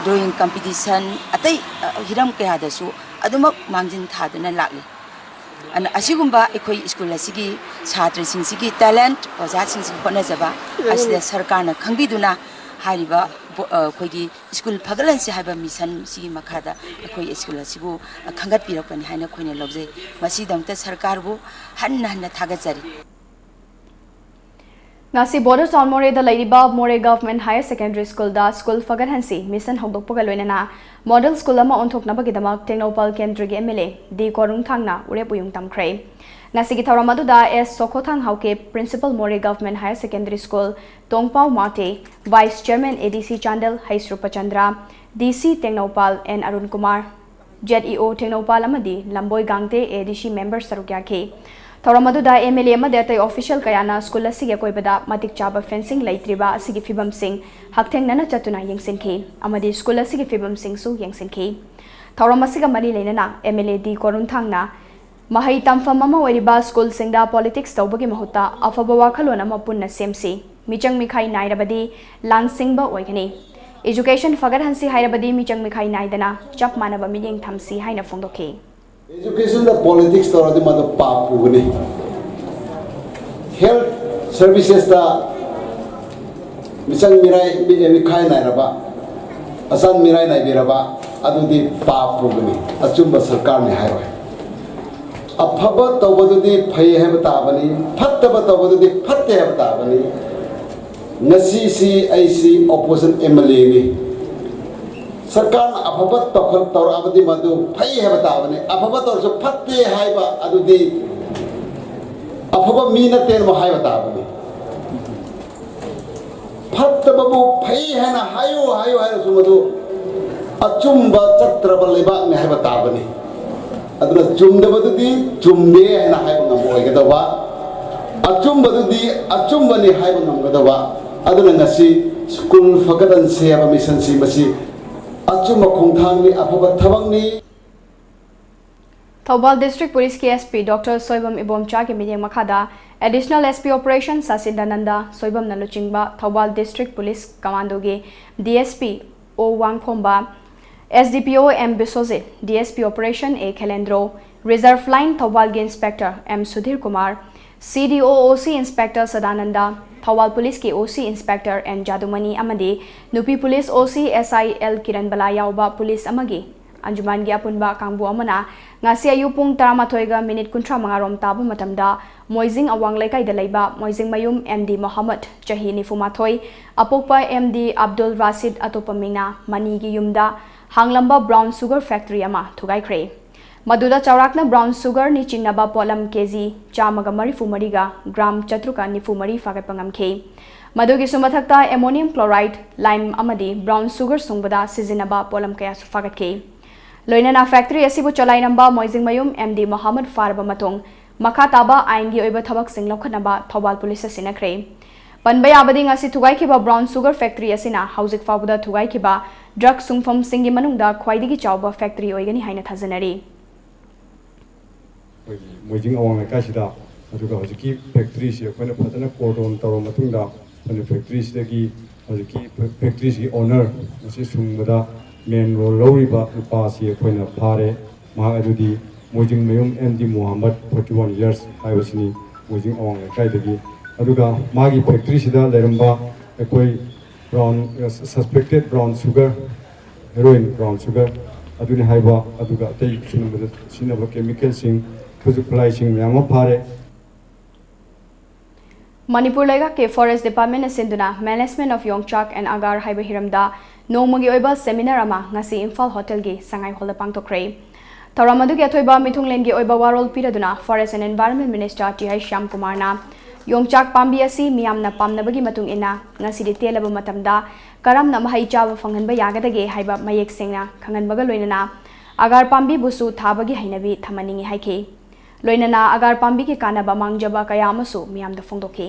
ꯗ꯭ꯔꯣꯌꯤꯡ ꯀꯝꯄꯤꯇꯤꯁꯟ, ꯑꯇꯩ, ꯑ, ꯍꯤꯔꯝ ꯀꯌꯥꯗꯁꯨ ꯑꯗꯨꯃꯛ ꯃꯥꯡꯖꯤꯟ ꯊꯥꯗꯨꯅ ꯂꯥꯛꯂꯤ꯫ ꯑꯅ-, ꯑꯁꯤꯒꯨꯝꯕ ꯑꯩꯈꯣꯏ ꯁ꯭ꯀꯨꯜ ꯑꯁꯤꯒꯤ ꯁꯥꯇ꯭ꯔꯁꯤꯡꯁꯤꯒꯤ ꯇꯦꯂꯦꯟꯠ, ꯑꯣꯖꯥꯁꯤꯡꯁꯤꯒꯤ ꯍꯣꯠꯅꯖꯕ ꯑꯁꯤꯗ ꯁꯔꯀꯥꯔꯅ ꯈꯪꯕꯤꯗꯨꯅ ꯍꯥꯏꯔꯤꯕ ꯕꯣ-, ꯑ, ꯑꯩꯈꯣꯏꯒꯤ ꯁ꯭ꯀꯨꯜ ꯐꯒꯠꯍꯟꯁꯤ ꯍꯥꯏꯕ ꯃꯤꯁꯟꯁꯤꯒꯤ ꯃꯈꯥꯗ ꯑꯩꯈꯣꯏ ꯁ꯭ꯀꯨꯜ ꯑꯁꯤꯕꯨ ꯈꯟꯒꯠꯄꯤꯔꯛꯄꯅꯤ ꯍꯥꯏꯅ ꯑꯩꯈꯣꯏꯅ ꯂꯧꯖꯩ꯫ ꯃꯁꯤꯒꯤꯗꯃꯛꯇ ꯁꯔꯀꯥꯔꯕꯨ ꯍꯟꯅ ꯍꯟꯅ ꯊꯥꯒꯠꯆꯔꯤ꯫ ꯉꯁꯤ ꯕꯣꯔꯗꯔ ꯇꯥꯎꯟ ꯃꯣꯔꯦꯗ ꯂꯩꯔꯤꯕ ꯃꯣꯔꯦ ꯒꯚꯔꯟꯃꯦꯟꯠ ꯍꯥꯌꯔ ꯁꯦꯀꯦꯟꯗꯔꯤ ꯁ꯭ꯀꯨꯜꯗ ꯁ꯭ꯀꯨꯜ ꯐꯒꯠꯍꯟꯁꯤ ꯃꯤꯁꯟ ꯍꯧꯗꯣꯛꯄꯒ ꯂꯣꯏꯅꯅ ꯃꯣꯗꯦꯜ ꯁ꯭ꯀꯨꯜ ꯑꯃ ꯑꯣꯟꯊꯣꯛꯅꯕꯒꯤꯗꯃꯛ ꯇꯦꯡꯅꯧꯄꯜ ꯀꯦꯟꯗ꯭ꯔꯒꯤ ꯑꯦꯝ ꯑꯦꯜ ꯑꯦ ꯗꯤ ꯀꯣꯔꯨꯡꯊꯥꯡꯅ ꯎꯔꯦꯞ ꯎꯌꯨꯡ ꯇꯝꯈ꯭ꯔꯦ꯫ ꯉꯁꯤꯒꯤ ꯊꯧꯔꯝ ꯑꯗꯨꯗ S Sokhothang Haokip, principal Moreh government higher secondary school, Tongpao Mate, vice chairman A D C Chandel H Rupchandra, D C Tengnoupal N Arun Kumar, Z E O Tengnoupal ꯑꯃꯗꯤ ꯂꯝꯕꯣꯏ ꯒꯥꯡꯇꯦ ꯑꯦ ꯗꯤ ꯁꯤ ꯃꯦꯝꯕꯔ ꯁꯔꯨꯛ ꯌꯥꯈꯤ꯫ ꯊꯧꯔꯝ ꯑꯗꯨꯗ ꯑꯦꯝ ꯑꯦꯜ ꯑꯦ ꯑꯃꯗꯤ ꯑꯇꯩ ꯑꯣꯐꯤꯁꯤꯌꯦꯜ ꯀꯌꯥꯅ ꯁ꯭ꯀꯨꯜ ꯑꯁꯤꯒꯤ ꯑꯀꯣꯏꯕꯗ ꯃꯇꯤꯛ ꯆꯥꯕ ꯐꯦꯟꯁꯤꯡ ꯂꯩꯇ꯭ꯔꯤꯕ ꯑꯁꯤꯒꯤ ꯐꯤꯕꯝꯁꯤꯡ ꯍꯛꯊꯦꯡꯅꯅ ꯆꯠꯇꯨꯅ ꯌꯦꯡꯁꯤꯟꯈꯤ ꯑꯃꯗꯤ ꯁ꯭ꯀꯨꯜ ꯑꯁꯤꯒꯤ ꯐꯤꯕꯝꯁꯤꯡꯁꯨ ꯌꯦꯡꯁꯤꯟꯈꯤ꯫ ꯊꯧꯔꯝ ꯑꯁꯤꯒ ꯃꯔꯤ ꯂꯩꯅꯅ ꯑꯦꯝ ꯑꯦꯜ ꯑꯦ ꯗꯤ ꯀꯣꯔꯨꯟꯊꯥꯡꯅ ꯃꯍꯩ ꯇꯝꯐꯝ ꯑꯃ ꯑꯣꯏꯔꯤꯕ ꯁ꯭ꯀꯨꯜꯁꯤꯡꯗ ꯄꯣꯂꯤꯇꯤꯛꯁ ꯇꯧꯕꯒꯤ ꯃꯍꯨꯠꯇ ꯑꯐꯕ ꯋꯥꯈꯜꯂꯣꯟ ꯑꯃ ꯄꯨꯟꯅ ꯁꯦꯝꯁꯤ꯫ ꯃꯤꯆꯪ ꯃꯤꯈꯥꯏ ꯅꯥꯏꯔꯕꯗꯤ ꯂꯥꯟꯁꯤꯡꯕ ꯑꯣꯏꯒꯅꯤ꯫ ꯏꯖꯨꯀꯦꯁꯟ ꯐꯒꯠꯍꯟꯁꯤ ꯍꯥꯏꯔꯕꯗꯤ ꯃꯤꯆꯪ ꯃꯤꯈꯥꯏ ꯅꯥꯏꯗꯅ ꯆꯞ ꯃꯥꯟꯅꯕ ꯃꯤꯠꯌꯦꯡ ꯊꯝꯁꯤ ꯍꯥꯏꯅ ꯐꯣꯡꯗꯣꯛꯈꯤ꯫ ꯏꯖꯨꯀꯦꯁꯟꯗ ꯄꯣꯂꯤꯇꯤꯛꯁ ꯇꯧꯔꯗꯤ ꯃꯗꯨ ꯄꯥꯞ ꯄꯨꯒꯅꯤ꯫ ꯍꯦꯜꯊ ꯁꯔꯚꯤꯁꯦꯁꯇ ꯃꯤꯆꯪ ꯃꯤꯔꯥꯏ ꯃꯤ- ꯃꯤꯈꯥꯏ ꯅꯥꯏꯔꯕ, ꯑꯆꯥꯟ ꯃꯤꯔꯥꯏ ꯅꯥꯏꯕꯤꯔꯕ, ꯑꯗꯨꯗꯤ ꯄꯥꯞ ꯄꯨꯒꯅꯤ꯫ ꯑꯆꯨꯝꯕ ꯁꯔꯀꯥꯔꯅꯤ ꯍꯥꯏꯔꯣꯏ꯫ ꯑꯐꯕ ꯇꯧꯕꯗꯨꯗꯤ ꯐꯩ ꯍꯥꯏꯕ ꯇꯥꯕꯅꯤ, ꯐꯠꯇꯕ ꯇꯧꯕꯗꯨꯗꯤ ꯐꯠꯇꯦ ꯍꯥꯏꯕ ꯇꯥꯕꯅꯤ꯫ ꯉꯁꯤꯁꯤ ꯑꯩꯁꯤ ꯑꯣꯄꯣꯖꯤꯁꯟ ꯑꯦꯝ ꯑꯦꯜ ꯑꯦꯅꯤ꯫ ꯁꯔꯀꯥꯔꯅ ꯑꯐꯕ ꯇꯧꯈꯠ- ꯇꯧꯔꯛꯑꯕꯗꯤ ꯃꯗꯨ ꯐꯩ ꯍꯥꯏꯕ ꯇꯥꯕꯅꯤ꯫ ꯑꯐꯕ ꯇꯧꯔꯁꯨ ꯐꯠꯇꯦ ꯍꯥꯏꯕ ꯑꯗꯨꯗꯤ ꯑꯐꯕ ꯃꯤ ꯅꯠꯇꯦꯅ ꯍꯥꯏꯕ ꯇꯥꯕꯅꯤ꯫ ꯐꯠꯇꯕꯕꯨ ꯐꯩ ꯍꯥꯏꯅ ꯍꯥꯏꯌꯨ ꯍꯥꯏꯌꯨ ꯍꯥꯏꯔꯁꯨ ꯃꯗꯨ ꯑꯆꯨꯝꯕ ꯆꯠꯇ꯭ꯔꯕ ꯂꯩꯕꯥꯛꯅꯤ ꯍꯥꯏꯕ ꯇꯥꯕꯅꯤ꯫ ꯑꯗꯨꯅ ꯆꯨꯝꯗꯕꯗꯨꯗꯤ ꯆꯨꯝꯗꯦ ꯍꯥꯏꯅ ꯍꯥꯏꯕ ꯉꯝꯕ ꯑꯣꯏꯒꯗꯧꯕ, ꯑꯆꯨꯝꯕꯗꯨꯗꯤ ꯑꯆꯨꯝꯕꯅꯤ ꯍꯥꯏꯕ ꯉꯝꯒꯗꯧꯕ꯫ ꯑꯗꯨꯅ ꯉꯁꯤ ꯁ꯭ꯀꯨꯜ ꯐꯒꯠꯍꯟꯁꯦ ꯍꯥꯏꯕ ꯃꯤꯁꯟꯁꯤ ꯃꯁꯤ ꯑꯆꯨꯝꯕ ꯈꯣꯡꯊꯥꯡꯅꯤ, ꯑꯐꯕ ꯊꯕꯛꯅꯤ꯫ ꯊꯧꯕꯥꯜ ꯗꯤꯁꯇ꯭ꯔꯤꯛ ꯄꯨꯂꯤꯁꯀꯤ ꯑꯦꯁ ꯄꯤ ꯗꯣꯛꯇꯔ ꯁꯣꯏꯕꯝ ꯏꯕꯣꯝꯆꯥꯒꯤ ꯃꯤꯠꯌꯦꯡ ꯃꯈꯥꯗ ꯑꯦꯗꯤꯁꯅꯦꯜ ꯑꯦꯁ ꯄꯤ ꯑꯣꯄꯔꯦꯁꯟ ꯁꯆꯤꯟꯗꯥꯅꯟꯗ ꯁꯣꯏꯕꯝꯅ ꯂꯨꯆꯤꯡꯕ ꯊꯧꯕꯥꯜ ꯗꯤꯁꯇ꯭ꯔꯤꯛ ꯄꯨꯂꯤꯁ ꯀꯃꯥꯟꯗꯣꯒꯤ D S P O Wangkhomba, S D P O M Biswajit, D S P operation A Khelendro, reserve line ꯊꯧꯕꯥꯜꯒꯤ inspector M Sudhir Kumar, C D ꯑꯣ ꯑꯣ ꯁꯤ ꯏꯟꯁꯄꯦꯛꯇꯔ ꯁꯗꯥꯅꯟꯗ, ꯊꯧꯕꯥꯜ ꯄꯨꯂꯤꯁꯀꯤ ꯑꯣ ꯁꯤ ꯏꯟꯁꯄꯦꯛꯇꯔ ꯑꯦꯟ ꯖꯥꯗꯨꯃꯅꯤ ꯑꯃꯗꯤ ꯅꯨꯄꯤ ꯄꯨꯂꯤꯁ ꯑꯣ ꯁꯤ ꯑꯦꯁ ꯑꯥꯏ ꯑꯦꯜ ꯀꯤꯔꯟꯕꯂꯥ ꯌꯥꯎꯕ ꯄꯨꯂꯤꯁ ꯑꯃꯒꯤ ꯑꯟꯖꯨꯃꯥꯟꯒꯤ ꯑꯄꯨꯟꯕ ꯀꯥꯡꯕꯨ ꯑꯃꯅ ꯉꯁꯤ ꯑꯌꯨꯛ ꯄꯨꯡ ꯇꯔꯥꯃꯥꯊꯣꯏꯒ ꯃꯤꯅꯤꯠ ꯀꯨꯟꯊ꯭ꯔꯥ ꯃꯉꯥ ꯔꯣꯝ ꯇꯥꯕ ꯃꯇꯝꯗ ꯃꯣꯏꯖꯤꯡ ꯑꯋꯥꯡ ꯂꯩꯀꯥꯏꯗ ꯂꯩꯕ ꯃꯣꯏꯖꯤꯡꯃꯌꯨꯝ ꯑꯦꯝ ꯗꯤ ꯃꯣꯍꯝꯃꯗ, ꯆꯍꯤ ꯅꯤꯐꯨꯃꯥꯊꯣꯏ, ꯑꯄꯣꯛꯄ ꯑꯦꯝ ꯗꯤ ꯑꯕꯗꯨꯜ ꯔꯥꯁꯤꯗ, ꯑꯇꯣꯞꯄ ꯃꯤꯡꯅ ꯃꯅꯤꯒꯤ ꯌꯨꯝꯗ ꯍꯥꯡꯂꯝꯕ brown sugar factory ꯑꯃ ꯊꯨꯒꯥꯏꯈ꯭ꯔꯦ꯫ ꯃꯗꯨꯗ ꯆꯥꯎꯔꯥꯛꯅ brown sugar ꯅꯤ ꯆꯤꯡꯅꯕ ꯄꯣꯠꯂꯝ ꯀꯦꯖꯤ ꯆꯥꯝꯃꯒ ꯃꯔꯤꯐꯨ ꯃꯔꯤꯒ ꯒ꯭ꯔꯥꯝ ꯆꯥꯇ꯭ꯔꯨꯛꯀ ꯅꯤꯐꯨ ꯃꯔꯤ ꯐꯥꯒꯠꯄ ꯉꯝꯈꯤ꯫ ꯃꯗꯨꯒꯤꯁꯨ ꯃꯊꯛꯇ ammonium chloride, lime ꯑꯃꯗꯤ brown sugar ꯁꯨꯡꯕꯗ ꯁꯤꯖꯤꯟꯅꯕ ꯄꯣꯠꯂꯝ ꯀꯌꯥꯁꯨ ꯐꯥꯒꯠꯈꯤ꯫ ꯂꯣꯏꯅꯅ factory ꯑꯁꯤꯕꯨ ꯆꯂꯥꯏꯔꯝꯕ ꯃꯣꯏꯖꯤꯡꯃꯌꯨꯝ ꯑꯦꯝ ꯗꯤ ꯃꯣꯍꯝꯃꯗ ꯐꯥꯔꯕ ꯃꯇꯨꯡ, ꯃꯈꯥ ꯇꯥꯕ ꯑꯥꯏꯟꯒꯤ ꯑꯣꯏꯕ ꯊꯕꯛꯁꯤꯡ ꯂꯧꯈꯠꯅꯕ ꯊꯧꯕꯥꯜ ꯄꯨꯂꯤꯁꯇ ꯁꯤꯟꯅꯈ꯭ꯔꯦ꯫ ꯄꯟꯕ ꯌꯥꯕꯗꯤ, ꯉꯁꯤ ꯊꯨꯒꯥꯏꯈꯤꯕ brown sugar factory ꯑꯁꯤꯅ ꯍꯧꯖꯤꯛ ꯐꯥꯎꯕꯗ ꯊꯨꯒꯥꯏꯈꯤꯕ drug ꯁꯨꯡꯐꯝꯁꯤꯡꯒꯤ ꯃꯅꯨꯡꯗ ꯈ꯭ꯋꯥꯏꯗꯒꯤ ꯆꯥꯎꯕ factory ꯑꯣꯏꯒꯅꯤ ꯍꯥꯏꯅ ꯊꯥꯖꯅꯔꯤ꯫ ꯑꯩꯈꯣꯏꯒꯤ ꯃꯣꯏꯖꯤꯡ ꯑꯋꯥꯡ ꯂꯩꯀꯥꯏꯁꯤꯗ, ꯑꯗꯨꯒ ꯍꯧꯖꯤꯛꯀꯤ factoryꯁꯤ ꯑꯩꯈꯣꯏꯅ ꯐꯖꯅ cordon ꯇꯧꯔꯕ ꯃꯇꯨꯡꯗ, ꯑꯩꯈꯣꯏꯅ factoryꯁꯤꯗꯒꯤ ꯍꯧꯖꯤꯛꯀꯤ factoryꯁꯤꯒꯤ owner, ꯃꯁꯤ ꯁꯨꯡꯕꯗ main role ꯂꯧꯔꯤꯕ ꯅꯨꯄꯥꯁꯤ ꯑꯩꯈꯣꯏꯅ ꯐꯥꯔꯦ꯫ ꯃꯍꯥꯛ ꯑꯗꯨꯗꯤ ꯃꯣꯏꯖꯤꯡꯃꯌꯨꯝ M D Mohammad, forty one years ꯍꯥꯏꯕꯁꯤꯅꯤ, ꯃꯣꯏꯖꯤꯡ ꯑꯋꯥꯡ ꯂꯩꯀꯥꯏꯗꯒꯤ꯫ ꯑꯗꯨꯒ ꯃꯥꯒꯤ factoryꯁꯤꯗ ꯂꯩꯔꯝꯕ ꯑꯩꯈꯣꯏ brown, suspected brown sugar, heroin brown sugar ꯑꯗꯨꯅꯤ ꯍꯥꯏꯕ, ꯑꯗꯨꯒ ꯑꯇꯩ ꯁꯨꯝꯕꯗ ꯁꯤꯖꯤꯟꯅꯕ chemicalꯁꯤꯡ, ꯈꯨꯠꯁꯨ ꯈꯨꯠꯂꯥꯏꯁꯤꯡ ꯃꯌꯥꯝ ꯑꯃ ꯐꯥꯔꯦ꯫ ꯃꯅꯤꯄꯨꯔ ꯂꯩꯉꯥꯛꯀꯤ Forest Departmentꯅ ꯁꯤꯟꯗꯨꯅ Management of Yongchak and Agar ꯍꯥꯏꯕ ꯍꯤꯔꯝꯗ ꯅꯣꯡꯃꯒꯤ ꯑꯣꯏꯕ seminar ꯑꯃ ꯉꯁꯤ ꯏꯝꯐꯥꯜ ꯍꯣꯇꯦꯜꯒꯤ ꯁꯉꯥꯏ ꯍꯣꯜꯗ ꯄꯥꯡꯊꯣꯛꯈ꯭ꯔꯦ꯫ ꯊꯧꯔꯝ ꯑꯗꯨꯒꯤ ꯑꯊꯣꯏꯕ ꯃꯤꯊꯨꯡꯂꯦꯟꯒꯤ ꯑꯣꯏꯕ ꯋꯥꯔꯣꯜ ꯄꯤꯔꯗꯨꯅ Forest and Environment Minister T I ꯁ꯭ꯌꯥꯝꯀꯨꯃꯥꯔꯅ ꯌꯣꯡꯆꯥꯛ ꯄꯥꯝꯕꯤ ꯑꯁꯤ ꯃꯤꯌꯥꯝꯅ ꯄꯥꯝꯅꯕꯒꯤ ꯃꯇꯨꯡ ꯏꯟꯅ ꯉꯁꯤꯗꯤ ꯇꯦꯜꯂꯕ ꯃꯇꯝꯗ ꯀꯔꯝꯅ ꯃꯍꯩ ꯆꯥꯕ ꯐꯪꯍꯟꯕ ꯌꯥꯒꯗꯒꯦ ꯍꯥꯏꯕ ꯃꯌꯦꯛ ꯁꯦꯡꯅ ꯈꯪꯍꯟꯕꯒ ꯂꯣꯏꯅꯅ ꯑꯒꯥꯔ ꯄꯥꯝꯕꯤꯕꯨꯁꯨ ꯊꯥꯕꯒꯤ ꯍꯩꯅꯕꯤ ꯊꯝꯍꯟꯅꯤꯡꯏ ꯍꯥꯏꯈꯤ꯫ ꯂꯣꯏꯅꯅ ꯑꯒꯥꯔ ꯄꯥꯝꯕꯤꯒꯤ ꯀꯥꯟꯅꯕ ꯃꯥꯡꯖꯕ ꯀꯌꯥ ꯑꯃꯁꯨ ꯃꯤꯌꯥꯝꯗ ꯐꯣꯡꯗꯣꯛꯈꯤ꯫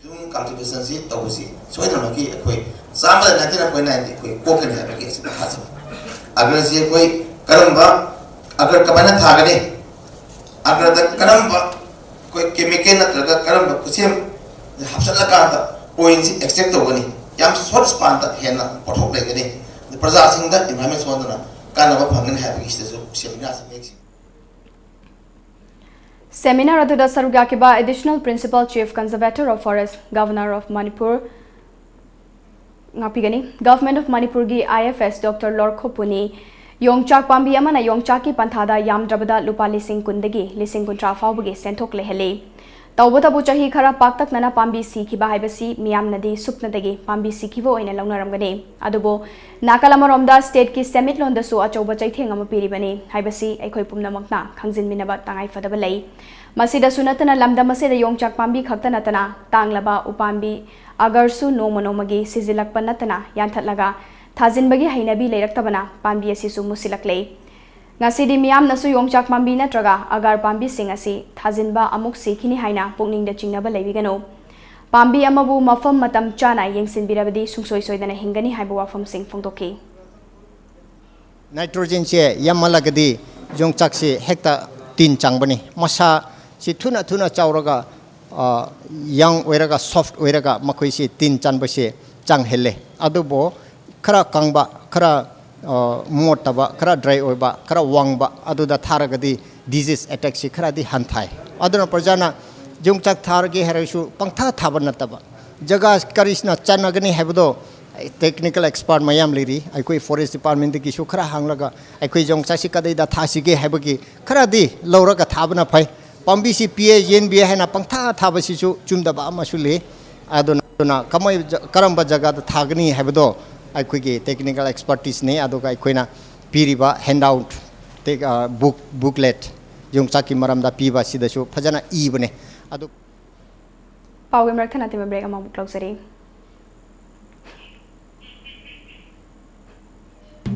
ꯌꯨꯝ cultivationꯁꯤ ꯇꯧꯕꯁꯤ ꯁꯣꯏꯗꯅꯃꯛꯀꯤ ꯑꯩꯈꯣꯏ ꯆꯥꯝꯃꯗ ninety nine point nine ꯑꯩꯈꯣꯏ ꯀꯣꯛꯀꯅꯤ ꯍꯥꯏꯕꯒꯤ ꯑꯁꯤꯗ ꯊꯥꯖꯩ꯫ ꯑꯒꯔꯁꯤ ꯑꯩꯈꯣꯏ ꯀꯔꯝꯕ ꯑꯒꯔ ꯀꯃꯥꯏꯅ ꯊꯥꯒꯅꯤ, ꯑꯒꯔꯗ ꯀꯔꯝꯕ ꯑꯩꯈꯣꯏ chemical ꯅꯠꯇ꯭ꯔꯒ ꯀꯔꯝꯕ ꯈꯨꯠꯁꯦꯝ ꯍꯥꯞꯆꯤꯜꯂꯀꯥꯟꯗ pointsꯁꯤ extract ꯇꯧꯒꯅꯤ, ꯌꯥꯝ short spanꯗ ꯍꯦꯟꯅ ꯄꯣꯠꯊꯣꯛ ꯂꯩꯒꯅꯤ, ꯄ꯭ꯔꯖꯥꯁꯤꯡꯗ environment ꯁꯣꯛꯍꯟꯗꯅ ꯀꯥꯟꯅꯕ ꯐꯪꯒꯅꯤ ꯍꯥꯏꯕꯒꯤ ꯁꯤꯗꯁꯨ seminarꯁꯤ ꯃꯌꯦꯛ ꯁꯦꯡꯅ Seminar ꯑꯗꯨꯗ ꯁꯔꯨꯛ ꯌꯥꯈꯤꯕ Additional Principal Chief Conservator of Forest, Governor of Manipur, ꯉꯥꯛꯄꯤꯒꯅꯤ꯫ Government of ꯃꯅꯤꯄꯨꯔꯒꯤ I F S Doctor ꯂꯣꯔꯈꯣꯄꯨꯅꯤ ꯌꯣꯡꯆꯥꯛ ꯄꯥꯝꯕꯤ ꯑꯃꯅ ꯌꯣꯡꯆꯥꯛꯀꯤ ꯄꯟꯊꯥꯗ ꯌꯥꯝꯗ꯭ꯔꯕꯗ ꯂꯨꯄꯥ ꯂꯤꯁꯤꯡ ꯀꯨꯟꯗꯒꯤ ꯂꯤꯁꯤꯡ ꯀꯨꯟꯊ꯭ꯔꯥ ꯐꯥꯎꯕꯒꯤ ꯁꯦꯟꯊꯣꯛ ꯂꯩꯍꯜꯂꯤ꯫ ꯇꯧꯕꯇꯕꯨ ꯆꯍꯤ ꯈꯔ ꯄꯥꯛꯇꯛꯅꯅ ꯄꯥꯝꯕꯤ ꯁꯤꯈꯤꯕ ꯍꯥꯏꯕꯁꯤ ꯃꯤꯌꯥꯝꯅꯗꯤ ꯁꯨꯞꯅꯇꯒꯤ ꯄꯥꯝꯕꯤ ꯁꯤꯈꯤꯕ ꯑꯣꯏꯅ ꯂꯧꯅꯔꯝꯒꯅꯤ꯫ ꯑꯗꯨꯕꯨ ꯅꯥꯀꯜ ꯑꯃꯔꯣꯝꯗ stateꯀꯤ ꯁꯦꯟꯃꯤꯠꯂꯣꯟꯗꯁꯨ ꯑꯆꯧꯕ ꯆꯩꯊꯦꯡ ꯑꯃ ꯄꯤꯔꯤꯕꯅꯤ ꯍꯥꯏꯕꯁꯤ ꯑꯩꯈꯣꯏ ꯄꯨꯝꯅꯃꯛꯅ ꯈꯪꯖꯤꯟꯃꯤꯟꯅꯕ ꯇꯉꯥꯏ ꯐꯗꯕ ꯂꯩ꯫ ꯃꯁꯤꯗꯁꯨ ꯅꯠꯇꯅ ꯂꯝꯗꯝ ꯑꯁꯤꯗ ꯌꯣꯡꯆꯥꯛ ꯄꯥꯝꯕꯤ ꯈꯛꯇ ꯅꯠꯇꯅ ꯇꯥꯡꯂꯕ ꯎꯄꯥꯝꯕꯤ ꯑꯒꯔꯁꯨ ꯅꯣꯡꯃ ꯅꯣꯡꯃꯒꯤ ꯁꯤꯖꯤꯜꯂꯛꯄ ꯅꯠꯇꯅ ꯌꯥꯟꯊꯠꯂꯒ ꯊꯥꯖꯤꯟꯕꯒꯤ ꯍꯩꯅꯕꯤ ꯂꯩꯔꯛꯇꯕꯅ ꯄꯥꯝꯕꯤ ꯑꯁꯤꯁꯨ ꯃꯨꯁꯤꯜꯂꯛꯂꯦ꯫ ꯉꯁꯤꯗꯤ ꯃꯤꯌꯥꯝꯅꯁꯨ ꯌꯣꯡꯆꯥꯛ ꯄꯥꯝꯕꯤ ꯅꯠꯇ꯭ꯔꯒ ꯑꯒꯥꯔ ꯄꯥꯝꯕꯤꯁꯤꯡ ꯑꯁꯤ ꯊꯥꯖꯤꯟꯕ ꯑꯃꯨꯛ ꯁꯤꯈꯤꯅꯤ ꯍꯥꯏꯅ ꯄꯨꯛꯅꯤꯡꯗ ꯆꯤꯡꯅꯕ ꯂꯩꯕꯤꯒꯅꯨ꯫ ꯄꯥꯝꯕꯤ ꯑꯃꯕꯨ ꯃꯐꯝ ꯃꯇꯝ ꯆꯥꯅ ꯌꯦꯡꯁꯤꯟꯕꯤꯔꯕꯗꯤ ꯁꯨꯡꯁꯣꯏ ꯁꯣꯏꯗꯅ ꯍꯤꯡꯒꯅꯤ ꯍꯥꯏꯕ ꯋꯥꯐꯝꯁꯤꯡ ꯐꯣꯡꯗꯣꯛꯈꯤ꯫ Nitrogenꯁꯦ ꯌꯥꯝꯃꯜꯂꯒꯗꯤ ꯌꯣꯡꯆꯥꯛꯁꯤ ꯍꯦꯛꯇ ꯇꯤꯟ ꯆꯪꯕꯅꯤ꯫ ꯃꯁꯥꯁꯤ ꯊꯨꯅ ꯊꯨꯅ ꯆꯥꯎꯔꯒ, ꯑ, young ꯑꯣꯏꯔꯒ, soft ꯑꯣꯏꯔꯒ ꯃꯈꯣꯏꯁꯤ ꯇꯤꯟ ꯆꯪꯕꯁꯦ ꯆꯪꯍꯜꯂꯦ꯫ ꯑꯗꯨꯕꯨ ꯈꯔ ꯀꯪꯕ, ꯈꯔ, ꯑ, ꯃꯣꯠꯇꯕ, ꯈꯔ dry ꯑꯣꯏꯕ, ꯈꯔ ꯋꯥꯡꯕ ꯑꯗꯨꯗ ꯊꯥꯔꯒꯗꯤ disease attackꯁꯤ ꯈꯔꯗꯤ ꯍꯟꯊꯩ꯫ ꯑꯗꯨꯅ ꯄ꯭ꯔꯖꯥꯅ ꯌꯣꯡꯆꯥꯛ ꯊꯥꯔꯒꯦ ꯍꯥꯏꯔꯁꯨ ꯄꯪꯊꯥ ꯊꯥꯕ ꯅꯠꯇꯕ, ꯖꯒꯥ ꯀꯔꯤꯁꯤꯅ ꯆꯥꯟꯅꯒꯅꯤ ꯍꯥꯏꯕꯗꯣ technical expert ꯃꯌꯥꯝ ꯂꯩꯔꯤ꯫ ꯑꯩꯈꯣꯏ forest departmentꯗꯒꯤꯁꯨ ꯈꯔ ꯍꯪꯂꯒ ꯑꯩꯈꯣꯏ ꯌꯣꯡꯆꯥꯛꯁꯤ ꯀꯗꯥꯏꯗ ꯊꯥꯁꯤꯒꯦ ꯍꯥꯏꯕꯒꯤ ꯈꯔꯗꯤ ꯂꯧꯔꯒ ꯊꯥꯕꯅ ꯐꯩ꯫ ꯄꯥꯝꯕꯤꯁꯤ ꯄꯤꯌꯦ, ꯌꯦꯟꯕꯤꯌꯦ ꯍꯥꯏꯅ ꯄꯪꯊꯥ ꯊꯥꯕꯁꯤꯁꯨ ꯆꯨꯝꯗꯕ ꯑꯃꯁꯨ ꯂꯩ꯫ ꯑꯗꯨꯅ, ꯑꯗꯨꯅ ꯀꯃꯥꯏ-, ꯖ-, ꯀꯔꯝꯕ ꯖꯒꯥꯗ ꯊꯥꯒꯅꯤ ꯍꯥꯏꯕꯗꯣ ꯑꯩꯈꯣꯏꯒꯤ technical expertiseꯅꯤ꯫ ꯑꯗꯨꯒ ꯑꯩꯈꯣꯏꯅ ꯄꯤꯔꯤꯕ handout, ꯇꯦꯛ-, ꯑ, book, booklet, ꯌꯣꯡꯆꯥꯛꯀꯤ ꯃꯔꯝꯗ ꯄꯤꯕ ꯑꯁꯤꯗꯁꯨ ꯐꯖꯅ ꯏꯕꯅꯦ꯫ ꯑꯗꯨ ꯄꯥꯎꯒꯤ ꯃꯔꯛ ꯊꯠꯅ ꯑꯇꯦꯟꯕ break ꯑꯃꯃꯨꯛ ꯂꯧꯖꯔꯤ꯫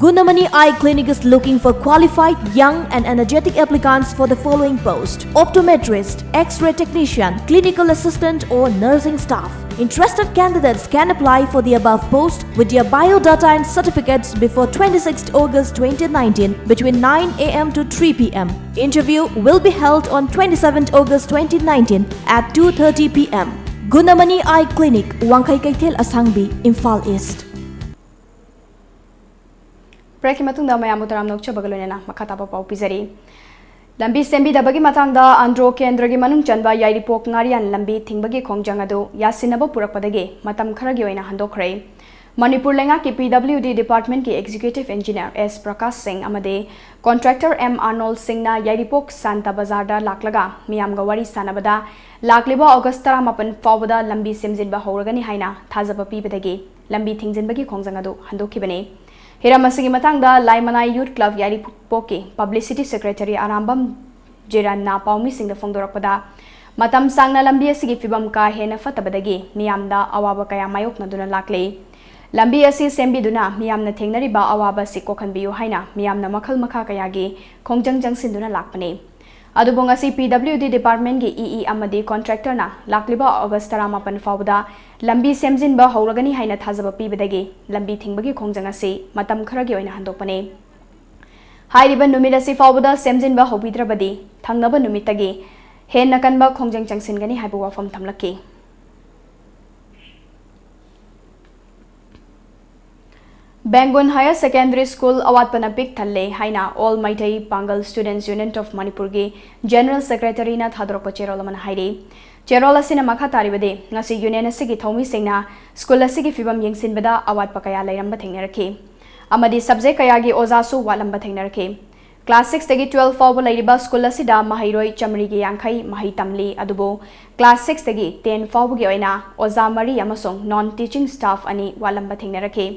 Gunamani Eye Clinic is looking for qualified, young, and energetic applicants for the following post: optometrist, X-ray technician, clinical assistant, or nursing staff. Interested candidates can apply for the above post with their biodata and certificates before twenty-sixth August twenty nineteen between nine A M to three P M. Interview will be held on twenty-seventh August twenty nineteen at two thirty P M. Gunamani Eye Clinic, Wangkhai Keithel Asangbi, Imphal East. Breakꯀꯤ ꯃꯇꯨꯡꯗ ꯃꯌꯥꯝꯕꯨ ꯇꯔꯥꯝꯅ ꯑꯣꯛꯆꯕꯒ ꯂꯣꯏꯅꯅ ꯃꯈꯥ ꯇꯥꯕ ꯄꯥꯎ ꯄꯤꯖꯔꯤ꯫ ꯂꯝꯕꯤ ꯁꯦꯝꯕꯤꯗꯕꯒꯤ ꯃꯇꯥꯡꯗ ꯑꯟꯗ꯭ꯔꯣ ꯀꯦꯟꯗ꯭ꯔꯒꯤ ꯃꯅꯨꯡ ꯆꯟꯕ ꯌꯥꯏꯔꯤꯄꯣꯛ ꯉꯥꯔꯤꯌꯥꯟ ꯂꯝꯕꯤ ꯊꯤꯡꯕꯒꯤ ꯈꯣꯡꯖꯪ ꯑꯗꯨ ꯌꯥꯁꯤꯟꯅꯕ ꯄꯨꯔꯛꯄꯗꯒꯤ ꯃꯇꯝ ꯈꯔꯒꯤ ꯑꯣꯏꯅ ꯍꯟꯗꯣꯛꯈ꯭ꯔꯦ꯫ ꯃꯅꯤꯄꯨꯔ ꯂꯩꯉꯥꯛꯀꯤ ꯄꯤ ꯗꯕ꯭ꯂꯤꯎ ꯗꯤ ꯗꯤꯄꯥꯔꯠꯃꯦꯟꯠꯀꯤ ꯑꯦꯛꯖꯤꯀ꯭ꯌꯨꯇꯤꯚ ꯏꯟꯖꯤꯅꯤꯌꯔ ꯑꯦꯁ ꯄ꯭ꯔꯀꯥꯁ ꯁꯤꯡ ꯑꯃꯗꯤ ꯀꯣꯟꯇ꯭ꯔꯦꯛꯇꯔ ꯑꯦꯝ ꯑꯥꯔꯅꯣꯜ ꯁꯤꯡꯅ ꯌꯥꯏꯔꯤꯄꯣꯛ ꯁꯥꯟꯇ ꯕꯖꯥꯔꯗ ꯂꯥꯛꯂꯒ ꯃꯤꯌꯥꯝꯒ ꯋꯥꯔꯤ ꯁꯥꯟꯅꯕꯗ, ꯂꯥꯛꯂꯤꯕ ꯑꯣꯒꯁ ꯇꯔꯥꯃꯥꯄꯟ ꯐꯥꯎꯕꯗ ꯂꯝꯕꯤ ꯁꯦꯝꯖꯤꯟꯕ ꯍꯧꯔꯒꯅꯤ ꯍꯥꯏꯅ ꯊꯥꯖꯕ ꯄꯤꯕꯗꯒꯤ ꯂꯝꯕꯤ ꯊꯤꯡꯖꯤꯟꯕꯒꯤ ꯈꯣꯡꯖꯪ ꯑꯗꯨ ꯍꯟꯗꯣꯛꯈꯤꯕꯅꯤ꯫ ꯍꯤꯔꯝ ꯑꯁꯤꯒꯤ ꯃꯇꯥꯡꯗ ꯂꯥꯏꯃꯅꯥꯏ youth club ꯌꯥꯏꯔꯤꯄꯣꯛꯀꯤ publicity secretary Arambam ꯖꯤꯔꯟꯅ ꯄꯥꯎꯃꯤꯁꯤꯡꯗ ꯐꯣꯡꯗꯣꯔꯛꯄꯗ, ꯃꯇꯝ ꯁꯥꯡꯅ ꯂꯝꯕꯤ ꯑꯁꯤꯒꯤ ꯐꯤꯕꯝ ꯀꯥ ꯍꯦꯟꯅ ꯐꯠꯇꯕꯗꯒꯤ ꯃꯤꯌꯥꯝꯗ ꯑꯋꯥꯕ ꯀꯌꯥ ꯃꯥꯌꯣꯛꯅꯗꯨꯅ ꯂꯥꯛꯂꯤ꯫ ꯂꯝꯕꯤ ꯑꯁꯤ ꯁꯦꯝꯕꯤꯗꯨꯅ ꯃꯤꯌꯥꯝꯅ ꯊꯦꯡꯅꯔꯤꯕ ꯑꯋꯥꯕ ꯑꯁꯤ ꯀꯣꯛꯍꯟꯕꯤꯌꯨ ꯍꯥꯏꯅ ꯃꯤꯌꯥꯝꯅ ꯃꯈꯜ ꯃꯈꯥ ꯀꯌꯥꯒꯤ ꯈꯣꯡꯖꯪ ꯆꯪꯁꯤꯟꯗꯨꯅ ꯂꯥꯛꯄꯅꯤ꯫ ꯑꯗꯨꯕꯨ ꯉꯁꯤ ꯄꯤ ꯗꯕ꯭ꯂꯤꯎ ꯗꯤ ꯗꯤꯄꯥꯔꯠꯃꯦꯟꯠꯀꯤ ꯏ ꯏ ꯑꯃꯗꯤ ꯀꯣꯟꯇ꯭ꯔꯦꯛꯇꯔꯅ ꯂꯥꯛꯂꯤꯕ ꯑꯣꯒꯁ ꯇꯔꯥꯃꯥꯄꯟ ꯐꯥꯎꯕꯗ ꯂꯝꯕꯤ ꯁꯦꯝꯖꯤꯟꯕ ꯍꯧꯔꯒꯅꯤ ꯍꯥꯏꯅ ꯊꯥꯖꯕ ꯄꯤꯕꯗꯒꯤ ꯂꯝꯕꯤ ꯊꯤꯡꯕꯒꯤ ꯈꯣꯡꯖꯪ ꯑꯁꯤ ꯃꯇꯝ ꯈꯔꯒꯤ ꯑꯣꯏꯅ ꯍꯟꯗꯣꯛꯄꯅꯤ꯫ ꯍꯥꯏꯔꯤꯕ ꯅꯨꯃꯤꯠ ꯑꯁꯤ ꯐꯥꯎꯕꯗ ꯁꯦꯝꯖꯤꯟꯕ ꯍꯧꯕꯤꯗ꯭ꯔꯕꯗꯤ ꯊꯪꯅꯕ ꯅꯨꯃꯤꯠꯇꯒꯤ ꯍꯦꯟꯅ ꯀꯟꯕ ꯈꯣꯡꯖꯪ ꯆꯪꯁꯤꯟꯒꯅꯤ ꯍꯥꯏꯕ ꯋꯥꯐꯝ ꯊꯝꯂꯛꯈꯤ꯫ ꯕꯦꯡꯒꯨꯟ ꯍꯥꯌꯔ ꯁꯦꯀꯦꯟꯗꯔꯤ ꯁ꯭ꯀꯨꯜ ꯑꯋꯥꯠꯄꯅ ꯄꯤꯛ ꯊꯜꯂꯦ ꯍꯥꯏꯅ ꯑꯣꯜ ꯃꯩꯇꯩ ꯄꯥꯡꯒꯜ ꯁ꯭ꯇꯨꯗꯦꯟꯠꯁ ꯌꯨꯅꯤꯌꯟ ꯑꯣꯐ ꯃꯅꯤꯄꯨꯔꯒꯤ ꯖꯦꯅꯔꯦꯜ ꯁꯦꯀ꯭ꯔꯦꯇꯔꯤꯅ ꯊꯥꯗꯣꯔꯛꯄ ꯆꯦꯔꯣꯜ ꯑꯃꯅ ꯍꯥꯏꯔꯤ꯫ ꯆꯦꯔꯣꯜ ꯑꯁꯤꯅ ꯃꯈꯥ ꯇꯥꯔꯤꯕꯗꯤ, ꯉꯁꯤ ꯌꯨꯅꯤꯌꯟ ꯑꯁꯤꯒꯤ ꯊꯧꯃꯤꯁꯤꯡꯅ ꯁ꯭ꯀꯨꯜ ꯑꯁꯤꯒꯤ ꯐꯤꯕꯝ ꯌꯦꯡꯁꯤꯟꯕꯗ ꯑꯋꯥꯠꯄ ꯀꯌꯥ ꯂꯩꯔꯝꯕ ꯊꯦꯡꯅꯔꯛꯈꯤ ꯑꯃꯗꯤ ꯁꯕꯖꯦꯛ ꯀꯌꯥꯒꯤ ꯑꯣꯖꯥꯁꯨ ꯋꯥꯠꯂꯝꯕ ꯊꯦꯡꯅꯔꯛꯈꯤ꯫ ꯀ꯭ꯂꯥꯁ ꯁꯤꯛꯁꯇꯒꯤ ꯇꯨꯋꯦꯜꯐ ꯐꯥꯎꯕ ꯂꯩꯔꯤꯕ ꯁ꯭ꯀꯨꯜ ꯑꯁꯤꯗ ꯃꯍꯩꯔꯣꯏ ꯆꯥꯃꯔꯤꯒꯤ ꯌꯥꯡꯈꯩ ꯃꯍꯩ ꯇꯝꯂꯤ, ꯑꯗꯨꯕꯨ ꯀ꯭ꯂꯥꯁ ꯁꯤꯛꯁꯇꯒꯤ ꯇꯦꯟ ꯐꯥꯎꯕꯒꯤ ꯑꯣꯏꯅ ꯑꯣꯖꯥ ꯃꯔꯤ ꯑꯃꯁꯨꯡ ꯅꯣꯟ ꯇꯤꯆꯤꯡ ꯁ꯭ꯇꯥꯐ ꯑꯅꯤ ꯋꯥꯠꯂꯝꯕ ꯊꯦꯡꯅꯔꯛꯈꯤ꯫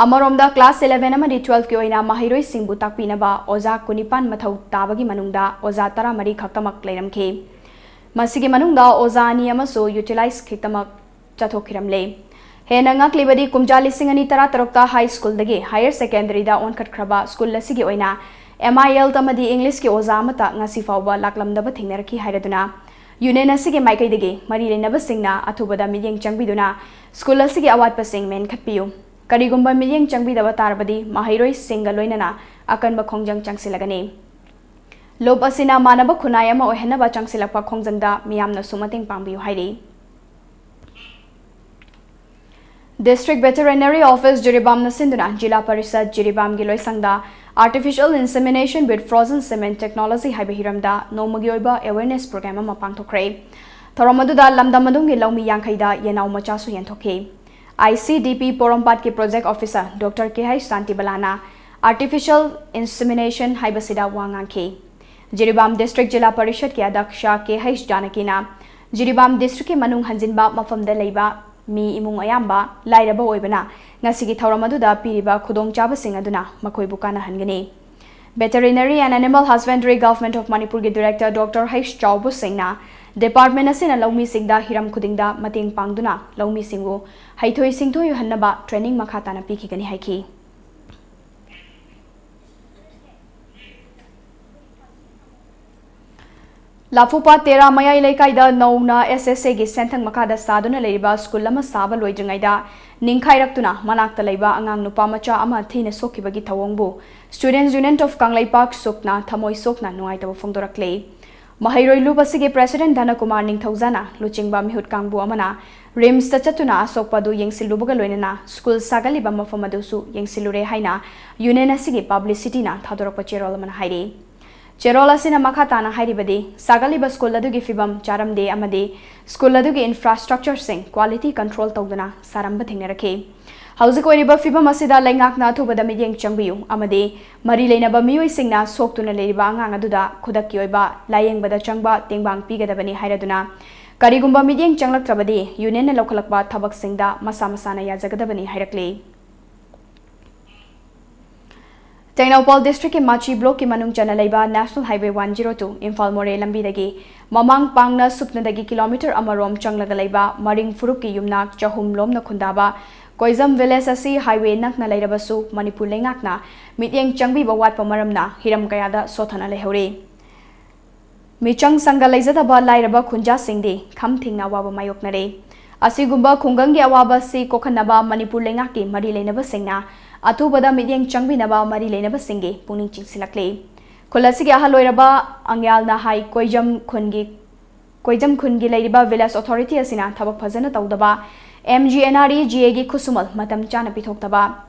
ꯑꯃꯔꯣꯝꯗ, ꯀ꯭ꯂꯥꯁ ꯏꯂꯦꯚꯦꯟ ꯑꯃꯗꯤ ꯇꯨꯋꯦꯜꯐꯀꯤ ꯑꯣꯏꯅ ꯃꯍꯩꯔꯣꯏꯁꯤꯡꯕꯨ ꯇꯥꯛꯄꯤꯅꯕ ꯑꯣꯖꯥ ꯀꯨꯟꯅꯤꯄꯥꯟ ꯃꯊꯧ ꯇꯥꯕꯒꯤ ꯃꯅꯨꯡꯗ ꯑꯣꯖꯥ ꯇꯔꯥꯃꯔꯤ ꯈꯛꯇꯃꯛ ꯂꯩꯔꯝꯈꯤ꯫ ꯃꯁꯤꯒꯤ ꯃꯅꯨꯡꯗ ꯑꯣꯖꯥ ꯑꯅꯤ ꯑꯃꯁꯨ ꯌꯨꯇꯤꯂꯥꯏꯖ ꯈꯛꯇꯃꯛ ꯆꯠꯊꯣꯛꯈꯤꯔꯝꯂꯦ꯫ ꯍꯦꯟꯅ ꯉꯛꯂꯤꯕꯗꯤ, ꯀꯨꯝꯖꯥ ꯂꯤꯁꯤꯡ ꯑꯅꯤ ꯇꯔꯥꯇꯔꯨꯛꯇ ꯍꯥꯏ ꯁ꯭ꯀꯨꯜꯗꯒꯤ ꯍꯥꯌꯔ ꯁꯦꯀꯦꯟꯗꯔꯤꯗ ꯑꯣꯟꯈꯠꯈ꯭ꯔꯕ ꯁ꯭ꯀꯨꯜ ꯑꯁꯤꯒꯤ ꯑꯣꯏꯅ ꯑꯦꯝ ꯑꯥꯏ ꯑꯦꯜ ꯑꯃꯗꯤ ꯏꯪꯂꯤꯁꯀꯤ ꯑꯣꯖꯥ ꯑꯃꯠꯇ ꯉꯁꯤ ꯐꯥꯎꯕ ꯂꯥꯛꯂꯝꯗꯕ ꯊꯦꯡꯅꯔꯛꯈꯤ ꯍꯥꯏꯔꯗꯨꯅ, ꯌꯨꯅꯤꯌꯟ ꯑꯁꯤꯒꯤ ꯃꯥꯏꯀꯩꯗꯒꯤ ꯃꯔꯤ ꯂꯩꯅꯕꯁꯤꯡꯅ ꯑꯊꯨꯕꯗ ꯃꯤꯠꯌꯦꯡ ꯆꯪꯕꯤꯗꯨꯅ ꯁ꯭ꯀꯨꯜ ꯑꯁꯤꯒꯤ ꯑꯋꯥꯠꯄꯁꯤꯡ ꯃꯦꯟꯈꯠꯄꯤꯌꯨ꯫ ꯀꯔꯤꯒꯨꯝꯕ ꯃꯤꯠꯌꯦꯡ ꯆꯪꯕꯤꯗꯕ ꯇꯥꯔꯕꯗꯤ, ꯃꯍꯩꯔꯣꯏꯁꯤꯡꯒ ꯂꯣꯏꯅꯅ ꯑꯀꯟꯕ ꯈꯣꯡꯖꯪ ꯆꯪꯁꯤꯜꯂꯒꯅꯤ꯫ ꯂꯨꯞ ꯑꯁꯤꯅ ꯃꯥꯟꯅꯕ ꯈꯨꯟꯅꯥꯏ ꯑꯃ ꯑꯣꯏꯍꯟꯅꯕ ꯆꯪꯁꯤꯜꯂꯛꯄ ꯈꯣꯡꯖꯪꯗ ꯃꯤꯌꯥꯝꯅꯁꯨ ꯃꯇꯦꯡ ꯄꯥꯡꯕꯤꯌꯨ ꯍꯥꯏꯔꯤ꯫ District Veterinary Office ꯖꯤꯔꯤꯕꯥꯝꯅ ꯁꯤꯟꯗꯨꯅ ꯖꯤꯂꯥ ꯄꯔꯤꯁꯗ ꯖꯤꯔꯤꯕꯥꯝꯒꯤ ꯂꯣꯏꯁꯪꯗ Artificial Insemination with Frozen Semen Technology ꯍꯥꯏꯕ ꯍꯤꯔꯝꯗ ꯅꯣꯡꯃꯒꯤ ꯑꯣꯏꯕ awareness program ꯑꯃ ꯄꯥꯡꯊꯣꯛꯈ꯭ꯔꯦ꯫ ꯊꯧꯔꯝ ꯑꯗꯨꯗ ꯂꯝꯗꯝ ꯑꯗꯨꯒꯤ ꯂꯧꯃꯤ ꯌꯥꯡꯈꯩꯗ ꯌꯦꯅꯥꯎ ꯃꯆꯥꯁꯨ ꯌꯦꯟꯊꯣꯛꯈꯤ꯫ ICDP ꯄꯣꯔꯣꯝꯄꯥꯠꯀꯤ project officer Doctor K H ꯁꯥꯟꯇꯤꯕꯂꯥꯅ artificial insemination ꯍꯥꯏꯕꯁꯤꯗ ꯋꯥ ꯉꯥꯡꯈꯤ꯫ ꯖꯤꯔꯤꯕꯥꯝ district ꯖꯤꯂꯥ ꯄꯔꯤꯁꯠꯀꯤ ꯑꯗ꯭ꯌꯛꯁ K H ꯖꯥꯅꯀꯤꯅ ꯖꯤꯔꯤꯕꯥꯝ districtꯀꯤ ꯃꯅꯨꯡ ꯍꯟꯖꯤꯟꯕ ꯃꯐꯝꯗ ꯂꯩꯕ ꯃꯤ ꯏꯃꯨꯡ ꯑꯌꯥꯝꯕ ꯂꯥꯏꯔꯕ ꯑꯣꯏꯕꯅ ꯉꯁꯤꯒꯤ ꯊꯧꯔꯝ ꯑꯗꯨꯗ ꯄꯤꯔꯤꯕ ꯈꯨꯗꯣꯡꯆꯥꯕꯁꯤꯡ ꯑꯗꯨꯅ ꯃꯈꯣꯏꯕꯨ ꯀꯥꯟꯅꯍꯟꯒꯅꯤ꯫ Veterinary and Animal Husbandry Government of ꯃꯅꯤꯄꯨꯔꯒꯤ director Doctor H ꯆꯥꯎꯕ ꯁꯤꯡꯅ department ꯑꯁꯤꯅ ꯂꯧꯃꯤꯁꯤꯡꯗ ꯍꯤꯔꯝ ꯈꯨꯗꯤꯡꯗ ꯃꯇꯦꯡ ꯄꯥꯡꯗꯨꯅ ꯂꯧꯃꯤꯁꯤꯡꯕꯨ ꯍꯩꯊꯣꯏ ꯁꯤꯡꯊꯣꯏꯍꯟꯅꯕ training ꯃꯈꯥ ꯇꯥꯅ ꯄꯤꯈꯤꯒꯅꯤ ꯍꯥꯏꯈꯤ꯫ ꯂꯥꯐꯨꯄꯥꯠ ꯇꯦꯔꯥ ꯃꯌꯥꯏ ꯂꯩꯀꯥꯏꯗ ꯅꯧꯅ SSAꯒꯤ ꯁꯦꯟꯊꯪ ꯃꯈꯥꯗ ꯁꯥꯗꯨꯅ ꯂꯩꯔꯤꯕ ꯁ꯭ꯀꯨꯜ ꯑꯃ ꯁꯥꯕ ꯂꯣꯏꯗ꯭ꯔꯤꯉꯩꯗ ꯅꯤꯡꯈꯥꯏꯔꯛꯇꯨꯅ ꯃꯅꯥꯛꯇ ꯂꯩꯕ ꯑꯉꯥꯡ ꯅꯨꯄꯥ ꯃꯆꯥ ꯑꯃ ꯊꯤꯅ ꯁꯣꯛꯈꯤꯕꯒꯤ ꯊꯧꯑꯣꯡꯕꯨ Students Union of ꯀꯪꯂꯩꯄꯥꯛ, ꯁꯨꯛꯅ ꯊꯃꯣꯏ ꯁꯣꯛꯅ ꯅꯨꯡꯉꯥꯏꯇꯕ ꯐꯣꯡꯗꯣꯔꯛꯂꯤ꯫ ꯃꯍꯩꯔꯣꯏ ꯂꯨꯞ ꯑꯁꯤꯒꯤ president ꯙꯅꯀꯨꯃꯥꯔ ꯅꯤꯡꯊꯧꯖꯥꯅ ꯂꯨꯆꯤꯡꯕ ꯃꯤꯍꯨꯠ ꯀꯥꯡꯕꯨ ꯑꯃꯅ RIMSꯇ ꯆꯠꯇꯨꯅ ꯑꯁꯣꯛꯄ ꯑꯗꯨ ꯌꯦꯡꯁꯤꯜꯂꯨꯕꯒ ꯂꯣꯏꯅꯅ ꯁ꯭ꯀꯨꯜ ꯁꯥꯒꯠꯂꯤꯕ ꯃꯐꯝ ꯑꯗꯨꯁꯨ ꯌꯦꯡꯁꯤꯜꯂꯨꯔꯦ ꯍꯥꯏꯅ union ꯑꯁꯤꯒꯤ publicityꯅ ꯊꯥꯗꯣꯔꯛꯄ ꯆꯦꯔꯣꯜ ꯑꯃꯅ ꯍꯥꯏꯔꯤ꯫ ꯆꯦꯔꯣꯜ ꯑꯁꯤꯅ ꯃꯈꯥ ꯇꯥꯅ ꯍꯥꯏꯔꯤꯕꯗꯤ, ꯁꯥꯒꯠꯂꯤꯕ ꯁ꯭ꯀꯨꯜ ꯑꯗꯨꯒꯤ ꯐꯤꯕꯝ ꯆꯥꯔꯝꯗꯦ ꯑꯃꯗꯤ ꯁ꯭ꯀꯨꯜ ꯑꯗꯨꯒꯤ infrastructureꯁꯤꯡ quality control ꯇꯧꯗꯅ ꯁꯥꯔꯝꯕ ꯊꯦꯡꯅꯔꯛꯈꯤ꯫ ꯍꯧꯖꯤꯛ ꯑꯣꯏꯔꯤꯕ ꯐꯤꯕꯝ ꯑꯁꯤꯗ ꯂꯩꯉꯥꯛꯅ ꯑꯊꯨꯕꯗ ꯃꯤꯠꯌꯦꯡ ꯆꯪꯕꯤꯌꯨ ꯑꯃꯗꯤ ꯃꯔꯤ ꯂꯩꯅꯕ ꯃꯤꯑꯣꯏꯁꯤꯡꯅ ꯁꯣꯛꯇꯨꯅ ꯂꯩꯔꯤꯕ ꯑꯉꯥꯡ ꯑꯗꯨꯗ ꯈꯨꯗꯛꯀꯤ ꯑꯣꯏꯕ ꯂꯥꯌꯦꯡꯕꯗ ꯆꯪꯕ ꯇꯦꯡꯕꯥꯡ ꯄꯤꯒꯗꯕꯅꯤ ꯍꯥꯏꯔꯗꯨꯅ, ꯀꯔꯤꯒꯨꯝꯕ ꯃꯤꯠꯌꯦꯡ ꯆꯪꯂꯛꯇ꯭ꯔꯕꯗꯤ unionꯅ ꯂꯧꯈꯠꯂꯛꯄ ꯊꯕꯛꯁꯤꯡꯗ ꯃꯁꯥ ꯃꯁꯥꯅ ꯌꯥꯖꯒꯗꯕꯅꯤ ꯍꯥꯏꯔꯛꯂꯤ꯫ ꯇꯦꯡꯅꯧꯄꯥꯜ districtꯀꯤ ꯃꯥꯆꯤ blockꯀꯤ ꯃꯅꯨꯡ ꯆꯟꯅ ꯂꯩꯕ National Highway one zero two Imphal ꯃꯣꯔꯦ ꯂꯝꯕꯤꯗꯒꯤ ꯃꯃꯥꯡ ꯄꯥꯡꯅ ꯁꯨꯞꯅꯗꯒꯤ kilometre ꯑꯃꯔꯣꯝ ꯆꯪꯂꯒ ꯂꯩꯕ ꯃꯔꯤꯡ ꯐꯨꯔꯨꯞꯀꯤ ꯌꯨꯝꯅꯥꯛ ꯆꯍꯨꯝ ꯂꯣꯝꯅ ꯈꯨꯟꯗꯥꯕ ꯀꯣꯏꯖꯝ village ꯑꯁꯤ highway ꯅꯛꯅ ꯂꯩꯔꯕꯁꯨ ꯃꯅꯤꯄꯨꯔ ꯂꯩꯉꯥꯛꯅ ꯃꯤꯠꯌꯦꯡ ꯆꯪꯕꯤꯕ ꯋꯥꯠꯄ ꯃꯔꯝꯅ ꯍꯤꯔꯝ ꯀꯌꯥꯗ ꯁꯣꯠꯊꯅ ꯂꯩꯍꯧꯔꯤ꯫ ꯃꯤꯆꯪ ꯁꯪꯒ ꯂꯩꯖꯗꯕ ꯂꯥꯏꯔꯕ ꯈꯨꯟꯖꯥꯁꯤꯡꯗꯤ ꯈꯝ ꯊꯦꯡꯅ ꯑꯋꯥꯕ ꯃꯥꯌꯣꯛꯅꯔꯦ꯫ ꯑꯁꯤꯒꯨꯝꯕ ꯈꯨꯡꯒꯪꯒꯤ ꯑꯋꯥꯕ ꯑꯁꯤ ꯀꯣꯛꯍꯟꯅꯕ ꯃꯅꯤꯄꯨꯔ ꯂꯩꯉꯥꯛꯀꯤ ꯃꯔꯤ ꯂꯩꯅꯕꯁꯤꯡꯅ ꯑꯊꯨꯕꯗ ꯃꯤꯠꯌꯦꯡ ꯆꯪꯕꯤꯅꯕ ꯃꯔꯤ ꯂꯩꯅꯕꯁꯤꯡꯒꯤ ꯄꯨꯛꯅꯤꯡ ꯆꯤꯡꯁꯤꯜꯂꯛꯂꯤ꯫ ꯈꯨꯜ ꯑꯁꯤꯒꯤ ꯑꯍꯜ ꯑꯣꯏꯔꯕ ꯑꯪꯌꯥꯜꯅ ꯍꯥꯏ, ꯀꯣꯏꯖꯝ ꯈꯨꯟꯒꯤ, ꯀꯣꯏꯖꯝ ꯈꯨꯟꯒꯤ ꯂꯩꯔꯤꯕ village authority ꯑꯁꯤꯅ ꯊꯕꯛ ꯐꯖꯅ ꯇꯧꯗꯕ, MGNREGAꯒꯤ ꯈꯨꯠꯁꯨꯃꯜ ꯃꯇꯝ ꯆꯥꯅ ꯄꯤꯊꯣꯛꯇꯕ,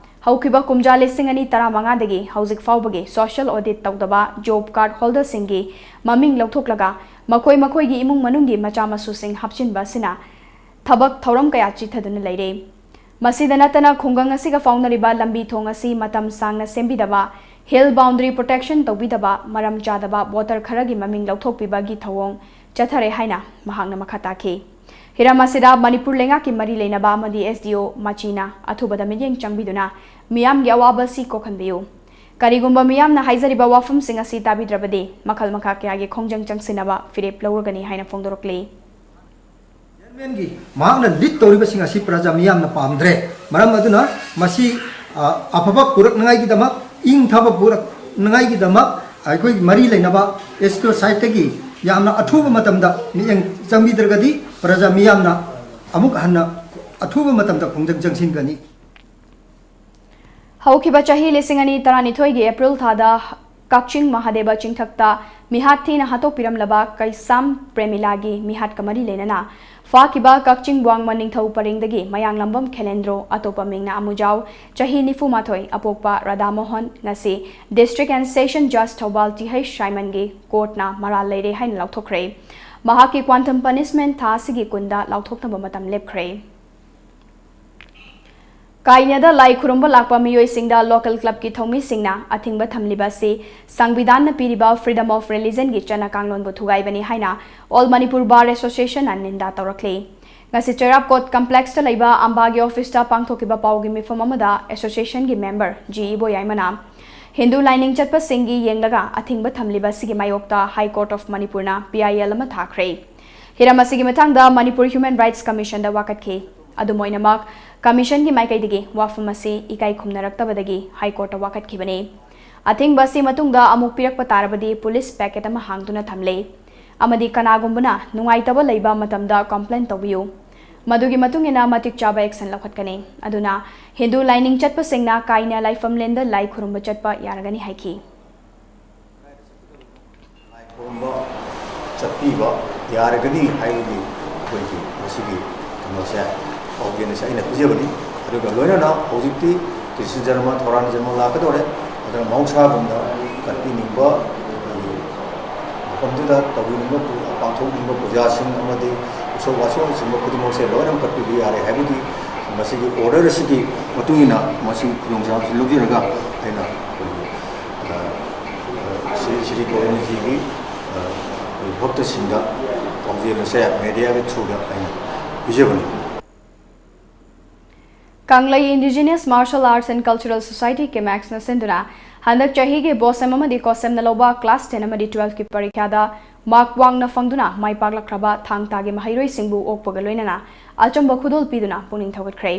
ꯍꯧꯈꯤꯕ ꯀꯨꯝꯖꯥ ꯂꯤꯁꯤꯡ ꯑꯅꯤ ꯇꯔꯥꯃꯉꯥꯗꯒꯤ ꯍꯧꯖꯤꯛ ꯐꯥꯎꯕꯒꯤ social audit ꯇꯧꯗꯕ, job card holderꯁꯤꯡꯒꯤ ꯃꯃꯤꯡ ꯂꯧꯊꯣꯛꯂꯒ ꯃꯈꯣꯏ ꯃꯈꯣꯏꯒꯤ ꯏꯃꯨꯡ ꯃꯅꯨꯡꯒꯤ ꯃꯆꯥ ꯃꯁꯨꯁꯤꯡ ꯍꯥꯞꯆꯤꯟꯕ ꯑꯁꯤꯅ ꯊꯕꯛ ꯊꯧꯔꯝ ꯀꯌꯥ ꯆꯤꯠꯊꯗꯨꯅ ꯂꯩꯔꯦ꯫ ꯃꯁꯤꯗ ꯅꯠꯇꯅ ꯈꯨꯡꯒꯪ ꯑꯁꯤꯒ ꯐꯥꯎꯅꯔꯤꯕ ꯂꯝꯕꯤ ꯊꯣꯡ ꯑꯁꯤ ꯃꯇꯝ ꯁꯥꯡꯅ ꯁꯦꯝꯕꯤꯗꯕ, Hill Boundary Protection ꯇꯧꯕꯤꯗꯕ, ꯃꯔꯝ ꯆꯥꯗꯕ voter ꯈꯔꯒꯤ ꯃꯃꯤꯡ ꯂꯧꯊꯣꯛꯄꯤꯕꯒꯤ ꯊꯧꯑꯣꯡ ꯆꯠꯊꯔꯦ ꯍꯥꯏꯅ ꯃꯍꯥꯛꯅ ꯃꯈꯥ ꯇꯥꯈꯤ꯫ ꯍꯤꯔꯝ ꯑꯁꯤꯗ ꯃꯅꯤꯄꯨꯔ ꯂꯩꯉꯥꯛꯀꯤ ꯃꯔꯤ ꯂꯩꯅꯕ ꯑꯃꯗꯤ S D O ꯃꯆꯤꯅ ꯑꯊꯨꯕꯗ ꯃꯤꯠꯌꯦꯡ ꯆꯪꯕꯤꯗꯨꯅ ꯃꯤꯌꯥꯝꯒꯤ ꯑꯋꯥꯕ ꯑꯁꯤ ꯀꯣꯛꯍꯟꯕꯤꯌꯨ꯫ ꯀꯔꯤꯒꯨꯝꯕ ꯃꯤꯌꯥꯝꯅ ꯍꯥꯏꯖꯔꯤꯕ ꯋꯥꯐꯝꯁꯤꯡ ꯑꯁꯤ ꯇꯥꯕꯤꯗ꯭ꯔꯕꯗꯤ ꯃꯈꯜ ꯃꯈꯥ ꯀꯌꯥꯒꯤ ꯈꯣꯡꯖꯪ ꯆꯪꯁꯤꯟꯅꯕ ꯐꯤꯔꯦꯞ ꯂꯧꯔꯒꯅꯤ ꯍꯥꯏꯅ ꯐꯣꯡꯗꯣꯔꯛꯂꯤ꯫ ꯆꯤꯌꯔꯃꯦꯟꯒꯤ ꯃꯍꯥꯛꯅ ꯂꯤꯗ ꯇꯧꯔꯤꯕꯁꯤꯡ ꯑꯁꯤ ꯄ꯭ꯔꯖꯥ ꯃꯤꯌꯥꯝꯅ ꯄꯥꯝꯗ꯭ꯔꯦ꯫ ꯃꯔꯝ ꯑꯗꯨꯅ ꯃꯁꯤ ꯑꯐꯕ ꯄꯨꯔꯛꯅꯉꯥꯏꯒꯤꯗꯃꯛ, ꯏꯪꯊꯕ ꯄꯨꯔꯛꯅꯉꯥꯏꯒꯤꯗꯃꯛ ꯑꯩꯈꯣꯏ ꯃꯔꯤ ꯂꯩꯅꯕ S D O ꯁꯥꯏꯠꯇꯒꯤ ꯌꯥꯝꯅ ꯑꯊꯨꯕ ꯃꯇꯝꯗ ꯃꯤꯠꯌꯦꯡ ꯆꯪꯕꯤꯗ꯭ꯔꯒꯗꯤ ꯄ꯭ꯔꯖꯥ ꯃꯤꯌꯥꯝꯅ ꯑꯃꯨꯛ ꯍꯟꯅ ꯑꯊꯨꯕ ꯃꯇꯝꯗ ꯈꯣꯡꯖꯪ ꯆꯪꯁꯤꯟꯒꯅꯤ꯫ ꯍꯧꯈꯤꯕ ꯆꯍꯤ ꯂꯤꯁꯤꯡ ꯑꯅꯤ ꯇꯔꯥꯅꯤꯊꯣꯏꯒꯤ April ꯊꯥꯗ ꯀꯛꯆꯤꯡ ꯃꯍꯥꯗꯦꯕ ꯆꯤꯡꯊꯛꯇ ꯃꯤꯍꯥꯠ ꯊꯤꯅ ꯍꯥꯠꯇꯣꯛꯄꯤꯔꯝꯂꯕ ꯀꯩꯁꯥꯝ ꯄ꯭ꯔꯦꯃꯤꯂꯥꯒꯤ ꯃꯤꯍꯥꯠꯀ ꯃꯔꯤ ꯂꯩꯅꯅ ꯐꯥꯈꯤꯕ ꯀꯛꯆꯤꯡ ꯋꯥꯡꯃ ꯅꯤꯡꯊꯧ ꯄꯔꯦꯡꯗꯒꯤ ꯃꯌꯥꯡꯂꯝꯕꯝ ꯈꯦꯂꯦꯟꯗ꯭ꯔꯣ, ꯑꯇꯣꯞꯄ ꯃꯤꯡꯅ ꯑꯃꯨꯖꯥꯎ, ꯆꯍꯤ ꯅꯤꯐꯨ ꯃꯥꯊꯣꯏ, ꯑꯄꯣꯛꯄ ꯔꯥꯙꯥꯃꯣꯍꯟ, ꯉꯁꯤ District and Session Judge ꯊꯧꯕꯥꯜ ꯇꯤ ꯍꯩꯆ ꯁꯥꯏꯃꯟꯒꯤ ꯀꯣꯔꯠꯅ ꯃꯔꯥꯜ ꯂꯩꯔꯦ ꯍꯥꯏꯅ ꯂꯥꯎꯊꯣꯛꯈ꯭ꯔꯦ꯫ ꯃꯍꯥꯛꯀꯤ quantum punishment ꯊꯥ ꯑꯁꯤꯒꯤ ꯀꯨꯟꯗ ꯂꯥꯎꯊꯣꯛꯅꯕ ꯃꯇꯝ ꯂꯦꯞꯈ꯭ꯔꯦ꯫ ꯀꯥꯏꯅꯗ ꯂꯥꯏ ꯈꯨꯔꯨꯝꯕ ꯂꯥꯛꯄ ꯃꯤꯑꯣꯏꯁꯤꯡꯗ local clubꯀꯤ ꯊꯧꯃꯤꯁꯤꯡꯅ ꯑꯊꯤꯡꯕ ꯊꯝꯂꯤꯕ ꯑꯁꯤ ꯁꯪꯕꯤꯙꯥꯟꯅ ꯄꯤꯔꯤꯕ freedom of religionꯒꯤ ꯆꯠꯅ ꯀꯥꯡꯂꯣꯟꯕꯨ ꯊꯨꯒꯥꯏꯕꯅꯤ ꯍꯥꯏꯅ All Manipur Bar Associationꯅ ꯅꯤꯟꯗꯥ ꯇꯧꯔꯛꯂꯤ꯫ ꯉꯁꯤ ꯆꯩꯔꯥꯞꯀꯣꯠ complexꯇ ꯂꯩꯕ ꯑꯝꯕꯥꯒꯤ officeꯇ ꯄꯥꯡꯊꯣꯛꯈꯤꯕ ꯄꯥꯎꯒꯤ ꯃꯤꯐꯝ ꯑꯃꯗ associationꯒꯤ member ꯖꯤ ꯏꯕꯣꯌꯥꯏꯃꯅ ꯍꯤꯟꯗꯨ ꯂꯥꯏꯅꯤꯡ ꯆꯠꯄꯁꯤꯡꯒꯤ ꯌꯦꯡꯂꯒ ꯑꯊꯤꯡꯕ ꯊꯝꯂꯤꯕ ꯑꯁꯤꯒꯤ ꯃꯥꯌꯣꯛꯇ High Court of Manipurꯅ P I L ꯑꯃ ꯊꯥꯈ꯭ꯔꯦ꯫ ꯍꯤꯔꯝ ꯑꯁꯤꯒꯤ ꯃꯇꯥꯡꯗ Manipur Human Rights Commissionꯗ ꯋꯥꯀꯠꯈꯤ꯫ ꯑꯗꯨꯝ ꯑꯣꯏꯅꯃꯛ, Commissionꯒꯤ ꯃꯥꯏꯀꯩꯗꯒꯤ ꯋꯥꯐꯝ ꯑꯁꯤ ꯏꯀꯥꯏ ꯈꯨꯝꯅꯔꯛꯇꯕꯗꯒꯤ High Courtꯇ ꯋꯥꯀꯠꯈꯤꯕꯅꯤ꯫ ꯑꯊꯤꯡꯕ ꯑꯁꯤ ꯃꯇꯨꯡꯗ ꯑꯃꯨꯛ ꯄꯤꯔꯛꯄ ꯇꯥꯔꯕꯗꯤ police packet ꯑꯃ ꯍꯥꯡꯗꯨꯅ ꯊꯝꯂꯦ ꯑꯃꯗꯤ ꯀꯅꯥꯒꯨꯝꯕꯅ ꯅꯨꯡꯉꯥꯏꯇꯕ ꯂꯩꯕ ꯃꯇꯝꯗ complaint ꯇꯧꯕꯤꯌꯨ꯫ ꯃꯗꯨꯒꯤ ꯃꯇꯨꯡ ꯏꯟꯅ ꯃꯇꯤꯛ ꯆꯥꯕ action ꯂꯧꯈꯠꯀꯅꯤ꯫ ꯑꯗꯨꯅ ꯍꯤꯟꯗꯨ ꯂꯥꯏꯅꯤꯡ ꯆꯠꯄꯁꯤꯡꯅ ꯀꯥꯏꯅ ꯂꯥꯏꯐꯝꯂꯦꯟꯗ ꯂꯥꯏ ꯈꯨꯔꯨꯝꯕ ꯆꯠꯄ ꯌꯥꯔꯒꯅꯤ ꯍꯥꯏꯈꯤ꯫ ꯂꯥꯏ ꯈꯨꯔꯨꯝꯕ ꯆꯠꯄꯤꯕ ꯌꯥꯔꯒꯅꯤ ꯍꯥꯏꯕꯒꯤ ꯑꯩꯈꯣꯏꯒꯤ ꯃꯁꯤꯒꯤ ꯀꯩꯅꯣꯁꯦ, ꯄꯥꯎꯖꯦꯜ ꯑꯁꯦ ꯑꯩꯅ ꯄꯤꯖꯕꯅꯤ꯫ ꯑꯗꯨꯒ ꯂꯣꯏꯅꯅ ꯍꯧꯖꯤꯛꯇꯤ ꯀ꯭ꯔꯤꯁꯅ ꯖꯔꯃ, ꯊꯧꯔꯥꯡ ꯖꯔꯃ ꯂꯥꯛꯀꯗꯧꯔꯦ꯫ ꯑꯗꯨꯅ ꯃꯍꯧꯁꯥꯒꯨꯝꯅ ꯀꯠꯄꯤꯅꯤꯡꯕ, ꯑꯩꯈꯣꯏꯒꯤ ꯃꯐꯝꯗꯨꯗ ꯇꯧꯕꯤꯅꯤꯡꯕ, ꯄꯥꯡꯊꯣꯛꯅꯤꯡꯕ ꯄꯨꯖꯥꯁꯤꯡ ꯑꯃꯗꯤ ꯎꯁꯣꯞ ꯋꯥꯁꯣꯞꯅꯆꯤꯡꯕ ꯈꯨꯗꯤꯡꯃꯛꯁꯦ ꯂꯣꯏꯅꯃꯛ ꯀꯠꯄꯤꯕ ꯌꯥꯔꯦ ꯍꯥꯏꯕꯒꯤ ꯃꯁꯤꯒꯤ ꯑꯣꯔꯗꯔ ꯑꯁꯤꯒꯤ ꯃꯇꯨꯡ ꯏꯟꯅ ꯃꯁꯤꯒꯤ ꯈꯨꯗꯣꯡꯆꯥꯕꯁꯤ ꯂꯧꯖꯔꯒ ꯑꯩꯅ ꯑꯩꯈꯣꯏꯒꯤ, ꯑ, ꯑ, ꯁꯤꯔꯤ ꯁꯤꯔꯤ ꯀꯣꯂꯣꯅꯤꯁꯤꯒꯤ, ꯑ, ꯑꯩꯈꯣꯏ ꯚꯛꯇꯁꯤꯡꯗ ꯄꯥꯎꯖꯦꯜ ꯑꯁꯦ ꯃꯦꯗꯤꯌꯥꯒꯤ ꯊ꯭ꯔꯨꯗ ꯑꯩꯅ ꯄꯤꯖꯕꯅꯤ꯫ ꯀꯪꯂꯩ Indigenous Martial Arts and Cultural Society, ꯀꯦꯃꯦꯛꯁꯅ ꯁꯤꯟꯗꯨꯅ ꯍꯟꯗꯛ ꯆꯍꯤꯒꯤ ꯕꯣꯁꯦꯝ ꯑꯃꯗꯤ ꯀꯣꯁꯦꯝꯅ ꯂꯧꯕ ꯀ꯭ꯂꯥꯁ ꯇꯦꯟ ꯑꯃꯗꯤ ꯇꯨꯋꯦꯜꯐꯀꯤ ꯄꯔꯤꯈ꯭ꯌꯥꯗ ꯃꯥꯔꯛ ꯋꯥꯡꯅ ꯐꯪꯗꯨꯅ ꯃꯥꯏ ꯄꯥꯛꯂꯛꯈ꯭ꯔꯕ ꯊꯥꯡ ꯇꯥꯒꯤ ꯃꯍꯩꯔꯣꯏꯁꯤꯡꯕꯨ ꯑꯣꯛꯄꯒ ꯂꯣꯏꯅꯅ ꯑꯆꯝꯕ ꯈꯨꯗꯣꯜ ꯄꯤꯗꯨꯅ ꯄꯨꯛꯅꯤꯡ ꯊꯧꯒꯠꯈ꯭ꯔꯦ꯫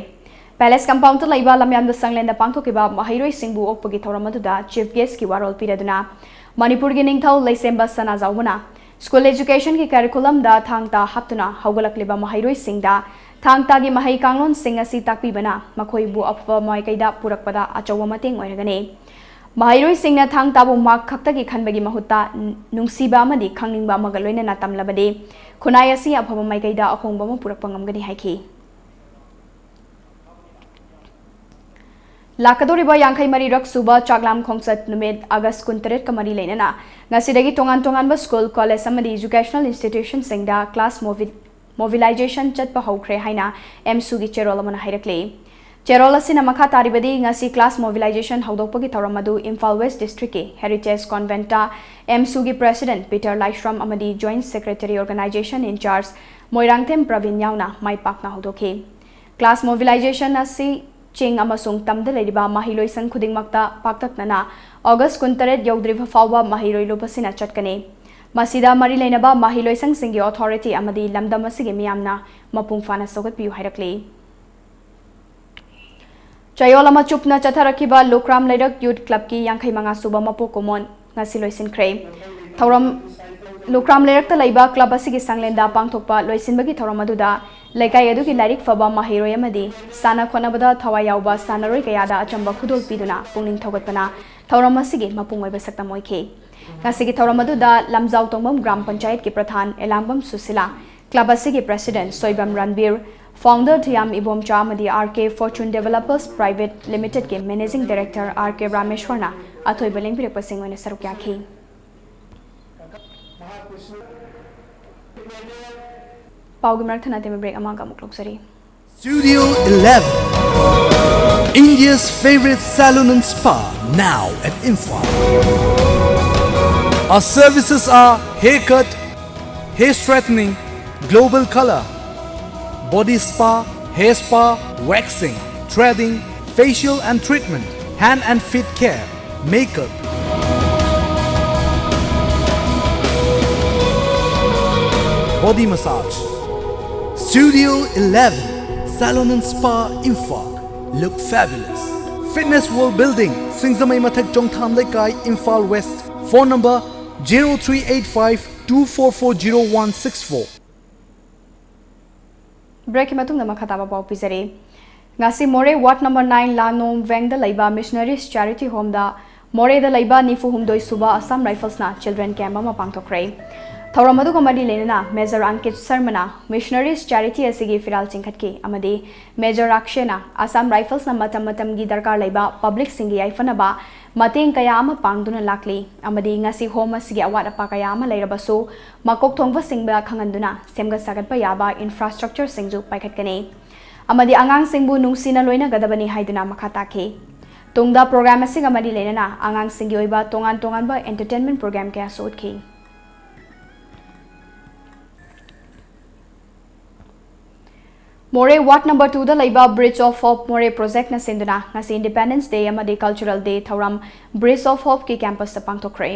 ꯄꯦꯂꯦꯁ ꯀꯝꯄꯥꯎꯟꯗ ꯂꯩꯕ ꯂꯝꯌꯥꯟꯕ ꯁꯪꯂꯦꯟꯗ ꯄꯥꯡꯊꯣꯛꯈꯤꯕ ꯃꯍꯩꯔꯣꯏꯁꯤꯡꯕꯨ ꯑꯣꯛꯄꯒꯤ ꯊꯧꯔꯝ ꯑꯗꯨꯗ ꯆꯤꯐ ꯒꯦꯁꯀꯤ ꯋꯥꯔꯣꯜ ꯄꯤꯔꯗꯨꯅ ꯃꯅꯤꯄꯨꯔꯒꯤ ꯅꯤꯡꯊꯧ ꯂꯩꯁꯦꯝꯕ ꯁꯅꯥꯖꯥꯎꯕꯅ ꯁ꯭ꯀꯨꯜ ꯑꯦꯖꯨꯀꯦꯁꯟꯒꯤ ꯀꯔꯤꯀꯨꯂꯝꯗ ꯊꯥꯡ ꯇꯥ ꯍꯥꯞꯇꯨꯅ ꯍꯧꯒꯠꯂꯛꯂꯤꯕ ꯃꯍꯩꯔꯣꯏꯁꯤꯡꯗ ꯊꯥꯡ ꯇꯥꯒꯤ ꯃꯍꯩ ꯀꯥꯡꯂꯣꯟꯁꯤꯡ ꯑꯁꯤ ꯇꯥꯛꯄꯤꯕꯅ ꯃꯈꯣꯏꯕꯨ ꯑꯐꯕ ꯃꯥꯏꯀꯩꯗ ꯄꯨꯔꯛꯄꯗ ꯑꯆꯧꯕ ꯃꯇꯦꯡ ꯑꯣꯏꯔꯒꯅꯤ꯫ ꯃꯍꯩꯔꯣꯏꯁꯤꯡꯅ ꯊꯥꯡ ꯇꯥꯕꯨ ꯃꯥꯔꯛ ꯈꯛꯇꯒꯤ ꯈꯟꯕꯒꯤ ꯃꯍꯨꯠꯇ ꯅꯨꯡꯁꯤꯕ ꯑꯃꯗꯤ ꯈꯪꯅꯤꯡꯕ ꯑꯃꯒ ꯂꯣꯏꯅꯅ ꯇꯝꯂꯕꯗꯤ ꯈꯨꯟꯅꯥꯏ ꯑꯁꯤ ꯑꯐꯕ ꯃꯥꯏꯀꯩꯗ ꯑꯍꯣꯡꯕ ꯑꯃ ꯄꯨꯔꯛꯄ ꯉꯝꯒꯅꯤ ꯍꯥꯏꯈꯤ꯫ ꯂꯥꯛꯀꯗꯧꯔꯤꯕ ꯌꯥꯡꯈꯩ ꯃꯔꯤꯔꯛ ꯁꯨꯕ ꯆꯥꯛꯂꯥꯝ ꯈꯣꯡꯆꯠ ꯅꯨꯃꯤꯠ ꯑꯥꯒꯁ ꯀꯨꯟꯇꯔꯦꯠꯀ ꯃꯔꯤ ꯂꯩꯅꯅ ꯉꯁꯤꯗꯒꯤ ꯇꯣꯉꯥꯟ ꯇꯣꯉꯥꯟꯕ ꯁ꯭ꯀꯨꯜ, ꯀꯣꯂꯦꯖ ꯑꯃꯗꯤ ꯏꯖꯨꯀꯦꯁꯅꯦꯜ ꯏꯟꯁꯇꯤꯇ꯭ꯌꯨꯁꯟꯁꯤꯡꯗ ꯀ꯭ꯂꯥꯁ ꯃꯣꯕꯤ-, ꯃꯣꯕꯤꯂꯥꯏꯖꯦꯁꯟ ꯆꯠꯄ ꯍꯧꯈ꯭ꯔꯦ ꯍꯥꯏꯅ ꯑꯦꯝꯁꯨꯒꯤ ꯆꯦꯔꯣꯜ ꯑꯃꯅ ꯍꯥꯏꯔꯛꯂꯤ꯫ ꯆꯦꯔꯣꯜ ꯑꯁꯤꯅ ꯃꯈꯥ ꯇꯥꯔꯤꯕꯗꯤ ꯉꯁꯤ ꯀ꯭ꯂꯥꯁ ꯃꯣꯕꯤꯂꯥꯏꯖꯦꯁꯟ ꯍꯧꯗꯣꯛꯄꯒꯤ ꯊꯧꯔꯝ ꯑꯗꯨ ꯏꯝꯐꯥꯜ ꯋꯦꯁ ꯗꯤꯁꯇ꯭ꯔꯤꯛꯀꯤ ꯍꯦꯔꯤꯇꯦꯖ ꯀꯣꯟꯚꯦꯟꯠꯇ ꯑꯦꯝꯁꯨꯒꯤ ꯄ꯭ꯔꯦꯁꯤꯗꯦꯟꯠ ꯄꯤꯇꯔ ꯂꯥꯏꯁ꯭ꯔꯝ ꯑꯃꯗꯤ joint secretary organisation incharge Moirangthem Prabin ꯌꯥꯎꯅ ꯃꯥꯏ ꯄꯥꯛꯅ ꯍꯧꯗꯣꯛꯈꯤ꯫ ꯀ꯭ꯂꯥꯁ ꯃꯣꯕꯤꯂꯥꯏꯖꯦꯁꯟ ꯑꯁꯤ ꯆꯤꯡ ꯑꯃꯁꯨꯡ ꯇꯝꯗ ꯂꯩꯔꯤꯕ ꯃꯍꯩꯂꯣꯏꯁꯪ ꯈꯨꯗꯤꯡꯃꯛꯇ ꯄꯥꯛꯇꯛꯅꯅ ꯑꯣꯒꯁ ꯀꯨꯟꯇꯔꯦꯠ ꯌꯧꯗ꯭ꯔꯤꯕ ꯐꯥꯎꯕ ꯃꯍꯩꯔꯣꯏ ꯂꯨꯞ ꯑꯁꯤꯅ ꯆꯠꯀꯅꯤ꯫ ꯃꯁꯤꯗ ꯃꯔꯤ ꯂꯩꯅꯕ ꯃꯍꯩꯂꯣꯏꯁꯪꯁꯤꯡꯒꯤ ꯑꯣꯊꯣꯔꯤꯇꯤ ꯑꯃꯗꯤ ꯂꯝꯗꯝ ꯑꯁꯤꯒꯤ ꯃꯤꯌꯥꯝꯅ ꯃꯄꯨꯡ ꯐꯥꯅ ꯁꯧꯒꯠꯄꯤꯌꯨ ꯍꯥꯏꯔꯛꯂꯤ꯫ ꯆꯌꯣꯜ ꯑꯃ ꯆꯨꯞꯅ ꯆꯠꯊꯔꯛꯈꯤꯕ ꯂꯨꯈ꯭ꯔꯥꯝ ꯂꯩꯔꯛ ꯌꯨꯠ ꯀ꯭ꯂꯕꯀꯤ ꯌꯥꯡꯈꯩ ꯃꯉꯥ ꯁꯨꯕ ꯃꯄꯣꯛ ꯀꯨꯝꯑꯣꯟ ꯉꯁꯤ ꯂꯣꯏꯁꯤꯟꯈ꯭ꯔꯦ꯫ ꯊꯧꯔꯝ, ꯂꯨꯈ꯭ꯔꯥꯝ ꯂꯩꯔꯛꯇ ꯂꯩꯕ ꯀ꯭ꯂꯕ ꯑꯁꯤꯒꯤ ꯁꯪꯂꯦꯟꯗ ꯄꯥꯡꯊꯣꯛꯄ ꯂꯣꯏꯁꯤꯟꯕꯒꯤ ꯊꯧꯔꯝ ꯑꯗꯨꯗ ꯂꯩꯀꯥꯏ ꯑꯗꯨꯒꯤ ꯂꯥꯏꯔꯤꯛ ꯐꯕ ꯃꯍꯩꯔꯣꯏ ꯑꯃꯗꯤ ꯁꯥꯟꯅ ꯈꯣꯠꯅꯕꯗ ꯊꯋꯥꯏ ꯌꯥꯎꯕ ꯁꯥꯟꯅꯔꯣꯏ ꯀꯌꯥꯗ ꯑꯆꯝꯕ ꯈꯨꯗꯣꯜ ꯄꯤꯗꯨꯅ ꯄꯨꯛꯅꯤꯡ ꯊꯧꯒꯠꯄꯅ ꯊꯧꯔꯝ ꯑꯁꯤꯒꯤ ꯃꯄꯨꯡ ꯑꯣꯏꯕ ꯁꯛꯇꯝ ꯑꯣꯏꯈꯤ꯫ ꯉꯁꯤꯒꯤ ꯊꯧꯔꯝ ꯑꯗꯨꯗ ꯂꯝꯖꯥꯎ ꯇꯣꯡꯕꯝ ꯒ꯭ꯔꯥꯝ ꯄꯟꯆꯥꯌꯠꯀꯤ ꯄ꯭ꯔꯙꯥꯟ ꯑꯦꯂꯥꯡꯕꯝ ꯁꯨꯁꯤꯂꯥ, ꯀ꯭ꯂꯕ ꯑꯁꯤꯒꯤ ꯄ꯭ꯔꯦꯁꯤꯗꯦꯟꯠ ꯁꯣꯏꯕꯝ ꯔꯟꯕꯤꯔ, ꯐꯥꯎꯟꯗꯔ ꯊꯤꯌꯥꯝ ꯏꯕꯣꯝꯆꯥ ꯑꯃꯗꯤ R K fortune developers private ꯂꯤꯃꯤꯇꯦꯗꯀꯤ ꯃꯦꯅꯦꯖꯤꯡ ꯗꯥꯏꯔꯦꯛꯇꯔ ꯑꯥꯔ ꯀꯦ ꯔꯥꯃꯦꯁ꯭ꯋꯔꯅ ꯑꯊꯣꯏꯕ ꯂꯦꯡꯕꯤꯔꯛꯄꯁꯤꯡ ꯑꯣꯏꯅ ꯁꯔꯨꯛ ꯌꯥꯈꯤ꯫ ꯄꯥꯎꯒꯤ ꯃꯔꯛ ꯊꯠꯅ ꯑꯇꯦꯟꯕ ꯕ꯭ꯔꯦꯛ ꯑꯃꯒ ꯑꯃꯨꯛ ꯂꯧꯖꯔꯤ꯫ Studio eleven, India's favorite salon and spa, now at Imphal. Our services are haircut, hair straightening, global color, body spa, hair spa, waxing, threading, facial and treatment, hand and feet care, makeup, body massage. Studio eleven, Salon and Spa, Imphal. Look fabulous. Fitness World Building, Singzamei Mathak, Chongtham Leikai, Imphal West. Phone number zero three eight five two four four zero one six four. Break ꯀꯤ ꯃꯇꯨꯡꯗ ꯃꯈꯥ ꯇꯥꯕ ꯄꯥꯎ ꯄꯤꯖꯔꯤ꯫ ꯉꯁꯤ ꯃꯣꯔꯦ ꯋꯥꯔꯗ number nine ꯂꯥꯅꯣꯝ ꯋꯦꯡꯗ ꯂꯩꯕ Missionaries Charity Home ꯗ ꯃꯣꯔꯦꯗ ꯂꯩꯕ ꯅꯤꯐꯨ ꯍꯨꯝꯗꯣꯏ ꯁꯨꯕ Assam Rifles ꯅ Children Camp ꯑꯃ ꯄꯥꯡꯊꯣꯛꯈ꯭ꯔꯦ꯫ ꯊꯧꯔꯝ ꯑꯗꯨꯒ ꯃꯔꯤ ꯂꯩꯅꯅ Major Ankit Sharma ꯅ Missionaries Charity ꯑꯁꯤꯒꯤ ꯐꯤꯔꯥꯜ ꯆꯤꯡꯈꯠꯈꯤ ꯑꯃꯗꯤ Major Akshay ꯅ Assam Rifles ꯅ ꯃꯇꯝ ꯃꯇꯝꯒꯤ ꯗꯔꯀꯥꯔ ꯂꯩꯕ ꯄꯕ꯭ꯂꯤꯛꯁꯤꯡꯒꯤ ꯌꯥꯏꯐꯅꯕ ꯃꯇꯦꯡ ꯀꯌꯥ ꯑꯃ ꯄꯥꯡꯗꯨꯅ ꯂꯥꯛꯂꯤ ꯑꯃꯗꯤ ꯉꯁꯤ ꯍꯣꯝ ꯑꯁꯤꯒꯤ ꯑꯋꯥꯠ ꯑꯄꯥ ꯀꯌꯥ ꯑꯃ ꯂꯩꯔꯕꯁꯨ ꯃꯀꯣꯛ ꯊꯣꯡꯕꯁꯤꯡꯗ ꯈꯪꯍꯟꯗꯨꯅ ꯁꯦꯝꯒꯠ ꯁꯥꯒꯠꯄ ꯌꯥꯕ ꯏꯟꯐ꯭ꯔꯥꯁ꯭ꯇ꯭ꯔꯛꯆꯔꯁꯤꯡꯁꯨ ꯄꯥꯏꯈꯠꯀꯅꯤ ꯑꯃꯗꯤ ꯑꯉꯥꯡꯁꯤꯡꯕꯨ ꯅꯨꯡꯁꯤꯅ ꯂꯣꯏꯅꯒꯗꯕꯅꯤ ꯍꯥꯏꯗꯨꯅ ꯃꯈꯥ ꯇꯥꯈꯤ꯫ ꯇꯨꯡꯗ ꯄ꯭ꯔꯣꯒ꯭ꯔꯥꯝ ꯑꯁꯤꯒ ꯃꯔꯤ ꯂꯩꯅꯅ ꯑꯉꯥꯡꯁꯤꯡꯒꯤ ꯑꯣꯏꯕ ꯇꯣꯉꯥꯟ ꯇꯣꯉꯥꯟꯕ entertainment program ꯀꯌꯥꯁꯨ ꯎꯠꯈꯤ꯫ ꯃꯣꯔꯦ ꯋꯥꯔꯗ ꯅꯝꯕꯔ ꯇꯨꯗ ꯂꯩꯕ Bridge of Hope ꯃꯣꯔꯦ ꯄ꯭ꯔꯣꯖꯦꯛꯅ ꯁꯤꯟꯗꯨꯅ ꯉꯁꯤ Independence Day ꯑꯃꯗꯤ Cultural Day ꯊꯧꯔꯝ Bridge of Hope ꯀꯤ ꯀꯦꯝꯄꯁꯇ ꯄꯥꯡꯊꯣꯛꯈ꯭ꯔꯦ꯫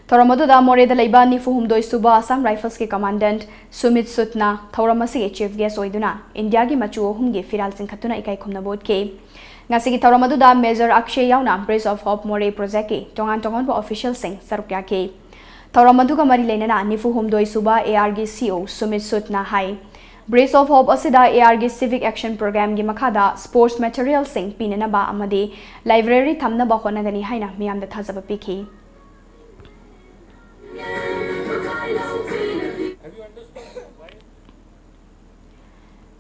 ꯊꯧꯔꯝ ꯑꯗꯨꯗ ꯃꯣꯔꯦꯗ ꯂꯩꯕ ꯅꯤꯐꯨ ꯍꯨꯝꯗꯣꯏ ꯁꯨꯕ Assam Rifles ꯀꯤ ꯀꯃꯥꯟꯗꯦꯟꯠ ꯁꯨꯃꯤꯠ ꯁꯨꯠꯅ ꯊꯧꯔꯝ ꯑꯁꯤꯒꯤ ꯆꯤꯐ ꯒꯦꯁ ꯑꯣꯏꯗꯨꯅ ꯏꯟꯗꯤꯌꯥꯒꯤ ꯃꯆꯨ ꯑꯍꯨꯝꯒꯤ ꯐꯤꯔꯥꯜ ꯆꯤꯡꯈꯠꯇꯨꯅ ꯏꯀꯥꯏ ꯈꯨꯝꯅꯕ ꯎꯠꯈꯤ꯫ ꯉꯁꯤꯒꯤ ꯊꯧꯔꯝ ꯑꯗꯨꯗ Major Akshay ꯌꯥꯎꯅ Bridge of Hope ꯃꯣꯔꯦ ꯄ꯭ꯔꯣꯖꯦꯛꯀꯤ ꯇꯣꯉꯥꯟ ꯇꯣꯉꯥꯟꯕ ꯑꯣꯐꯤꯁꯤꯌꯦꯜꯁꯤꯡ ꯁꯔꯨꯛ ꯌꯥꯈꯤ꯫ ꯊꯧꯔꯝ ꯑꯗꯨꯒ ꯃꯔꯤ ꯂꯩꯅꯅ ꯅꯤꯐꯨ ꯍꯨꯝꯗꯣꯏ ꯁꯨꯕ A R ꯒꯤ C E O Sumit ꯁꯨꯠꯅ high, Bridge of Hope ꯑꯁꯤꯗ A R ꯒꯤ Civic Action Program ꯒꯤ ꯃꯈꯥꯗ sports material ꯁꯤꯡ ꯄꯤꯅꯅꯕ ꯑꯃꯗꯤ library ꯊꯝꯅꯕ ꯍꯣꯠꯅꯒꯅꯤ ꯍꯥꯏꯅ ꯃꯤꯌꯥꯝꯗ ꯊꯥꯖꯕ ꯄꯤꯈꯤ꯫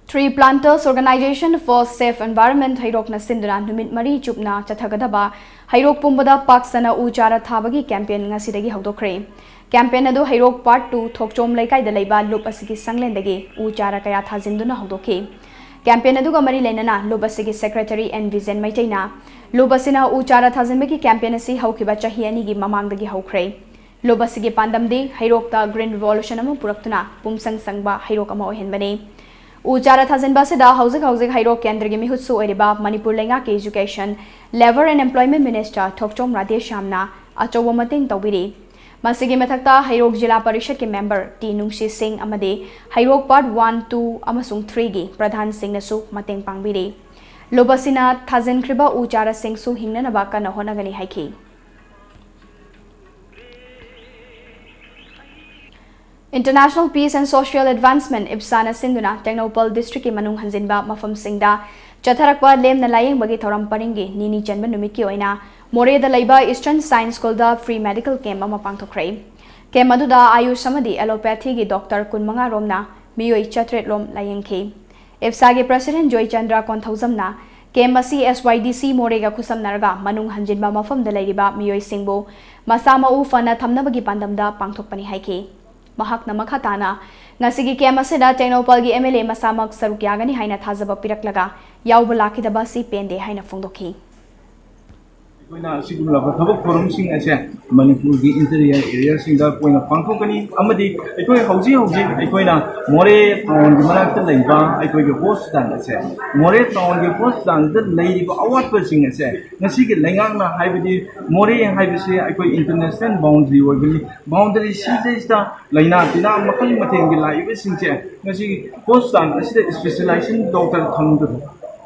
Tree Planters Organization for Safe Environment ꯍꯩꯔꯣꯛꯅ ꯁꯤꯟꯗꯨꯅ ꯅꯨꯃꯤꯠ ꯃꯔꯤ ꯆꯨꯞꯅ ꯆꯠꯊꯒꯗꯕ ꯍꯩꯔꯣꯛ ꯄꯨꯝꯕꯗ ꯄꯥꯛ ꯁꯟꯅ ꯎ ꯆꯥꯔ ꯊꯥꯕꯒꯤ campaign ꯉꯁꯤꯗꯒꯤ ꯍꯧꯗꯣꯛꯈ꯭ꯔꯦ꯫ Campaign ꯑꯗꯨ ꯍꯩꯔꯣꯛ Part two ꯊꯣꯛꯆꯣꯝ ꯂꯩꯀꯥꯏꯗ ꯂꯩꯕ ꯂꯨꯞ ꯑꯁꯤꯒꯤ ꯁꯪꯂꯦꯟꯗꯒꯤ ꯎ ꯆꯥꯔ ꯀꯌꯥ ꯊꯥꯖꯤꯟꯗꯨꯅ ꯍꯧꯗꯣꯛꯈꯤ꯫ ꯀꯦꯝꯄꯦꯟ ꯑꯗꯨꯒ ꯃꯔꯤ ꯂꯩꯅꯅ ꯂꯨꯞ ꯑꯁꯤꯒꯤ ꯁꯦꯀ꯭ꯔꯦꯇꯔꯤ ꯑꯦꯟ ꯕꯤꯖꯦꯟ ꯃꯩꯇꯩꯅ ꯂꯨꯞ ꯑꯁꯤꯅ ꯎ ꯆꯥꯔꯥ ꯊꯥꯖꯤꯟꯕꯒꯤ ꯀꯦꯝꯄꯦꯟ ꯑꯁꯤ ꯍꯧꯈꯤꯕ ꯆꯍꯤ ꯑꯅꯤꯒꯤ ꯃꯃꯥꯡꯗꯒꯤ ꯍꯧꯈ꯭ꯔꯦ꯫ ꯂꯨꯞ ꯑꯁꯤꯒꯤ ꯄꯥꯟꯗꯝꯗꯤ ꯍꯩꯔꯣꯛꯇ ꯒ꯭ꯔꯤꯟ ꯔꯤꯚꯣꯂꯨꯁꯟ ꯑꯃ ꯄꯨꯔꯛꯇꯨꯅ ꯄꯨꯝꯁꯪ ꯁꯪꯕ ꯍꯩꯔꯣꯛ ꯑꯃ ꯑꯣꯏꯍꯟꯕꯅꯤ꯫ ꯎ ꯆꯥꯔꯥ ꯊꯥꯖꯤꯟꯕ ꯑꯁꯤꯗ ꯍꯧꯖꯤꯛ ꯍꯧꯖꯤꯛ ꯍꯩꯔꯣꯛ ꯀꯦꯟꯗ꯭ꯔꯒꯤ ꯃꯤꯍꯨꯠꯁꯨ ꯑꯣꯏꯔꯤꯕ ꯃꯅꯤꯄꯨꯔ ꯂꯩꯉꯥꯛꯀꯤ education, labour and employment minister Thokchom ꯔꯥꯙꯦꯁ꯭ꯌꯥꯝꯅ ꯑꯆꯧꯕ ꯃꯇꯦꯡ ꯇꯧꯕꯤꯔꯤ꯫ ꯃꯁꯤꯒꯤ ꯃꯊꯛꯇ ꯍꯩꯔꯣꯛ ꯖꯤꯂꯥ ꯄꯔꯤꯁꯠꯀꯤ ꯃꯦꯝꯕꯔ ꯇꯤ ꯅꯨꯡꯁꯤ ꯁꯤꯡ ꯑꯃꯗꯤ ꯍꯩꯔꯣꯛ ꯄꯥꯔꯠ ꯋꯥꯟ, ꯇꯨ ꯑꯃꯁꯨꯡ ꯊ꯭ꯔꯤꯒꯤ ꯄ꯭ꯔꯙꯥꯟꯁꯤꯡꯅꯁꯨ ꯃꯇꯦꯡ ꯄꯥꯡꯕꯤꯔꯤ꯫ ꯂꯨꯞ ꯑꯁꯤꯅ ꯊꯥꯖꯤꯟꯈ꯭ꯔꯤꯕ ꯎ ꯆꯥꯔꯥꯁꯤꯡꯁꯨ ꯍꯤꯡꯅꯅꯕ ꯀꯟꯅ ꯍꯣꯠꯅꯒꯅꯤ ꯍꯥꯏꯈꯤ꯫ International Peace and Social Advancement, ꯏꯞꯁꯥꯅ ꯁꯤꯟꯗꯨꯅ ꯇꯦꯡꯅꯧꯄꯜ ꯗꯤꯁꯇ꯭ꯔꯤꯛꯀꯤ ꯃꯅꯨꯡ ꯍꯟꯖꯤꯟꯕ ꯃꯐꯝꯁꯤꯡꯗ ꯆꯠꯊꯔꯛꯄ ꯂꯦꯝꯅ ꯂꯥꯌꯦꯡꯕꯒꯤ ꯊꯧꯔꯝ ꯄꯔꯤꯡꯒꯤ ꯅꯤꯅꯤ ꯆꯟꯕ ꯅꯨꯃꯤꯠꯀꯤ ꯑꯣꯏꯅ ꯃꯣꯔꯦꯗ ꯂꯩꯕ ꯏꯁꯇꯔꯟ ꯁꯥꯏꯟꯁ ꯁ꯭ꯀꯨꯜꯗ ꯐ꯭ꯔꯤ ꯃꯦꯗꯤꯀꯦꯜ ꯀꯦꯝꯞ ꯑꯃ ꯄꯥꯡꯊꯣꯛꯈ꯭ꯔꯦ꯫ ꯀꯦꯝꯞ ꯑꯗꯨꯗ ꯑꯥꯌꯨꯁ ꯑꯃꯗꯤ ꯑꯦꯂꯣꯄꯦꯊꯤꯒꯤ ꯗꯣꯛꯇꯔ ꯀꯨꯟꯃꯉꯥ ꯔꯣꯝꯅ ꯃꯤꯑꯣꯏ ꯆꯥꯇ꯭ꯔꯦꯠ ꯔꯣꯝ ꯂꯥꯌꯦꯡꯈꯤ꯫ ꯏꯞꯁꯥꯒꯤ ꯄ꯭ꯔꯁꯤꯗꯦꯟ ꯖꯣꯏꯆꯟꯗ꯭ꯔ ꯀꯣꯟꯊꯧꯖꯝꯅ ꯀꯦꯝꯞ ꯑꯁꯤ ꯑꯦꯁ ꯋꯥꯏ ꯗꯤ ꯁꯤ ꯃꯣꯔꯦꯒ ꯈꯨꯠꯁꯝꯅꯔꯒ ꯃꯅꯨꯡ ꯍꯟꯖꯤꯟꯕ ꯃꯐꯝꯗ ꯂꯩꯔꯤꯕ ꯃꯤꯑꯣꯏꯁꯤꯡꯕꯨ ꯃꯁꯥ ꯃꯎ ꯐꯅ ꯊꯝꯅꯕꯒꯤ ꯄꯥꯟꯗꯝꯗ ꯄꯥꯡꯊꯣꯛꯄꯅꯤ ꯍꯥꯏꯈꯤ꯫ ꯃꯍꯥꯛꯅ ꯃꯈꯥ ꯇꯥꯅ ꯉꯁꯤꯒꯤ ꯀꯦꯝꯞ ꯑꯁꯤꯗ ꯇꯦꯡꯅꯧꯄꯜꯒꯤ ꯑꯦꯝ ꯑꯦꯜ ꯑꯦ ꯃꯁꯥꯃꯛ ꯁꯔꯨꯛ ꯌꯥꯒꯅꯤ ꯍꯥꯏꯅ ꯊꯥꯖꯕ ꯄꯤꯔꯛꯂꯒ ꯌꯥꯎꯕ ꯂꯥꯛꯈꯤꯗꯕ ꯑꯁꯤ ꯄꯦꯟꯗꯦ ꯍꯥꯏꯅ ꯐꯣꯡꯗꯣꯛꯈꯤ꯫ ꯑꯩꯈꯣꯏꯅ ꯑꯁꯤꯒꯨꯝꯂꯕ ꯊꯕꯛ ꯊꯧꯔꯝꯁꯤꯡ ꯑꯁꯦ ꯃꯅꯤꯄꯨꯔꯒꯤ ꯏꯟꯇꯤꯔꯤꯌꯔ ꯑꯦꯔꯤꯌꯥꯁꯤꯡꯗ ꯑꯩꯈꯣꯏꯅ ꯄꯥꯡꯊꯣꯛꯀꯅꯤ, ꯑꯃꯗꯤ ꯑꯩꯈꯣꯏ ꯍꯧꯖꯤꯛ ꯍꯧꯖꯤꯛ ꯑꯩꯈꯣꯏꯅ ꯃꯣꯔꯦ ꯇꯥꯎꯟꯒꯤ ꯃꯅꯥꯛꯇ ꯂꯩꯕ ꯑꯩꯈꯣꯏꯒꯤ ꯍꯣꯁꯄꯤꯇꯥꯜ ꯑꯁꯦ, ꯃꯣꯔꯦ ꯇꯥꯎꯟꯒꯤ ꯍꯣꯁꯄꯤꯇꯥꯜꯗ ꯂꯩꯔꯤꯕ ꯑꯋꯥꯠꯄꯁꯤꯡ ꯑꯁꯦ ꯉꯁꯤꯒꯤ ꯂꯩꯉꯥꯛꯅ, ꯍꯥꯏꯕꯗꯤ ꯃꯣꯔꯦ ꯍꯥꯏꯕꯁꯤ ꯑꯩꯈꯣꯏ ꯏꯟꯇꯔꯅꯦꯁꯅꯦꯜ ꯕꯥꯎꯟꯗꯔꯤ ꯑꯣꯏꯕꯅꯤ, ꯕꯥꯎꯟꯗꯔꯤ ꯁꯤꯗꯩꯁꯤꯗ ꯂꯥꯏꯅꯥ ꯇꯤꯟꯅꯥ ꯃꯈꯜ ꯃꯊꯦꯜꯒꯤ ꯂꯥꯛꯏꯕꯁꯤꯡꯁꯦ ꯉꯁꯤꯒꯤ ꯍꯣꯁꯄꯤꯇꯥꯜ ꯑꯁꯤꯗ ꯏꯁꯄꯦꯁꯦꯂꯥꯏꯖꯦꯁꯟ ꯗꯣꯛꯇꯔ ꯊꯝꯗꯨꯅ,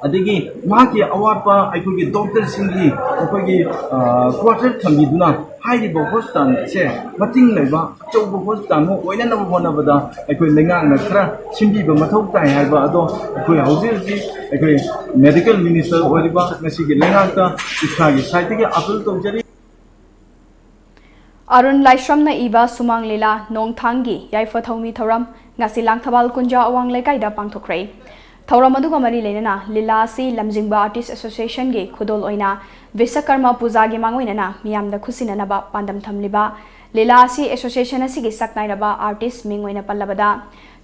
ꯑꯗꯒꯤ ꯃꯍꯥꯛꯀꯤ ꯑꯋꯥꯠꯄ ꯑꯩꯈꯣꯏꯒꯤ ꯗꯣꯛꯇꯔꯁꯤꯡꯒꯤ ꯑꯩꯈꯣꯏꯒꯤ, ꯑ, ꯀ꯭ꯋꯥꯇꯔ ꯊꯝꯕꯤꯗꯨꯅ ꯍꯥꯏꯔꯤꯕ ꯍꯣꯁꯄꯤꯇꯥꯜ ꯑꯁꯦ ꯃꯇꯤꯡ ꯂꯩꯕ ꯑꯆꯧꯕ ꯍꯣꯁꯄꯤꯇꯥꯜ ꯑꯃ ꯑꯣꯏꯅꯅꯕ ꯍꯣꯠꯅꯕꯗ ꯑꯩꯈꯣꯏ ꯂꯩꯉꯥꯛꯅ ꯈꯔ ꯁꯤꯟꯕꯤꯕ ꯃꯊꯧ ꯇꯥꯏ ꯍꯥꯏꯕ ꯑꯗꯣ ꯑꯩꯈꯣꯏ ꯍꯧꯖꯤꯛ ꯍꯧꯖꯤꯛ ꯑꯩꯈꯣꯏ ꯃꯦꯗꯤꯀꯦꯜ ꯃꯤꯅꯤꯁꯇꯔ ꯑꯣꯏꯔꯤꯕ ꯉꯁꯤꯒꯤ ꯂꯩꯉꯥꯛꯇ ꯏꯁꯥꯒꯤ ꯁꯥꯏꯠꯇꯒꯤ ꯑꯥꯄꯤꯜ ꯇꯧꯖꯔꯤ꯫ ꯑꯔꯨꯟ ꯂꯥꯏꯁ꯭ꯔꯝꯅ ꯏꯕ ꯁꯨꯃꯥꯡ ꯂꯤꯂꯥ ꯅꯣꯡꯊꯥꯡꯒꯤ ꯌꯥꯏꯐ ꯊꯧꯅꯤ ꯊꯧꯔꯝ ꯉꯁꯤ ꯂꯥꯡꯊꯕꯥꯜ ꯀꯨꯟꯖꯥ ꯑꯋꯥꯡ ꯂꯩꯀꯥꯏꯗ ꯄꯥꯡꯊꯣꯛꯈ꯭ꯔꯦ꯫ ꯊꯧꯔꯝ ꯑꯗꯨꯒ ꯃꯔꯤ ꯂꯩꯅꯅ ꯂꯤꯂꯥ ꯑꯁꯤ ꯂꯝꯖꯤꯡꯕ ꯑꯥꯔꯇꯤꯁ ꯑꯦꯁꯣꯁꯤꯌꯦꯁꯟꯒꯤ ꯈꯨꯗꯣꯜ ꯑꯣꯏꯅ ꯕꯤꯁꯀꯔꯃ ꯄꯨꯖꯥꯒꯤ ꯃꯥꯡꯑꯣꯏꯅꯅ ꯃꯤꯌꯥꯝꯗ ꯈꯨꯠꯁꯤꯟꯅꯅꯕ ꯄꯥꯟꯗꯝ ꯊꯝꯂꯤꯕ ꯂꯤꯂꯥ ꯑꯁꯤ ꯑꯦꯁꯣꯁꯤꯌꯦꯁꯟ ꯑꯁꯤꯒꯤ ꯁꯛꯅꯥꯏꯔꯕ ꯑꯥꯔꯇꯤꯁ ꯃꯤꯡ ꯑꯣꯏꯅ ꯄꯜꯂꯕꯗ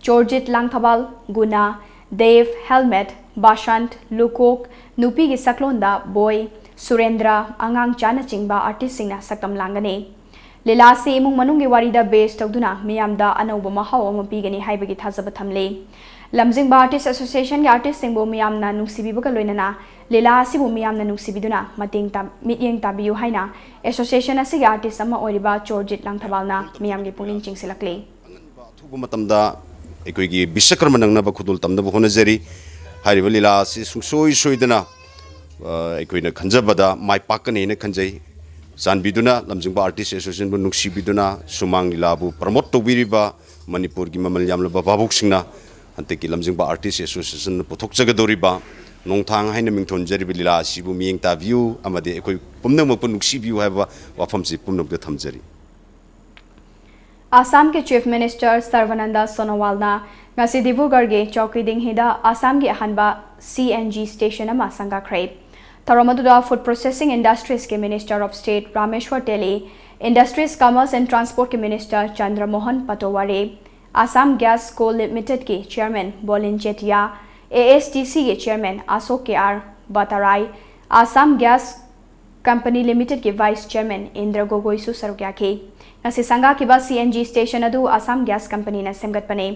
ꯆꯣꯔꯖꯤꯠ ꯂꯥꯡꯊꯕꯥꯜ, ꯒꯨꯅꯥ, ꯗꯦꯕ, ꯍꯦꯜꯃꯦꯠ, ꯕꯥꯁꯟꯠ, ꯂꯨꯀꯣꯛ, ꯅꯨꯄꯤꯒꯤ ꯁꯛꯂꯣꯟꯗ ꯕꯣꯏ, ꯁꯨꯔꯦꯟꯗ꯭ꯔ, ꯑꯉꯥꯡꯆꯥꯅꯆꯤꯡꯕ ꯑꯥꯔꯇꯤꯁꯁꯤꯡꯅ ꯁꯛꯇꯝ ꯂꯥꯡꯒꯅꯤ꯫ ꯂꯤꯂꯥ ꯑꯁꯤ ꯏꯃꯨꯡ ꯃꯅꯨꯡꯒꯤ ꯋꯥꯔꯤꯗ ꯕꯦꯁ ꯇꯧꯗꯨꯅ ꯃꯤꯌꯥꯝꯗ ꯑꯅꯧꯕ ꯃꯍꯥꯎ ꯑꯃ ꯄꯤꯒꯅꯤ ꯍꯥꯏꯕꯒꯤ ꯊꯥꯖꯕ ꯊꯝꯂꯤ꯫ ꯂꯝꯖꯤꯡꯕ ꯑꯥꯔꯇꯤꯁ ꯑꯦꯁꯣꯁꯤꯌꯦꯁꯟꯒꯤ ꯑꯥꯔꯇꯤꯁꯁꯤꯡꯕꯨ ꯃꯤꯌꯥꯝꯅ ꯅꯨꯡꯁꯤꯕꯤꯕꯒ ꯂꯣꯏꯅꯅ ꯂꯤꯂꯥ ꯑꯁꯤꯕꯨ ꯃꯤꯌꯥꯝꯅ ꯅꯨꯡꯁꯤꯕꯤꯗꯨꯅ ꯃꯇꯦꯡ ꯇꯥ-, ꯃꯤꯠꯌꯦꯡ ꯇꯥꯕꯤꯌꯨ ꯍꯥꯏꯅ ꯑꯦꯁꯣꯁꯤꯌꯦꯁꯟ ꯑꯁꯤꯒꯤ ꯑꯥꯔꯇꯤꯁ ꯑꯃ ꯑꯣꯏꯔꯤꯕ ꯆꯣꯔꯖꯤꯠ ꯂꯥꯡꯊꯕꯥꯜꯅ ꯃꯤꯌꯥꯝꯒꯤ ꯄꯨꯛꯅꯤꯡ ꯆꯤꯡꯁꯤꯜꯂꯛꯂꯤ꯫ ꯑꯊꯨꯕ ꯃꯇꯝꯗ ꯑꯩꯈꯣꯏꯒꯤ ꯕꯤꯁꯀꯔꯃ ꯅꯪꯅꯕ ꯈꯨꯗꯣꯜ ꯇꯝꯅꯕ ꯍꯣꯠꯅꯖꯔꯤ꯫ ꯍꯥꯏꯔꯤꯕ ꯂꯤꯂꯥ ꯑꯁꯤ ꯁꯨꯡꯁꯣꯏ ꯁꯣꯏꯗꯅ, ꯑ, ꯑꯩꯈꯣꯏꯅ ꯈꯟꯖꯕꯗ ꯃꯥꯏ ꯄꯥꯛꯀꯅꯤ ꯍꯥꯏꯅ ꯈꯟꯖꯩ꯫ ꯆꯥꯟꯕꯤꯗꯨꯅ ꯂꯝꯖꯤꯡꯕ ꯑꯥꯔꯇꯤꯁ ꯑꯦꯁꯣꯁꯤꯌꯦꯁꯟꯕꯨ ꯅꯨꯡꯁꯤꯕꯤꯗꯨꯅ ꯁꯨꯃꯥꯡ ꯂꯤꯂꯥꯕꯨ ꯄ꯭ꯔꯃꯣꯠ ꯇꯧꯕꯤꯔꯤꯕ ꯃꯅꯤꯄꯨꯔꯒꯤ ꯃꯃꯜ ꯌꯥꯝꯂꯕ ꯚꯥꯕꯣꯛꯁꯤꯡꯅ ꯍꯟꯗꯛꯀꯤ ꯂꯝꯖꯤꯡꯕ ꯑꯥꯔꯇꯤꯁ ꯑꯦꯁꯣꯁꯤꯌꯦꯁꯟꯅ ꯄꯨꯊꯣꯛꯆꯒꯗꯧꯔꯤꯕ ꯅꯣꯡꯊꯥꯡ ꯍꯥꯏꯅ ꯃꯤꯡꯊꯣꯟꯖꯔꯤꯕ ꯂꯤꯂꯥ ꯑꯁꯤꯕꯨ ꯃꯤꯠꯌꯦꯡ ꯇꯥꯕꯤꯌꯨ ꯑꯃꯗꯤ ꯑꯩꯈꯣꯏ ꯄꯨꯝꯅꯃꯛꯄꯨ ꯅꯨꯡꯁꯤꯕꯤꯌꯨ ꯍꯥꯏꯕ ꯋꯥꯐꯝꯁꯤ ꯄꯨꯝꯅꯃꯛꯇ ꯊꯝꯖꯔꯤ꯫ ꯑꯁꯥꯝꯒꯤ ꯆꯤꯐ ꯃꯤꯅꯤꯁꯇꯔ ꯁꯔꯕꯥꯅꯟꯗ ꯁꯣꯅꯣꯋꯥꯜꯅ ꯉꯁꯤ ꯗꯤꯕ꯭ꯔꯨꯒꯔꯒꯤ ꯆꯧꯀꯤꯗꯤꯡꯍꯤꯗ ꯑꯁꯥꯝꯒꯤ ꯑꯍꯥꯟꯕ ꯁꯤ ꯑꯦꯟ ꯖꯤ ꯁ꯭ꯇꯦꯁꯟ ꯑꯃ ꯁꯪꯒꯥꯈ꯭ꯔꯦ꯫ ꯊꯧꯔꯝ ꯑꯗꯨꯗ ꯐꯨꯗ ꯄ꯭ꯔꯣꯁꯦꯁꯤꯡ ꯏꯟꯗꯁꯇ꯭ꯔꯤꯁꯀꯤ minister of state Rameswar Teli, industries, commerce and ꯇ꯭ꯔꯥꯟꯁꯄꯣꯔꯠꯀꯤ minister Chandramohan Patowary, Assam gas co ꯂꯤꯃꯤꯇꯦꯗꯀꯤ chairman Bolin Chetia, A S T ꯁꯤꯒꯤ chairman Ashok K R Bhattarai, Assam gas company ꯂꯤꯃꯤꯇꯦꯗꯀꯤ ꯚꯥꯏꯁ ꯆꯤꯌꯔꯃꯦꯟ ꯏꯟꯗ꯭ꯔ ꯒꯣꯒꯣꯏꯁꯨ ꯁꯔꯨꯛ ꯌꯥꯈꯤ꯫ ꯉꯁꯤ ꯁꯪꯒꯥꯈꯤꯕ ꯁꯤ ꯑꯦꯟ ꯖꯤ ꯁ꯭ꯇꯦꯁꯟ ꯑꯗꯨ ꯑꯁꯥꯝ ꯒ꯭ꯌꯥꯁ ꯀꯝꯄꯅꯤꯅ ꯁꯦꯝꯒꯠꯄꯅꯤ꯫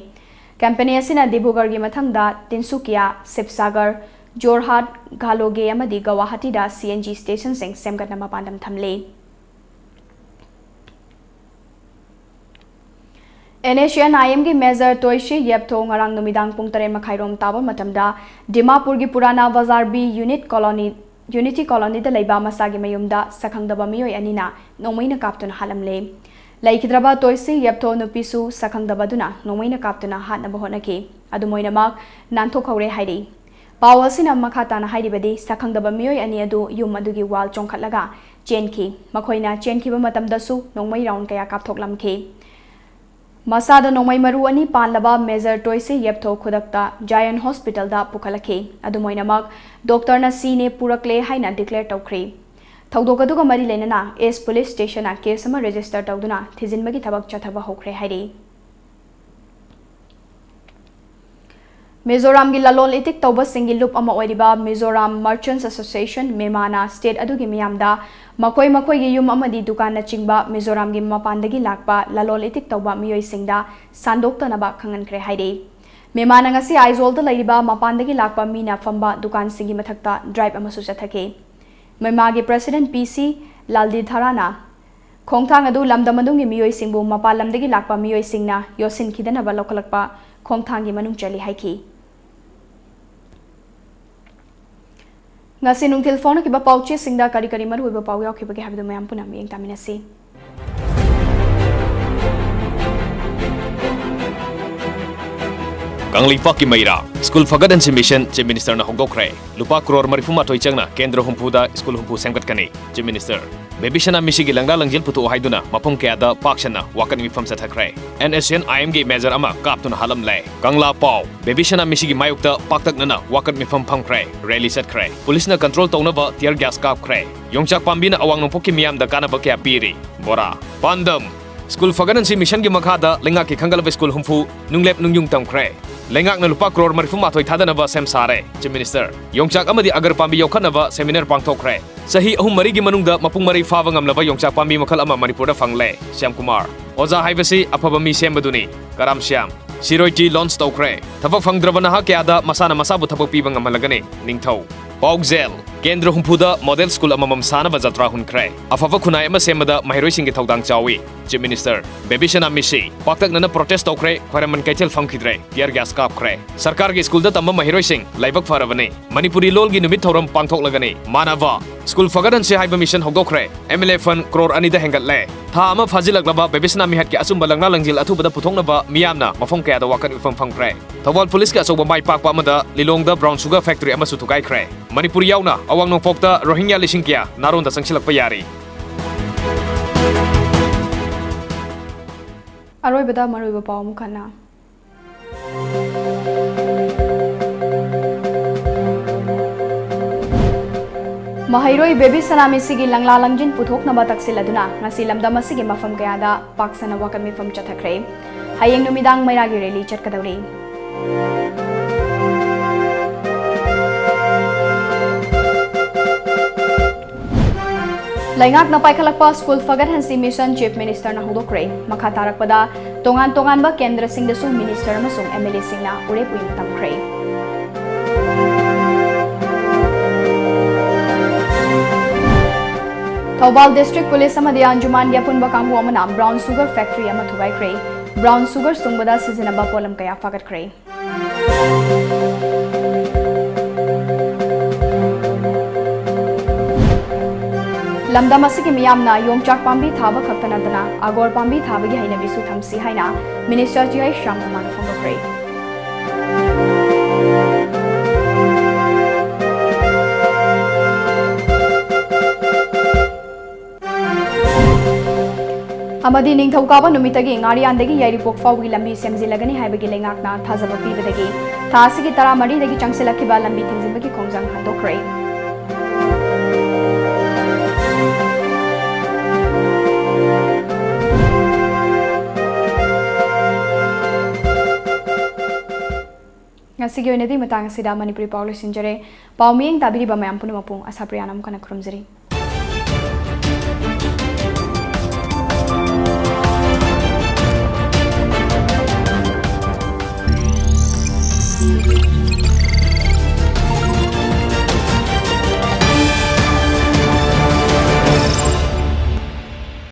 ꯀꯝꯄꯅꯤ ꯑꯁꯤꯅ ꯗꯤꯕ꯭ꯔꯨꯒꯔꯒꯤ ꯃꯊꯪꯗ ꯇꯤꯟꯁꯨꯀꯤꯌꯥ, ꯁꯤꯕꯁꯥꯒꯔ, ꯖꯣꯔꯍꯥꯠ, ꯘꯥꯂꯣꯒꯦ ꯑꯃꯗꯤ ꯒꯧꯋꯥꯍꯥꯇꯤꯗ ꯁꯤ ꯑꯦꯟ ꯖꯤ ꯁ꯭ꯇꯦꯁꯟꯁꯤꯡ ꯁꯦꯝꯒꯠꯅꯕ ꯄꯥꯟꯗꯝ ꯊꯝꯂꯤ꯫ ꯑꯦꯟ ꯑꯦꯁ ꯁꯤ ꯑꯦꯟ ꯑꯥꯏ ꯑꯦꯝꯒꯤ ꯃꯦꯖꯔ ꯇꯣꯏꯁꯤ ꯌꯦꯞꯊꯣ ꯉꯔꯥꯡ ꯅꯨꯃꯤꯗꯥꯡ ꯄꯨꯡ ꯇꯔꯦꯠ ꯃꯈꯥꯏꯔꯣꯝ ꯇꯥꯕ ꯃꯇꯝꯗ ꯗꯤꯃꯥꯄꯨꯔꯒꯤ ꯄꯨꯔꯥꯅꯥ ꯕꯖꯥꯔ ꯕꯤ ꯌꯨꯅꯤꯠ ꯀꯣꯂꯣꯅꯤ, ꯌꯨꯅꯤꯇꯤ ꯀꯣꯂꯣꯅꯤꯗ ꯂꯩꯕ ꯃꯁꯥꯒꯤ ꯃꯌꯨꯝꯗ ꯁꯛꯈꯪꯗꯕ ꯃꯤꯑꯣꯏ ꯑꯅꯤꯅ ꯅꯣꯡꯃꯩꯅ ꯀꯥꯞꯇꯨꯅ ꯍꯥꯠꯂꯝꯂꯦ꯫ ꯂꯩꯈꯤꯗ꯭ꯔꯕ ꯇꯣꯏꯁꯤ ꯌꯦꯞꯊꯣ ꯅꯨꯄꯤꯁꯨ ꯁꯛꯈꯪꯗꯕ ꯑꯗꯨꯅ ꯅꯣꯡꯃꯩꯅ ꯀꯥꯞꯇꯨꯅ ꯍꯥꯠꯅꯕ ꯍꯣꯠꯅꯈꯤ꯫ ꯑꯗꯨꯝ ꯑꯣꯏꯅꯃꯛ, ꯅꯥꯟꯊꯣꯛꯍꯧꯔꯦ ꯍꯥꯏꯔꯤ꯫ ꯄꯥꯎ ꯑꯁꯤꯅ ꯃꯈꯥ ꯇꯥꯅ ꯍꯥꯏꯔꯤꯕꯗꯤ, ꯁꯛꯈꯪꯗꯕ ꯃꯤꯑꯣꯏ ꯑꯅꯤ ꯑꯗꯨ ꯌꯨꯝ ꯑꯗꯨꯒꯤ ꯋꯥꯜ ꯆꯣꯡꯈꯠꯂꯒ ꯆꯦꯟꯈꯤ꯫ ꯃꯈꯣꯏꯅ ꯆꯦꯟꯈꯤꯕ ꯃꯇꯝꯗꯁꯨ ꯅꯣꯡꯃꯩ ꯔꯥꯎꯟ ꯀꯌꯥ ꯀꯥꯞꯊꯣꯛꯂꯝꯈꯤ꯫ ꯃꯁꯥꯗ ꯅꯣꯡꯃꯩ ꯃꯔꯨ ꯑꯅꯤ ꯄꯥꯟꯂꯕ ꯃꯦꯖꯔ ꯇꯣꯏꯁꯤ ꯌꯦꯞꯊꯣ ꯈꯨꯗꯛꯇ ꯖꯥꯌꯟ ꯍꯣꯁꯄꯤꯇꯥꯜꯗ ꯄꯨꯈꯠꯂꯛꯈꯤ꯫ ꯑꯗꯨꯝ ꯑꯣꯏꯅꯃꯛ, ꯗꯣꯛꯇꯔꯅ ꯁꯤꯅꯦ ꯄꯨꯔꯛꯂꯦ ꯍꯥꯏꯅ ꯗꯤꯀ꯭ꯂꯦꯌꯔ ꯇꯧꯈ꯭ꯔꯦ꯫ ꯊꯧꯗꯣꯛ ꯑꯗꯨꯒ ꯃꯔꯤ ꯂꯩꯅꯅ ꯏꯁ ꯄꯨꯂꯤꯁ ꯁ꯭ꯇꯦꯁꯟꯅ ꯀꯦꯁ ꯑꯃ ꯔꯦꯖꯤꯁꯇꯔ ꯇꯧꯗꯨꯅ ꯊꯤꯖꯤꯟꯕꯒꯤ ꯊꯕꯛ ꯆꯠꯊꯕ ꯍꯧꯈ꯭ꯔꯦ ꯍꯥꯏꯔꯤ꯫ ꯃꯤꯖꯣꯔꯥꯝꯒꯤ ꯂꯂꯣꯟ ꯏꯇꯤꯛ ꯇꯧꯕꯁꯤꯡꯒꯤ ꯂꯨꯞ ꯑꯃ ꯑꯣꯏꯔꯤꯕ Mizoram Merchants Association, ꯃꯦꯃꯥꯅ state ꯑꯗꯨꯒꯤ ꯃꯤꯌꯥꯝꯗ ꯃꯈꯣꯏ ꯃꯈꯣꯏꯒꯤ ꯌꯨꯝ ꯑꯃꯗꯤ ꯗꯨꯀꯥꯟꯅꯆꯤꯡꯕ ꯃꯤꯖꯣꯔꯥꯝꯒꯤ ꯃꯄꯥꯟꯗꯒꯤ ꯂꯥꯛꯄ ꯂꯂꯣꯟ ꯏꯇꯤꯛ ꯇꯧꯕ ꯃꯤꯑꯣꯏꯁꯤꯡꯗ ꯁꯟꯗꯣꯛꯇꯅꯕ ꯈꯪꯍꯟꯈ꯭ꯔꯦ ꯍꯥꯏꯔꯤ꯫ ꯃꯦꯃꯥꯅ ꯉꯁꯤ ꯑꯥꯏꯖꯣꯜꯗ ꯂꯩꯔꯤꯕ ꯃꯄꯥꯟꯗꯒꯤ ꯂꯥꯛꯄ ꯃꯤꯅ ꯐꯝꯕ ꯗꯨꯀꯥꯟꯁꯤꯡꯒꯤ ꯃꯊꯛꯇ drive ꯑꯃꯁꯨ ꯆꯠꯊꯈꯤ꯫ ꯃꯦꯃꯥꯒꯤ president ꯄꯤ ꯁꯤ ꯂꯥꯜꯗꯤꯊꯥꯔꯥꯅ ꯈꯣꯡꯊꯥꯡ ꯑꯗꯨ ꯂꯝꯗꯝ ꯑꯗꯨꯒꯤ ꯃꯤꯑꯣꯏꯁꯤꯡꯕꯨ ꯃꯄꯥꯟ ꯂꯝꯗꯒꯤ ꯂꯥꯛꯄ ꯃꯤꯑꯣꯏꯁꯤꯡꯅ ꯌꯣꯠꯁꯤꯟꯈꯤꯗꯅꯕ ꯂꯧꯈꯠꯂꯛꯄ ꯈꯣꯡꯊꯥꯡꯒꯤ ꯃꯅꯨꯡ ꯆꯜꯂꯤ ꯍꯥꯏꯈꯤ꯫ ꯉꯁꯤ ꯅꯨꯡꯊꯤꯜ ꯐꯣꯡꯅꯈꯤꯕ ꯄꯥꯎꯆꯦꯁꯤꯡꯗ ꯀꯔꯤ ꯀꯔꯤ ꯃꯔꯨꯑꯣꯏꯕ ꯄꯥꯎ ꯌꯥꯎꯈꯤꯕꯒꯦ ꯍꯥꯏꯕꯗꯨ ꯃꯌꯥꯝ ꯄꯨꯟꯅ ꯃꯤꯠꯌꯦꯡ ꯇꯥꯃꯤꯟꯅꯁꯤ꯫ ꯀꯪꯂꯩꯄꯥꯛꯀꯤ ꯃꯩꯔꯥ, ꯁ꯭ꯀꯨꯜ ꯐꯒꯠꯍꯟꯁꯤ ꯃꯤꯁꯟ Chief Ministerꯅ ꯍꯧꯗꯣꯛꯈ꯭ꯔꯦ꯫ ꯂꯨꯄꯥ ꯀ꯭ꯔꯣꯔ ꯃꯔꯤꯐꯨ ꯃꯥꯊꯣꯏ ꯆꯪꯅ ꯀꯦꯟꯗ꯭ꯔ ꯍꯨꯝꯐꯨꯗ ꯁ꯭ꯀꯨꯜ ꯍꯨꯝꯐꯨ ꯁꯦꯝꯒꯠꯀꯅꯤ꯫ Chief Minister, ꯕꯦꯕꯤ ꯁꯅꯥ ꯃꯤꯁꯤꯒꯤ ꯂꯪꯂꯥ ꯂꯪꯖꯤꯜ ꯄꯨꯊꯣꯛꯑꯣ ꯍꯥꯏꯗꯨꯅ ꯃꯐꯝ ꯀꯌꯥꯗ ꯄꯥꯛ ꯁꯟꯅ ꯋꯥꯀꯠ ꯃꯤꯐꯝ ꯆꯠꯊꯈ꯭ꯔꯦ꯫ NSCN IMꯒꯤ major ꯑꯃ ꯀꯥꯞꯇꯨꯅ ꯍꯥꯠꯂꯝꯂꯦ꯫ ꯀꯪꯂꯥ ꯄꯥꯎ, ꯕꯦꯕꯤ ꯁꯅꯥ ꯃꯤꯁꯤꯒꯤ ꯃꯥꯌꯣꯛꯇ ꯄꯥꯛꯇꯛꯅꯅ ꯋꯥꯀꯠ ꯃꯤꯐꯝ ꯐꯝꯈ꯭ꯔꯦ꯫ Rally ꯆꯠꯈ꯭ꯔꯦ꯫ ꯄꯨꯂꯤꯁꯅ control ꯇꯧꯅꯕ tear gas ꯀꯥꯞꯈ꯭ꯔꯦ꯫ ꯌꯣꯡꯆꯥꯛ ꯄꯥꯝꯕꯤꯅ ꯑꯋꯥꯡ ꯅꯣꯡꯄꯣꯛꯀꯤ ꯃꯤꯌꯥꯝꯗ ꯀꯥꯟꯅꯕ ꯀꯌꯥ ꯄꯤꯔꯤ꯫ ꯕꯣꯔꯥ꯫ ꯄꯥꯟꯗꯝ, ꯁ꯭ꯀꯨꯜ ꯐꯒꯠꯍꯟꯁꯤ ꯃꯤꯁꯟꯒꯤ ꯃꯈꯥꯗ ꯂꯩꯉꯥꯛꯀꯤ ꯈꯟꯒꯠꯂꯕ ꯁ꯭ꯀꯨꯜ ꯍꯨꯝꯐꯨ ꯅꯨꯡꯂꯦꯞ ꯅꯨꯡꯌꯨꯡ ꯇꯝꯈ꯭ꯔꯦ꯫ ꯂꯩꯉꯥꯛꯅ ꯂꯨꯄꯥ ꯀ꯭ꯔꯣꯔ ꯃꯔꯤꯐꯨ ꯃꯥꯊꯣꯏ ꯊꯥꯗꯅꯕ ꯁꯦꯝ ꯁꯥꯔꯦ꯫ Chief Minister, ꯌꯣꯡꯆꯥꯛ ꯑꯃꯗꯤ ꯑꯒꯔ ꯄꯥꯝꯕꯤ ꯌꯣꯛꯈꯠꯅꯕ seminar ꯄꯥꯡꯊꯣꯛꯈ꯭ꯔꯦ꯫ ꯆꯍꯤ ꯑꯍꯨꯝ ꯃꯔꯤꯒꯤ ꯃꯅꯨꯡꯗ ꯃꯄꯨꯡ ꯃꯔꯩ ꯐꯥꯕ ꯉꯝꯂꯕ ꯌꯣꯡꯆꯥꯛ ꯄꯥꯝꯕꯤ ꯃꯈꯜ ꯑꯃ ꯃꯅꯤꯄꯨꯔꯗ ꯐꯪꯂꯦ꯫ ꯁ꯭ꯌꯥꯝ ꯀꯨꯃꯥꯔ, ꯑꯣꯖꯥ ꯍꯥꯏꯕꯁꯤ ꯑꯐꯕ ꯃꯤ ꯁꯦꯝꯕꯗꯨꯅꯤ꯫ ꯀꯔꯥꯝ ꯁ꯭ꯌꯥꯝ, ꯁꯤꯔꯣꯏ ꯇꯤ launch ꯇꯧꯈ꯭ꯔꯦ꯫ ꯊꯕꯛ ꯐꯪꯗ꯭ꯔꯕ ꯅꯍꯥ ꯀꯌꯥꯗ ꯃꯁꯥꯅ ꯃꯁꯥꯕꯨ ꯊꯕꯛ ꯄꯤꯕ ꯉꯝꯍꯜꯂꯒꯅꯤ꯫ ꯅꯤꯡꯊꯧ꯫ ꯄꯥꯎꯖꯦꯜ, ꯀꯦꯟꯗ꯭ꯔ ꯍꯨꯝꯐꯨꯗ model ꯁ꯭ꯀꯨꯜ ꯑꯃꯃꯝ ꯁꯥꯅꯕ ꯖꯇ꯭ꯔꯥ ꯍꯨꯟꯈ꯭ꯔꯦ꯫ ꯑꯐꯕ ꯈꯨꯟꯅꯥꯏ ꯑꯃ ꯁꯦꯝꯕꯗ ꯃꯍꯩꯔꯣꯏꯁꯤꯡꯒꯤ ꯊꯧꯗꯥꯡ ꯆꯥꯎꯏ꯫ Chief Minister, ꯕꯦꯕꯤ ꯁꯅꯥ ꯃꯤꯁꯤ ꯄꯥꯛꯇꯛꯅꯅ protest ꯇꯧꯈ꯭ꯔꯦ, ꯈ꯭ꯋꯥꯏꯔꯝꯕꯟ ꯀꯩꯊꯦꯜ ꯐꯝꯈꯤꯗ꯭ꯔꯦ, tear gas ꯀꯥꯞꯈ꯭ꯔꯦ꯫ ꯁꯔꯀꯥꯔꯒꯤ ꯁ꯭ꯀꯨꯜꯗ ꯇꯝꯕ ꯃꯍꯩꯔꯣꯏꯁꯤꯡ ꯂꯥꯏꯕꯛ ꯐꯔꯕꯅꯤ꯫ ꯃꯅꯤꯄꯨꯔꯤ ꯂꯣꯜꯒꯤ ꯅꯨꯃꯤꯠ ꯊꯧꯔꯝ ꯄꯥꯡꯊꯣꯛꯂꯒꯅꯤ꯫ ꯃꯥꯟꯅꯕ, ꯁ꯭ꯀꯨꯜ ꯐꯒꯠꯍꯟꯁꯤ ꯍꯥꯏꯕ ꯃꯤꯁꯟ ꯍꯧꯗꯣꯛꯈ꯭ꯔꯦ꯫ MLA fund ꯀ꯭ꯔꯣꯔ ꯑꯅꯤꯗ ꯍꯦꯟꯒꯠꯂꯦ꯫ ꯊꯥ ꯑꯃ ꯐꯥꯖꯤꯜꯂꯛꯂꯕ ꯕꯦꯕꯤ ꯁꯅꯥ ꯃꯤꯍꯠꯀꯤ ꯑꯆꯨꯝꯕ ꯂꯪꯂꯥ ꯂꯪꯖꯤꯜ ꯑꯊꯨꯕꯗ ꯄꯨꯊꯣꯛꯅꯕ ꯃꯤꯌꯥꯝꯅ ꯃꯐꯝ ꯀꯌꯥꯗ ꯋꯥꯀꯠ ꯃꯤꯐꯝ ꯐꯝꯈ꯭ꯔꯦ꯫ ꯊꯧꯕꯥꯜ ꯄꯨꯂꯤꯁꯀꯤ ꯑꯆꯧꯕ ꯃꯥꯏ ꯄꯥꯛꯄ ꯑꯃꯗ ꯂꯤꯂꯣꯡꯗ brown sugar factory ꯑꯃꯁꯨ ꯊꯨꯒꯥꯏꯈ꯭ꯔꯦ꯫ ꯃꯅꯤꯄꯨꯔ ꯌꯥꯎꯅ ꯑꯋꯥꯡ ꯅꯣꯡꯄꯣꯛꯇ ꯔꯣꯍꯤꯡꯒ꯭ꯌꯥ ꯂꯤꯁꯤꯡ ꯀꯌꯥ ꯅꯥꯔꯣꯟꯗ ꯆꯪꯁꯤꯜꯂꯛꯄ ꯌꯥꯔꯤ꯫ ꯑꯔꯣꯏꯕꯗ ꯃꯔꯨꯑꯣꯏꯕ ꯄꯥꯎ ꯑꯃꯨꯛ ꯍꯟꯅ꯫ ꯃꯍꯩꯔꯣꯏ ꯕꯦꯕꯤ ꯁꯅꯥꯃꯤꯁꯤꯒꯤ ꯂꯪꯂꯥ ꯂꯪꯖꯤꯟ ꯄꯨꯊꯣꯛꯅꯕ ꯇꯛꯁꯤꯜꯂꯗꯨꯅ ꯉꯁꯤ ꯂꯝꯗꯝ ꯑꯁꯤꯒꯤ ꯃꯐꯝ ꯀꯌꯥꯗ ꯄꯥꯛ ꯁꯟꯅ ꯋꯥꯀꯠ ꯃꯤꯐꯝ ꯆꯠꯊꯈ꯭ꯔꯦ꯫ ꯍꯌꯦꯡ ꯅꯨꯃꯤꯗꯥꯡ ꯃꯩꯔꯥꯒꯤ rally ꯆꯠꯀꯗꯧꯔꯤ꯫ ꯂꯩꯉꯥꯛꯅ ꯄꯥꯏꯈꯠꯂꯛꯄ ꯁ꯭ꯀꯨꯜ ꯐꯒꯠꯍꯟꯁꯤ ꯃꯤꯁꯟ ꯆꯤꯐ ꯃꯤꯅꯤꯁꯇꯔꯅ ꯍꯧꯗꯣꯛꯈ꯭ꯔꯦ꯫ ꯃꯈꯥ ꯇꯥꯔꯛꯄꯗ ꯇꯣꯉꯥꯟ ꯇꯣꯉꯥꯟꯕ ꯀꯦꯟꯗ꯭ꯔꯁꯤꯡꯗꯁꯨ ꯃꯤꯅꯤꯁꯇꯔ ꯑꯃꯁꯨꯡ ꯑꯦꯝ ꯑꯦꯜ ꯑꯦꯁꯤꯡꯅ ꯎꯔꯦꯞ ꯎꯌꯨꯡ ꯇꯝꯈ꯭ꯔꯦ꯫ ꯊꯧꯕꯥꯜ ꯗꯤꯁꯇ꯭ꯔꯤꯛ ꯄꯨꯂꯤꯁ ꯑꯃꯗꯤ ꯑꯟꯖꯨꯃꯥꯟꯒꯤ ꯑꯄꯨꯟꯕ ꯀꯥꯡꯕꯨ ꯑꯃꯅ ꯕ꯭ꯔꯥꯎꯟ ꯁꯨꯒꯔ ꯐꯦꯛꯇꯔꯤ ꯑꯃ ꯊꯨꯒꯥꯏꯈ꯭ꯔꯦ꯫ ꯕ꯭ꯔꯥꯎꯟ ꯁꯨꯒꯔ ꯁꯨꯡꯕꯗ ꯁꯤꯖꯤꯟꯅꯕ ꯄꯣꯠꯂꯝ ꯀꯌꯥ ꯐꯥꯒꯠꯈ꯭ꯔꯦ꯫ ꯂꯝꯗꯝ ꯑꯁꯤꯒꯤ ꯃꯤꯌꯥꯝꯅ ꯌꯣꯡꯆꯥꯛ ꯄꯥꯝꯕꯤ ꯊꯥꯕ ꯈꯛꯇ ꯅꯠꯇꯅ ꯑꯒꯣꯔ ꯄꯥꯝꯕꯤ ꯊꯥꯕꯒꯤ ꯍꯩꯅꯕꯤꯁꯨ ꯊꯝꯁꯤ ꯍꯥꯏꯅ ꯃꯤꯅꯤꯁꯇꯔ ꯖꯤ ꯑꯩꯆ ꯁ꯭ꯌꯥꯝꯀꯨꯃꯥꯔꯅ ꯐꯣꯡꯗꯣꯛꯈ꯭ꯔꯦ꯫ ꯑꯃꯗꯤ ꯅꯤꯡꯊꯧꯀꯥꯕ ꯅꯨꯃꯤꯠꯇꯒꯤ ꯉꯥꯔꯤꯌꯥꯟꯗꯒꯤ ꯌꯥꯏꯔꯤꯄꯣꯛ ꯐꯥꯎꯒꯤ ꯂꯝꯕꯤ ꯁꯦꯝꯖꯤꯜꯂꯒꯅꯤ ꯍꯥꯏꯕꯒꯤ ꯂꯩꯉꯥꯛꯅ ꯊꯥꯖꯕ ꯄꯤꯕꯗꯒꯤ ꯊꯥ ꯑꯁꯤꯒꯤ ꯇꯔꯥꯃꯔꯤꯗꯒꯤ ꯆꯪꯁꯤꯜꯂꯛꯈꯤꯕ ꯂꯝꯕꯤ ꯊꯤꯡꯖꯤꯟꯕꯒꯤ ꯈꯣꯡꯖꯪ ꯍꯟꯗꯣꯛꯈ꯭ꯔꯦ꯫ ꯉꯁꯤꯒꯤ ꯑꯣꯏꯅꯗꯤ ꯃꯇꯥꯡ ꯑꯁꯤꯗ ꯃꯅꯤꯄꯨꯔꯤ ꯄꯥꯎ ꯂꯣꯏꯁꯤꯟꯖꯔꯦ꯫ ꯄꯥꯎ ꯃꯤꯠꯌꯦꯡ ꯇꯥꯕꯤꯔꯤꯕ ꯃꯌꯥꯝ ꯄꯨꯝꯅꯃꯛꯄꯨ ꯑꯁꯥ ꯄ꯭ꯔꯤꯌꯥꯅ ꯑꯃꯨꯛ ꯍꯟꯅ ꯈꯨꯔꯨꯝꯖꯔꯤ꯫